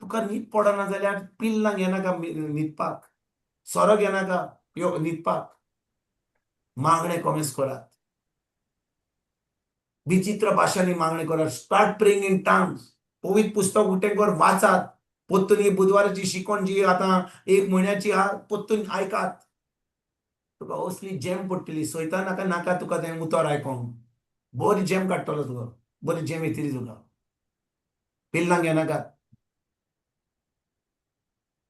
[SPEAKER 4] तुका न्हीद पडना जाल्यार पिल्लांक येनाका न्हिदपाक, सोरो घेनाका यो न्हिदपाक. मागणें कोमेस करात, विचित्र भाशांनी मागणें करात, स्टार्ट प्रेइंग इन टंग्स. पवित्र पुस्तक उठें कर वाचात. पोत्तून ही बुधवाराची शिकवण जी आतां 1 म्हयन्याची आहा पोत्तून आयकात. तुका असली जेम पडटली. सैतान नाका नाका तुका तें उतर आयकोंक, बरी जेम काडटलो तुका, बरी जेम येतली तुका. पिल्लांक घेनाकात,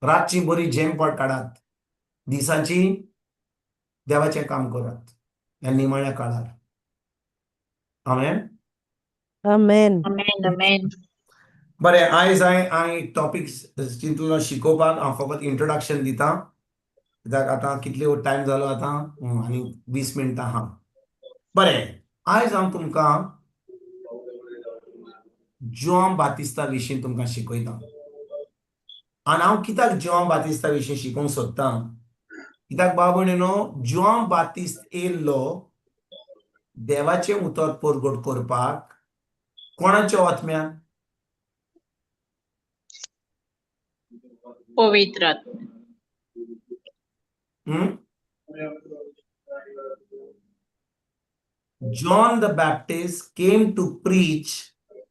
[SPEAKER 4] रातची बरी जेम पड काडात, दिसाची देवाचें काम करात ह्या निमाण्या काळार. आमेन.
[SPEAKER 3] आमेन.
[SPEAKER 1] Amen, amen.
[SPEAKER 4] बरें, आयज हांवें एक टॉपीक चिंतलो शिकोवपाक. हांव फकत इंट्रोडक्शन दिता, कित्याक आतां कितले टायम जालो आतां, आनी 20 मिनटां आहा. बरें, आयज हांव तुमकां जुआंव बातिस्ता विशीं तुमकां शिकयता. आनी हांव कित्याक जुआंव बातिस्ता विशीं शिकोवंक सोदतां, कित्याक बाबा न्हू, जुआंव बातिस्त येयल्लो देवाचें उतर परगट करपाक कोणाच्या आत्म्यान?
[SPEAKER 1] पवित्र आत्मा.
[SPEAKER 4] John the Baptist came to preach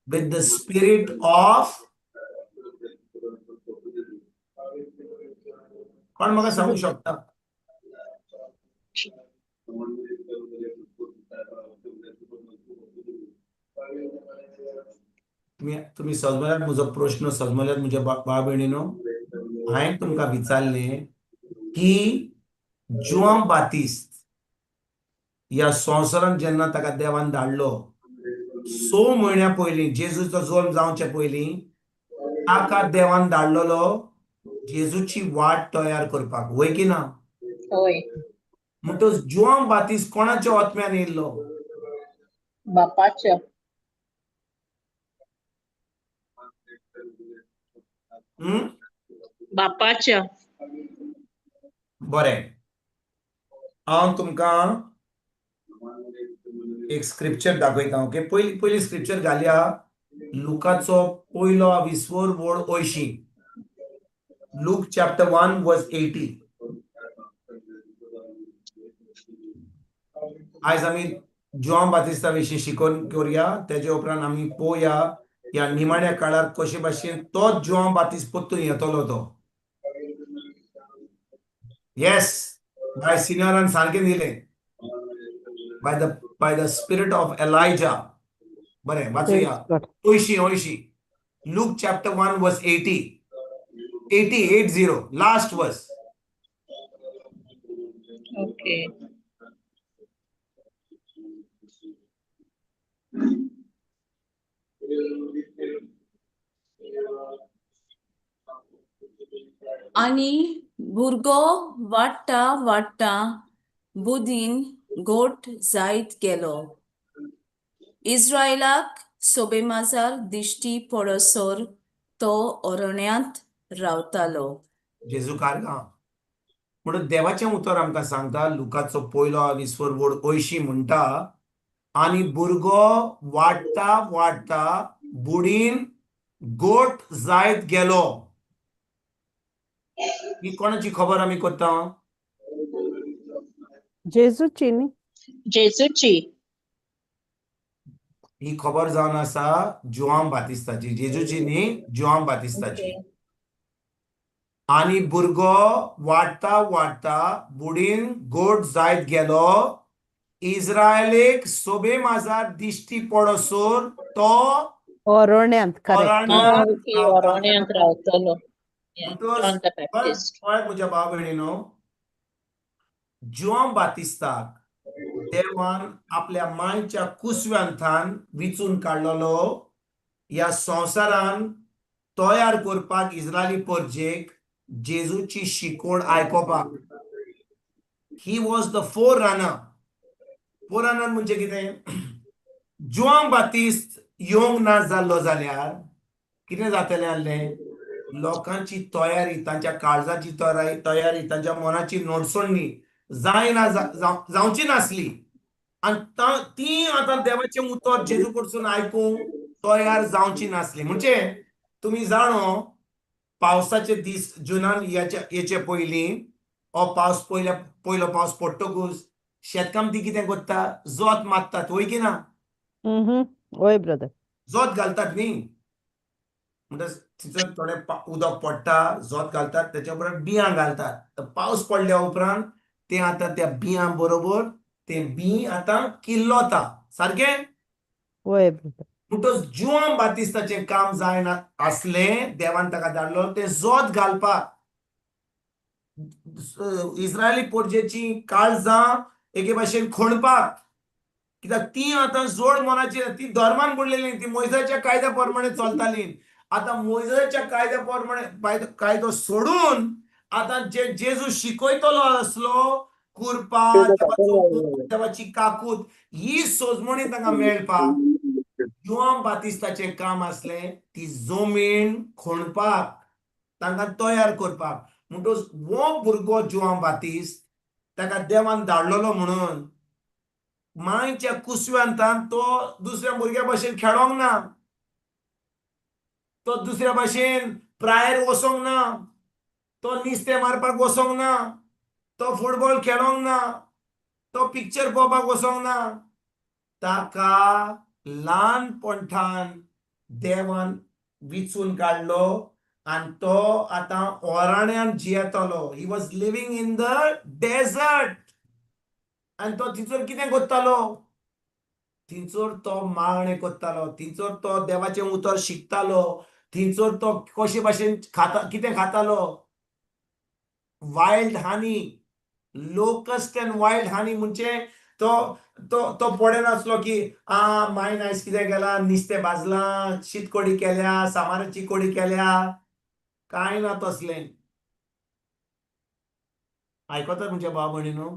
[SPEAKER 4] with the spirit of कोण म्हाका सांगू शकता? तुमी सजमल्यात म्हजो प्रश्न, सजमल्यात म्हज्या भाव भयणीनो. हांवें तुमकां विचारलें की जुआंव बातिस्त ह्या संवसारांत जेन्ना ताका देवान धाडलो 6 म्हयन्या पयलीं, जेजूचो जल्म जावचे पयलीं ताका देवान धाडलेलो जेजूची वाट तयार करपाक, वय की ना?
[SPEAKER 1] हय.
[SPEAKER 4] म्हणटच जुआंव बातिस्त कोणाच्या आत्म्यान येयल्लो?
[SPEAKER 1] बापाच्या. बापाच्या.
[SPEAKER 4] बरें, हांव तुमकां एक स्क्रिप्चर दाखयता. ओके, पयली पयली स्क्रिप्चर घालया, लुकाचो पयलो विसवर वड 80, लूक चॅप्टर 1 वर्स 80. आयज आमी जुआंव बातिस्ता विशीं शिकोवन करुया, तेजे उपरांत आमी पळोवया ह्या निमाण्या काळार कशे भाशेन तोच जुआंव बातिस्त परतून येतलो तो. येस, बाय सिनियरान सारकें दिलें, by the spirit of Elijah. बरें, वाचुया. 80, Luke chapter 1 verse 80, 80, 80, last verse.
[SPEAKER 1] Okay.
[SPEAKER 6] आनी भुरगो वाडटा वाडटा बुदीन गोट जायत गेलो. इज्रायलाक सोबेमाजार दिश्टी पडसर तो अरण्यांत रावतालो.
[SPEAKER 4] जेजू कारगांव. म्हणून देवाचें उतर आमकां सांगता, लुकाचो पयलो आविस्वर वड अंयशीं म्हणटा, आनी भुरगो वाडटा वाडटा बुडीन गोट जायत गेलो. ही कोणाची खबर आमी करता?
[SPEAKER 3] जेजूची न्ही?
[SPEAKER 1] जेजूची.
[SPEAKER 4] ही खबर जावन आसा जुआंव बातिस्ताची, जेजूची न्ही, जुआंव बातिस्ताची. आनी भुरगो वाडटा वाडटा बुडीन गोट जायत गेलो, इज्रायलेक सोबे माजार दिश्टी पडसर तो
[SPEAKER 3] अरण्यांत, करेक्ट.
[SPEAKER 4] अरण्यांत रावतालो.
[SPEAKER 1] अरण्यांत रावतलो.
[SPEAKER 4] म्हणटकच
[SPEAKER 1] जॉन the Baptist.
[SPEAKER 4] पळय म्हज्या भाव भयणीनो, जुआंव बातिस्ताक देवान आपल्या मांयच्या कुसव्यांथान विचून काडलेलो ह्या संवसारान तयार करपाक इज्रायली परजेक जेजूची शिकवण आयकोपाक. He was the forerunner. Forerunner म्हणजे कितें? जुआंव बातिस्त येवंक ना जाल्लो जाल्यार कितें जातलें आसलें? लोकांची तयारी, तांच्या काळजाची तयारी, तांच्या मनाची नडसणी जायना, जावची नासली आनी ती आतां देवाचें उतर जेजू कडसून आयकूंक तयार जावची नासली. म्हणजे तुमी जाणो, पावसाचे दीस जुनान येचे पयलीं हो पावस, पयल्या पयलो पावस पडटकूच शेतकामती कितें करता? जोत मारतात, वय की ना?
[SPEAKER 3] वय ब्रदर.
[SPEAKER 4] जोत घालतात न्ही. म्हणटच थंयसर थोडें उदक पडटा, जोत घालतात, तेच्या उपरांत बियां घालतात. तर पावस पडल्या उपरांत तें आतां त्या बियां बरोबर तें बीं आतां किल्लोता, सारकें?
[SPEAKER 3] वय ब्रदर.
[SPEAKER 4] म्हणटच जुआंव बातिस्ताचें काम जायना आसलें. देवान ताका धाडलो तें जोत घालपाक, इस्रायली पोरजेची काळजां एके भाशेन खणपाक, कित्याक ती आतां जोड मनाची, ती धर्मान बुडलेली, ती मोयजाच्या कायद्या प्रमाणे चलताली. आतां मोयजाच्या कायद्या प्रमाणे कायदो सोडून आतां जे जेजू शिकयतलो आसलो, कुरपा, देवाचो, देवाची काकूत, ही सोजमणी तांकां मेळपाक जुआंव बातिस्ताचें काम आसलें ती जमीन खणपाक, तांकां तयार करपाक. म्हणटकच हो भुरगो जुआंव बातिस्त ताका देवान धाडलेलो म्हणून मांयच्या कुसव्यांतान तो दुसऱ्या भुरग्या भशेन खेळोंक ना, तो दुसऱ्या भाशेन प्रायर वचोंक ना, तो निस्तें मारपाक वचोंक ना, तो फुटबॉल खेळोंक ना, तो पिक्चर पळोवपाक वचोंक ना. ताका ल्हानपणठान देवान विचून काडलो आनी तो आतां ओराण्यान जियेतालो. He was living in the desert. आनी तो थंयसर कितें करतालो? थंयसर तो मागणें करतालो, थंयसर तो देवाचें उतर शिकतालो, थंयसर तो कशे भाशेन खाता, कितें खातालो? Wild honey, locust and wild honey. म्हणजे तो तो तो पळयनासलो की आ मायन आयज कितें केलां, निस्तें भाजलां, शीत कोडी केल्या, सामाराची कोडी केल्या, कांय ना तसलें. आयकतात म्हज्या भाव भयणीनो?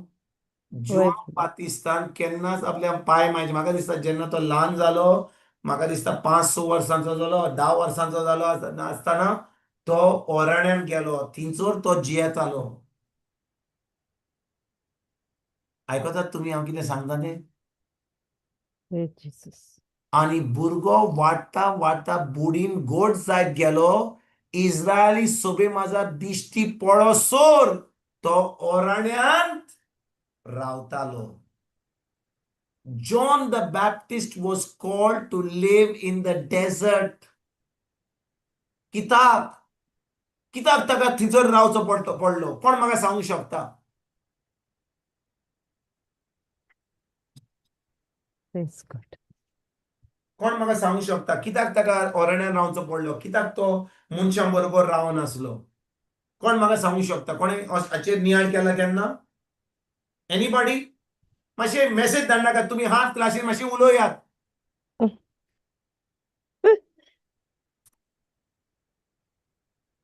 [SPEAKER 4] जुआंव बातिस्तान केन्नाच आपल्या पांय मायचे, म्हाका दिसता जेन्ना तो ल्हान जालो, म्हाका दिसता 5-6 वर्सांचो जालो, 10 वर्सांचो जालो आसतना तो ओरण्यान गेलो, थंयसर तो जियेतालो. आयकतात तुमी हांव कितें सांगता तें? आनी भुरगो वाडटा वाडटा बुडीन गोड जायत गेलो, इज्रायली सोबे माझा दिश्टी पडोसर तो ओरण्यांत रावतालो. John the Baptist was called to live in the desert. कित्याक? कित्याक ताका थंयसर रावचो पडलो? कोण म्हाका सांगूंक शकता? कोण म्हाका सांगूंक शकता कित्याक ताका अरण्यान रावचो पडलो? कित्याक तो मनशां बरोबर रावनासलो? कोण म्हाका सांगूंक शकता? कोणें हाचेर नियाळ केला केन्ना? एनीबॉडी? मातशें मॅसेज धाडनाका, तुमी हात क्लासीन मातशें उलोयात.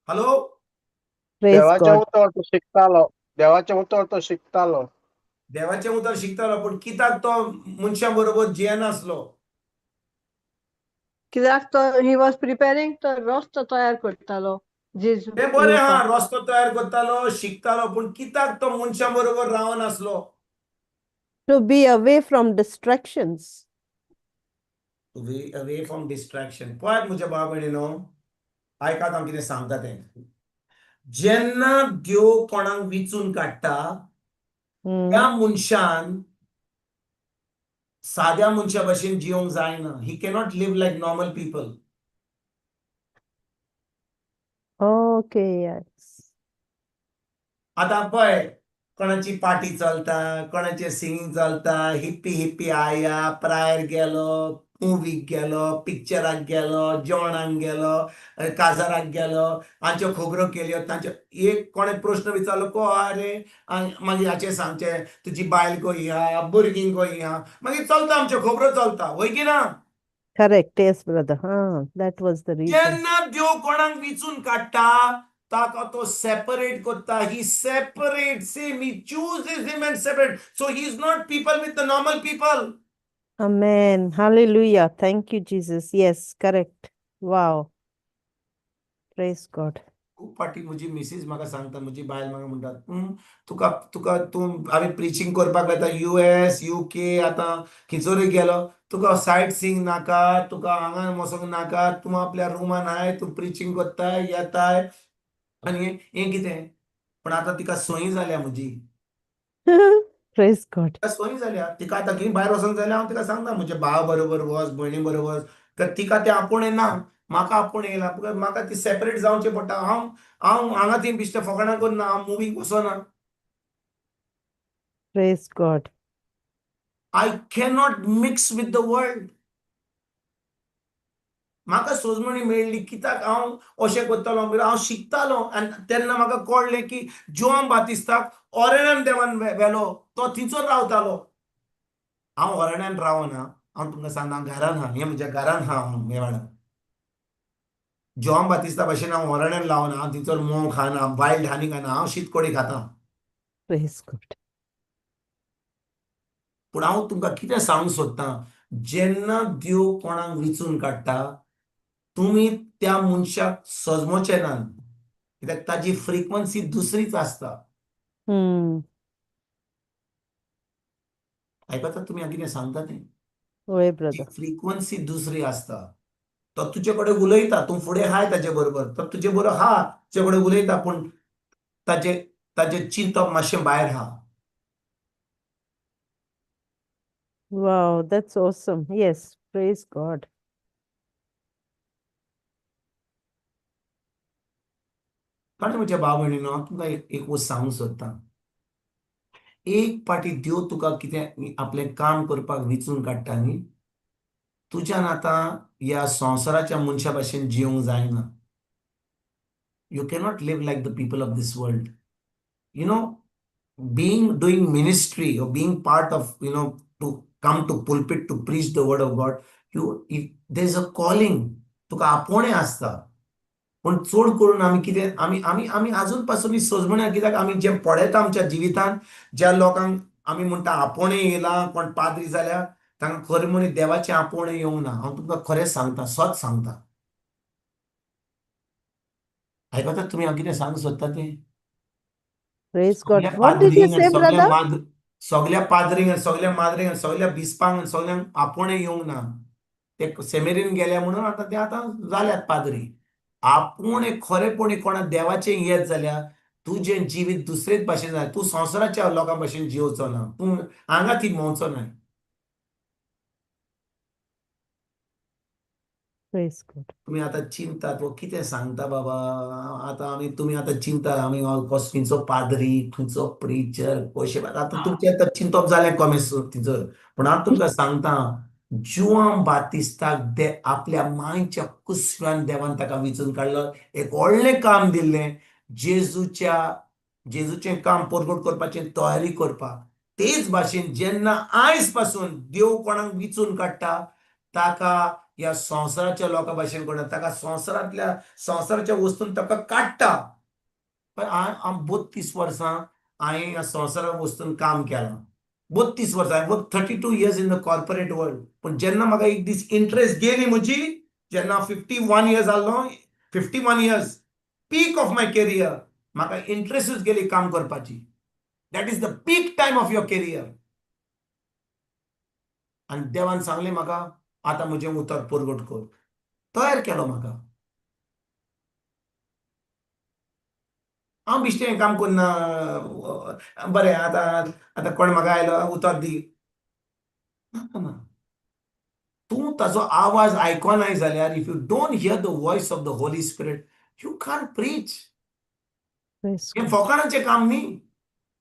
[SPEAKER 4] हॅलो.
[SPEAKER 3] Praise
[SPEAKER 7] देवाचें
[SPEAKER 3] God.
[SPEAKER 7] उतर तो शिकतालो, देवाचें उतर तो शिकतालो.
[SPEAKER 4] देवाचें उतर शिकतालो, पूण कित्याक तो मनशां बरोबर जियेनासलो?
[SPEAKER 5] कित्याक तो he was preparing, तो रस्तो तयार करतालो जेजू
[SPEAKER 4] तें बरें आहा,
[SPEAKER 5] येवपाक.
[SPEAKER 4] रस्तो तयार करतालो, शिकतालो, पूण कित्याक तो मनशां बरोबर रावनासलो?
[SPEAKER 3] To be away from distractions.
[SPEAKER 4] To be away from distraction. पळयात म्हज्या भाव भयणीनो, आयकात हांव कितें सांगता तें. जेन्ना देव कोणाक विचून काडटा, त्या मनशान साद्या मनशा भशेन जिवंक जायना. He cannot live like normal people.
[SPEAKER 3] Okay, yes.
[SPEAKER 4] आतां पळय, कोणाची पार्टी चलता, कोणाचें सिंगींग चलता, हिप्पी हिप्पी आया, प्रायर गेलो, मुवीक गेलो, पिक्चराक गेलो, जेवणाक गेलो, काजाराक गेलो, हांच्यो खबरो केल्यो तांच्यो. एक कोणें प्रश्न विचारलो को आरे, मागीर हाचें सांगचें, तुजी बायल खंय आहा, भुरगीं खंय आहा, मागीर चलता आमच्यो खबरो चलता, वय की ना?
[SPEAKER 3] Correct. Yes, brother. That was the reason.
[SPEAKER 4] जेन्ना देव कोणाक विचून काडटा, ताका तो सेपरेट करता. He separates him, he chooses him and separate, so he is not people with the normal people.
[SPEAKER 3] Amen. Hallelujah. Thank you, Jesus. Yes, correct. Wow. Praise God.
[SPEAKER 4] खूब फाटी म्हजी मिसीस म्हाका सांगता, म्हजी बायल म्हाका म्हणटा, तुका तुका तूं आमी प्रिचींग करपाक वता यूएस, युके, आतां खंयसरूय गेलो, तुका सायट सिंग नाका, तुका हांगा वचोंक नाका, तूं आपल्या रुमान हाय, तूं प्रिचींग करताय, येताय, आनी हें कितें? पण आतां तिका संय जाल्या म्हजी.
[SPEAKER 3] Praise God.
[SPEAKER 4] तिका संय जाल्या. तिका आतां खंय भायर वचोंक जाल्यार हांव तिका सांगता, म्हज्या भावा बरोबर वच, भयणी बरोबर वच. तर तिका तें आपोवणें ना, म्हाका आपोवणें येयलां. Because म्हाका ती सेपरेट जावचें पडटा. हांव हांव हांगा थंय बिश्टें फकाणां करना, हांव मुवीक वचना.
[SPEAKER 3] Praise God.
[SPEAKER 4] I cannot mix with the world. म्हाका सोजमणी मेळ्ळी कित्याक हांव अशें करतालो? म्हणल्यार हांव शिकतालो आनी तेन्ना म्हाका कळ्ळें की जुआंव बातिस्ताक ऑरेनान देवान व्हेलो, तो थंयसर रावतालो. हांव ऑरेनान रावना, हांव तुमकां सांगता, हांव घरान आहा, हें म्हज्या घरान आहा. हांव हे वाडा जुआंव बातिस्ता भशेन हांव ऑरेनान रावना. हांव थंयसर म्होंव खाना, वायल्ड हनी खाना, हांव शीतकोडी खाता.
[SPEAKER 3] Praise God.
[SPEAKER 4] पूण हांव तुमकां कितें सांगूंक सोदतां, जेन्ना देव कोणाक विचून काडटा, तुमी त्या मनशाक सजमोचे ना, कित्याक ताजी फ्रिक्वन्सी दुसरीच आसता. आयकता तुमी हांव कितें सांगता तें?
[SPEAKER 3] वय brother.
[SPEAKER 4] फ्रिक्वन्सी दुसरी आसता. तो तुजे कडेन उलयता, तूं फुडें हाय ताजे बरोबर, तो तुजे बरोबर हा, तुजे कडेन उलयता, पूण ताजे ताजें चिंतप मातशें भायर आहा.
[SPEAKER 3] Wow, that's awesome. Yes, praise God.
[SPEAKER 4] कारण म्हज्या भाव भयणीनो, हांव तुमकां एक एक वस्त सांगूंक सोदतां. एक पाटी देव तुका कितें आपलें काम करपाक विचून काडटा न्ही, तुज्यान आतां ह्या संवसाराच्या मनशा भाशेन जिवंक जायना. You cannot live like the people of this world. Being doing ministry or being part of, to come to pulpit to preach the word of God, you if there's a calling, तुका आपोवणें आसता. पूण चड करून आमी कितें, आमी आमी आमी आजून पासून सोजमण्या, कित्याक आमी जें पळयता आमच्या जिवितांत, ज्या लोकांक आमी म्हणटा आपोवणें येयलां, कोण पाद्री जाल्या, तांकां खरें म्हणी देवाचें आपोवणें येवंक ना. हांव तुमकां खरें सांगता, सत सांगता. आयकतात तुमी हांव कितें सांगूंक सोदता तें?
[SPEAKER 3] Praise God.
[SPEAKER 4] सगल्या
[SPEAKER 3] What did you
[SPEAKER 4] पाद्रींक आनी
[SPEAKER 3] say,
[SPEAKER 4] सगल्या
[SPEAKER 3] brother?
[SPEAKER 4] माद सगल्या पाद्रींक आनी सगल्या माद्रींक आनी सगल्या बिस्पांक आनी सगल्यांक आपोवणें येवंक ना. ते सेमेरीन गेले म्हणून आतां ते आतां जाल्यात पाद्री. आपोवणें खरेपणी कोणा देवाचें येत जाल्यार तुजें जिवीत दुसरेच भाशेन जाय. तूं संवसाराच्या लोकां भशेन जियोचो ना, तूं हांगा ती भोंवचो ना.
[SPEAKER 3] Praise God.
[SPEAKER 4] तुमी आतां चिंतात, हो कितें सांगता बाबा. आतां आमी तुमी आतां चिंता, आमी खंयचो पाद्री, खंयचो प्रिचर, कशें. आतां तुमचें आतां चिंतप जालें कॉमेस तिचो. पूण हांव तुमकां सांगता, जुआंव बातिस्ताक दे आपल्या मांयच्या कुसव्यान देवान ताका विचून काडलो, एक व्हडलें काम दिल्लें, जेजूच्या जेजूचें काम परगट करपाचें, तयारी करपाक. तेच भाशेन जेन्ना आयज पासून देव कोणाक विचून काडटा ताका ह्या संवसाराच्या लोकां भाशेन कोणा ताका संवसारांतल्या संवसाराच्या वस्तून ताका काडटा. पण हांव 32 वर्सां हांवें ह्या संवसारा वस्तून काम केलां. 32 वर्सां, I work 32 years in the corporate world. पूण जेन्ना म्हाका एक दीस इंट्रस्ट गेली म्हजी, जेन्ना 51 इयर्स जाल्लो, 51 years peak of my career, म्हाका इंट्रस्टूच गेली काम करपाची. That is the peak time of your career. आनी देवान सांगलें म्हाका, आतां म्हजें उतर परगट कर. तयार केलो म्हाका. हांव बेश्टें काम करना, बरें आतां आतां कोण म्हाका आयलो उतर दी ना. तूं ताजो आवाज आयकनाय जाल्यार, if you don't hear the voice of the Holy Spirit, you can't preach. हें फोकाणाचें काम न्ही.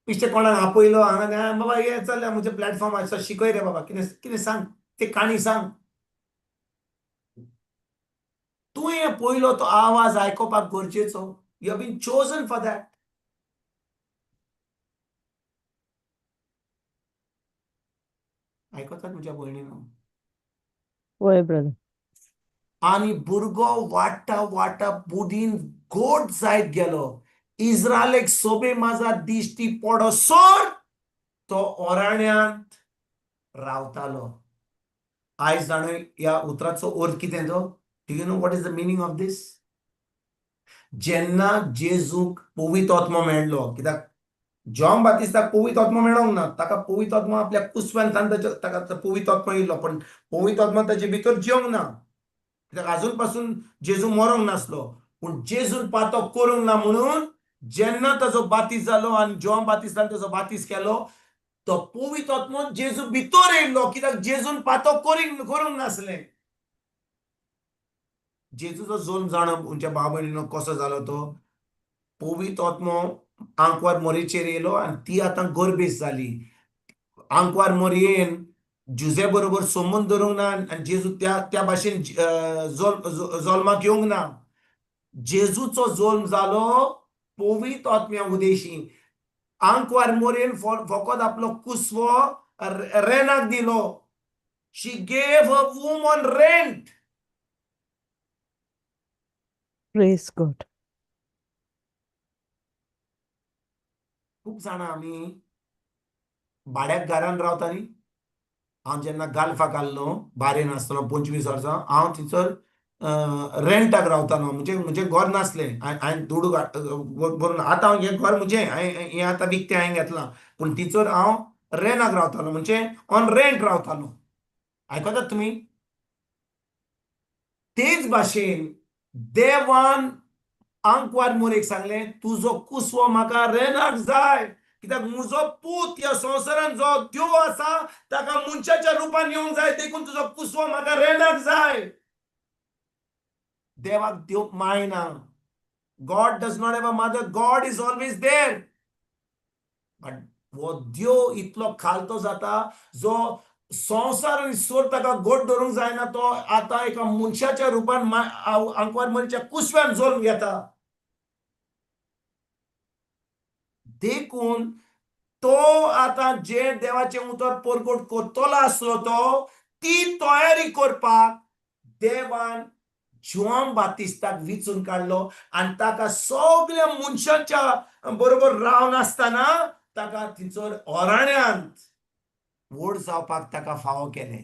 [SPEAKER 4] बेश्टें कोणाक आपयलो हांगा, बाबा हे चल म्हजें प्लॅटफॉर्म आसा, शिकय रे बाबा, कितें कितें सांग, ते काणी सांग. तुवें पयलो तो आवाज आयकुपाक गरजेचो. You have been chosen for that. आयकतात म्हज्या भयणीनो?
[SPEAKER 3] वय ब्रदर.
[SPEAKER 4] आनी भुरगो वाडटा वाडटा बुदीन गोड जायत गेलो. इस्रायलेक सोबे माझा दिश्टी पडसर तो ओराण्यांत रावतालो. आयज जाणो ह्या उतराचो अर्थ कितें तो? Do you know what is the meaning of this? जेन्ना जेजूक पवित्र आत्मो मेळ्ळो, कित्याक जॉन बातिस्ताक पवित्र आत्मो मेळोंक ना, ताका पवित्र आत्मो आपल्या कुसव्यान ताका पवित्र आत्मो येयलो, पण पवित्र आत्मो ताचे भितर जिवंक ना, कित्याक आजून पासून जेजू मरोंक नासलो. पूण जेजून पातो करूंक ना म्हणून जेन्ना ताजो बातीस जालो आनी जॉन बातिस्तान ताजो बातीस केलो, तो पवित्र आत्मो जेजू भितर येयलो, कित्याक जेजून पातो करूंक नासलें. जेजूचो जल्म जाणो तुमच्या भाव भयणीनो कसो जालो तो? पवित्र आत्मो आंकवार मोरेचेर येयलो आनी ती आतां गर्भेस्त जाली. आंकवार मोरयेन जुजे बरोबर संबंद दवरूंक ना आनी जेजू त्या त्या भाशेन जल्माक येवंक ना. जेजूचो जल्म जालो पवित्र आत्म्या उदेशी. आंकवार मोरयेन फकत आपलो कुसवो रेनाक दिलो. She gave her womb on rent.
[SPEAKER 3] Praise God.
[SPEAKER 4] खूब जाणां आमी भाड्याक घरान रावता न्ही. हांव जेन्ना गाल्फाक आसलो, बारेन आसतलो 25 वर्सां, हांव थंयसर रेंटाक रावतालो. म्हणजे म्हजें घर नासलें. हांवें दुडू भरून आतां हें घर म्हजें, हांवें हें आतां विकतें हांवें घेतलां, पूण थंयसर हांव रेंटाक रावतालो, म्हणजे ऑन रेंट रावतालो. आयकतात तुमी? तेच भाशेन देवान आंकवार मोरेक सांगलें, तुजो कुसवो म्हाका रेनाक जाय, कित्याक म्हजो पूत ह्या संवसारान जो देव आसा ताका मनशाच्या रुपान येवंक जाय, देखून तुजो कुसवो म्हाका रेनाक जाय. देवाक देव माय ना. God does not have a mother. God is always there. But हो देव इतलो खालतो जाता, जो संवसार आनी सोर ताका गोड धरूंक जायना, तो आतां एका मनशाच्या रुपान आंकवार मनशाच्या कुसव्यान जल्म घेता. देखून तो आतां जे देवाचें उतर परगट करतलो आसलो तो ती तयारी करपाक देवान जुआंव बातिस्ताक विचून काडलो आनी ताका सगळ्या मनशाच्या बरोबर रावन आसतना ताका थंयसर ओराण्यांत व्हड जावपाक ताका फावो केलें.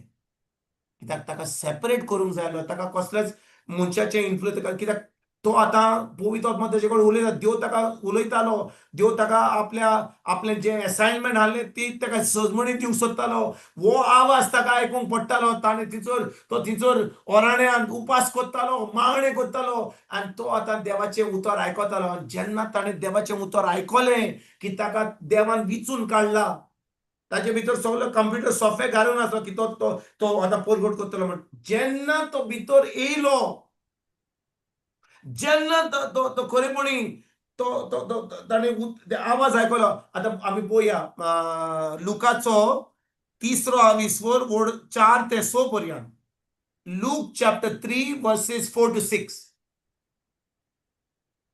[SPEAKER 4] कित्याक ताका सेपरेट करूंक जाय आसलो, ताका कसलेच मनशाचें इन्फ्लुएन्स, कित्याक तो आतां पवित्र आत्मा ताजे कडेन उलयता, देव ताका उलयतालो, देव ताका आपल्या आपलें जें एसायनमेंट आहलें ती ताका सजमणी दिवंक सोदतालो. हो आवाज ताका आयकूंक पडटालो. ताणें थंयसर तो थंयसर ओराण्यांत उपास करतालो, मागणें करतालो आनी तो आतां देवाचें उतर आयकतालो. आनी जेन्ना ताणें देवाचें उतर आयकलें की ताका देवान विचून काडला, ताजे भितर सगलो कंप्युटर सॉफ्टवेअर घालून आसलो की तो तो तो आतां परगट करतलो म्हण. जेन्ना तो भितर येयलो, जेन्ना तो तो खरेपणी तो तो ताणें आवाज आयकलो. आतां आमी पळोवया लुकाचो तिसरो आविस्वर वड 4 ते 6 पर्यंत. Luke chapter 3 verses 4 to 6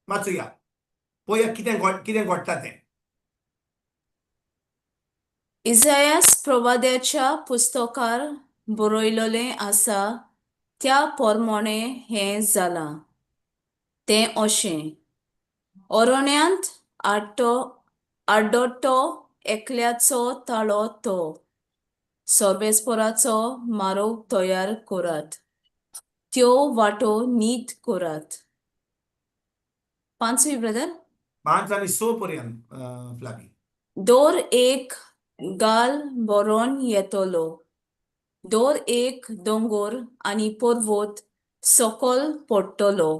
[SPEAKER 4] वाचुया, पळोवया कितें कितें घडटा तें.
[SPEAKER 6] इजायास प्रवाद्याच्या पुस्तकार बरयलोलें आसा त्या पोरमोणें हें जालां तें अशें ओरण्यांत आड्डो आड्डोटो एकल्याचो ताळो तो सोर्बेस्पोराचो मारोग तयार करात त्यो वाटो नीट करात. पांचवी ब्रदर.
[SPEAKER 4] 5 आनी 6 पर्यंत फ्लावी.
[SPEAKER 6] दर एक गाल बरोवन येतलो, दर एक दोंगर आनी पर्वत सकल पडटलो,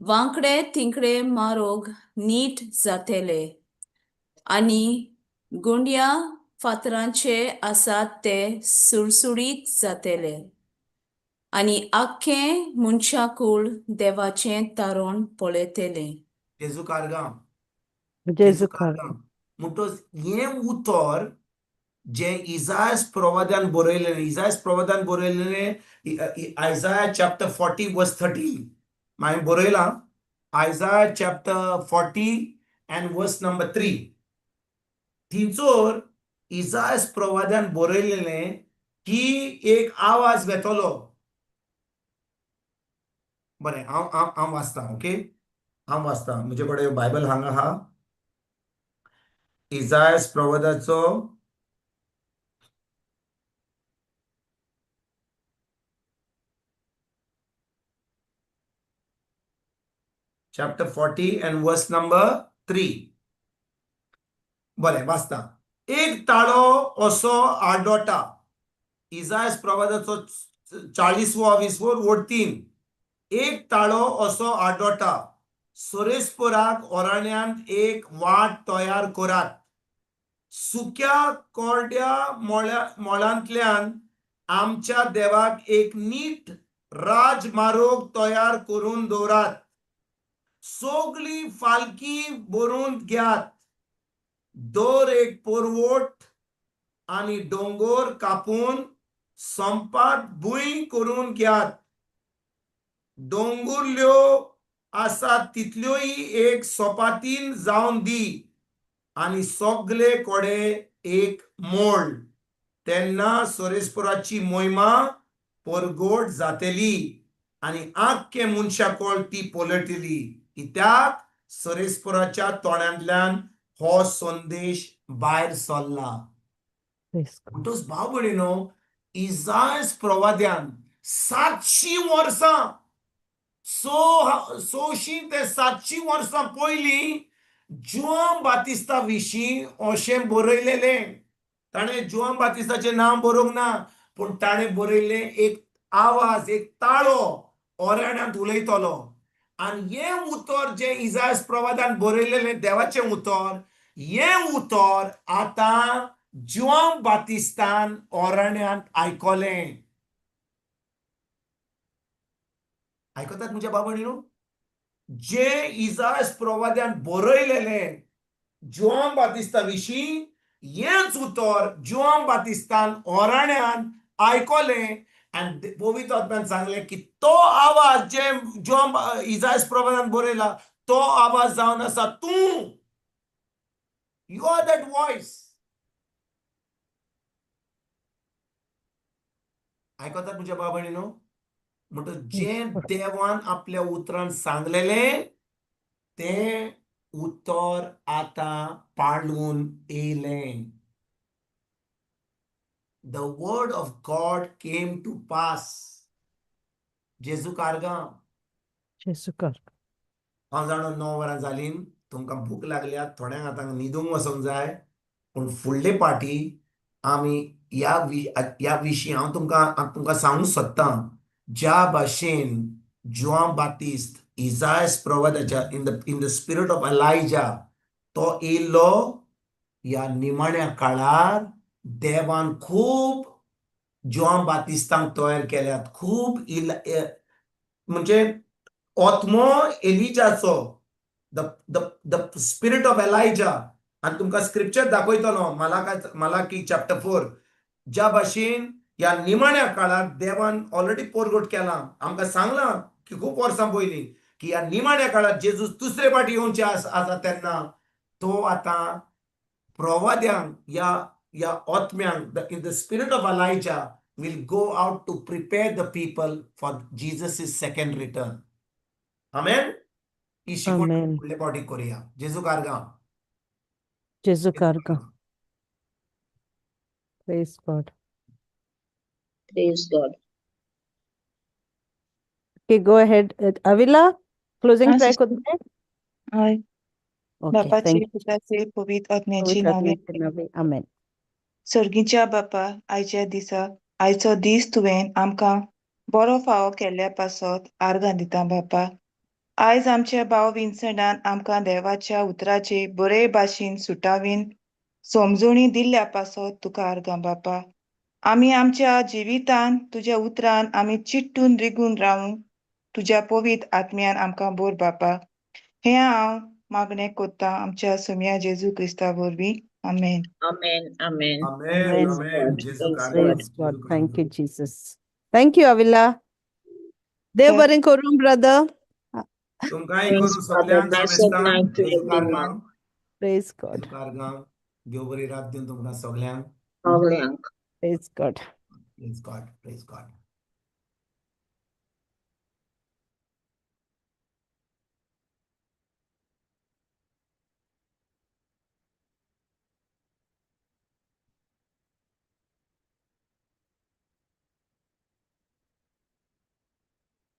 [SPEAKER 6] वांकडे तिकडे मारोग नीट जातले आनी गुंड्या फातरांचे आसात ते सुळसुळीत जातले आनी आख्खें मनशाकूळ देवाचें तारण पळयतलें.
[SPEAKER 4] जेजू कारगांव.
[SPEAKER 3] जेजू कारगांव.
[SPEAKER 4] म्हणटच हें उतर जें इजायस प्रवादान बरयलेलें, इजायस प्रवादान बरयलेलें आयजाया चॅप्टर 40 वर्स 13 हांवें बरयलां. Isaiah chapter 40 and verse number 3 थंयसर इजायस प्रवादान बरयलेलें की एक आवाज वेतलो. बरें, हांव हांव हांव वाचतां. ओके, हांव वाचतां. म्हजे कडेन बायबल हांगा आहा. इजायस प्रवादाचो chapter 40 and verse number 3. बरें, वाचता. एक ताळो असो आडोटा. इजायस प्रवादाचो 40वो 20वो वोड 3. एक ताळो असो आडोटा, सोरेस्पोराक ओराण्यांत एक वाट तयार करात, सुक्या कोरड्या मोळ्यांतल्यान आमच्या देवाक एक नीट राजमारोग तयार करून दवरात, सगळी फालकी भरून घेयात, दर एक पोरवोट आनी दोंगोर कापून संपात भूंय करून घेयात, दोंगुर्ल्यो आसात तितल्योय एक सोपातीन जावन दी आनी सगळे कडे एक मोळ, तेन्ना सोरेस्पोराची मोहिमा परगोट जातली आनी आख्खे मनशाकोळ ती पलटली, कित्याक सोरेस्पोराच्या तोंडांतल्यान हो संदेश भायर सरला. म्हणटच भाव भयणीनो, इजायस प्रवाद्यान 700 वर्सां, 600 ते 700 वर्सां पयलीं जुआंव बातिस्ता विशीं अशें बरयलेलें. ताणें जुआंव बातिस्ताचें नांव बरोवंक ना, पूण ताणें बरयल्लें एक आवाज, एक ताळो ओराण्यांत उलयतलो. आनी हें उतर जें इजायस प्रवादान बरयलेलें देवाचें उतर, हें उतर आतां जुआंव बातिस्तान ओराण्यांत आयकलें. आयकतात म्हज्या बाबा न्हू? जे इजायस प्रवाद्यान बरयलेलें जुआंव बातिस्ता विशीं, हेंच उतर जुआंव बातिस्तान ओराण्यान आयकलें आनी पवित्र आत्म्यान सांगलें की तो आवाज जे जुआंव इजायस प्रवादान बरयला तो आवाज जावन आसा तूं. You are that voice. आयकतात म्हज्या बाबा न्हू? म्हणटच जें देवान आपल्या उतरान सांगलेलें तें उतर आतां पाळून येयलें. The word of God came to pass. जेजू कारगांव.
[SPEAKER 3] जेजू कारगांव.
[SPEAKER 4] हांव जाणा 9 वरां जालीं, तुमकां भूक लागल्या, थोड्यांक आतां न्हिदूंक वचोंक जाय, पूण फुडले पाटी आमी ह्या विशीं हांव तुमकां सांगूंक सोदतां. ज्या भाशेन Joao बातिस्त इजायस प्रवादाच्या in the spirit of Elijah तो येयल्लो, ह्या निमाण्या काळार देवान खूब जुआंव बातिस्तांक तयार केल्यात. खूब म्हणजे आत्मो एलिजाचो, the the the spirit of Elijah. आनी तुमकां स्क्रिप्चर दाखयतलो, मलाकी चॅप्टर 4. ज्या भाशेन ह्या निमाण्या काळार देवान ऑलरेडी पोरगोट केला, आमकां सांगलां की खूब वर्सां पयलीं की ह्या निमाण्या काळार जेजूस दुसरे फावटी येवचे आसा, तेन्ना तो आतां प्रवाद्यांक या ह्या आत्म्यांक, the spirit of Elijah will go out to prepare the people for Jesus' second return. Amen. ही शिकवण
[SPEAKER 3] Amen.
[SPEAKER 4] फुडले फावटी करुया. जेजू कारगांव.
[SPEAKER 3] जेजू कारगांव. Praise God.
[SPEAKER 1] Praise God.
[SPEAKER 3] Okay, go ahead. Avila, closing
[SPEAKER 8] हा,
[SPEAKER 3] prayer
[SPEAKER 8] sister.
[SPEAKER 3] करतले?
[SPEAKER 8] हय.
[SPEAKER 3] Okay,
[SPEAKER 8] बापाची,
[SPEAKER 3] thank you.
[SPEAKER 8] पुताची, पवित्र आत्म्याची
[SPEAKER 3] पवित्र
[SPEAKER 8] नावे.
[SPEAKER 3] आत्म्याचे नावे. Amen.
[SPEAKER 8] सर्गीच्या बापा, आयच्या दिसा, आयचो दीस तुवें आमकां बरो फावो केल्ल्या पासत आर्गां दिता बापा. आयज आमच्या भाव विन्संटान आमकां देवाच्या उतराचे बरे भाशेन सुटावीन समजोणी दिल्ल्या पासत तुका आर्गां बापा. आमी आमच्या जिवितान तुज्या उतरान आमी चिट्टून रिगून रावूंक तुज्या पवित्र आत्म्यान आमकां बोर बापा. हें हांव मागणें कोत्ता आमच्या सोम्या जेजू क्रिस्ता वरवीं. आमेन.
[SPEAKER 1] Amen. Amen.
[SPEAKER 4] Amen.
[SPEAKER 3] Amen.
[SPEAKER 4] Amen. जेजू
[SPEAKER 1] Praise
[SPEAKER 4] कारगांव.
[SPEAKER 3] Praise God.
[SPEAKER 4] जेजू
[SPEAKER 3] Thank you,
[SPEAKER 4] कारगांव.
[SPEAKER 3] Jesus. Thank you, Avila. देव बरें करूं, brother.
[SPEAKER 4] तुमकांय
[SPEAKER 1] Praise
[SPEAKER 4] करूं
[SPEAKER 1] God.
[SPEAKER 4] सगळ्यांक
[SPEAKER 1] Blessed
[SPEAKER 4] समेस्तांक.
[SPEAKER 1] night to
[SPEAKER 4] जेजू
[SPEAKER 1] everyone.
[SPEAKER 4] कारगांव.
[SPEAKER 3] Praise God.
[SPEAKER 4] जेजू कारगांव. देव बरी रात दिवन तुमकां सगळ्यांक.
[SPEAKER 1] सगळ्यांक.
[SPEAKER 3] Praise God.
[SPEAKER 4] Praise God. Praise God.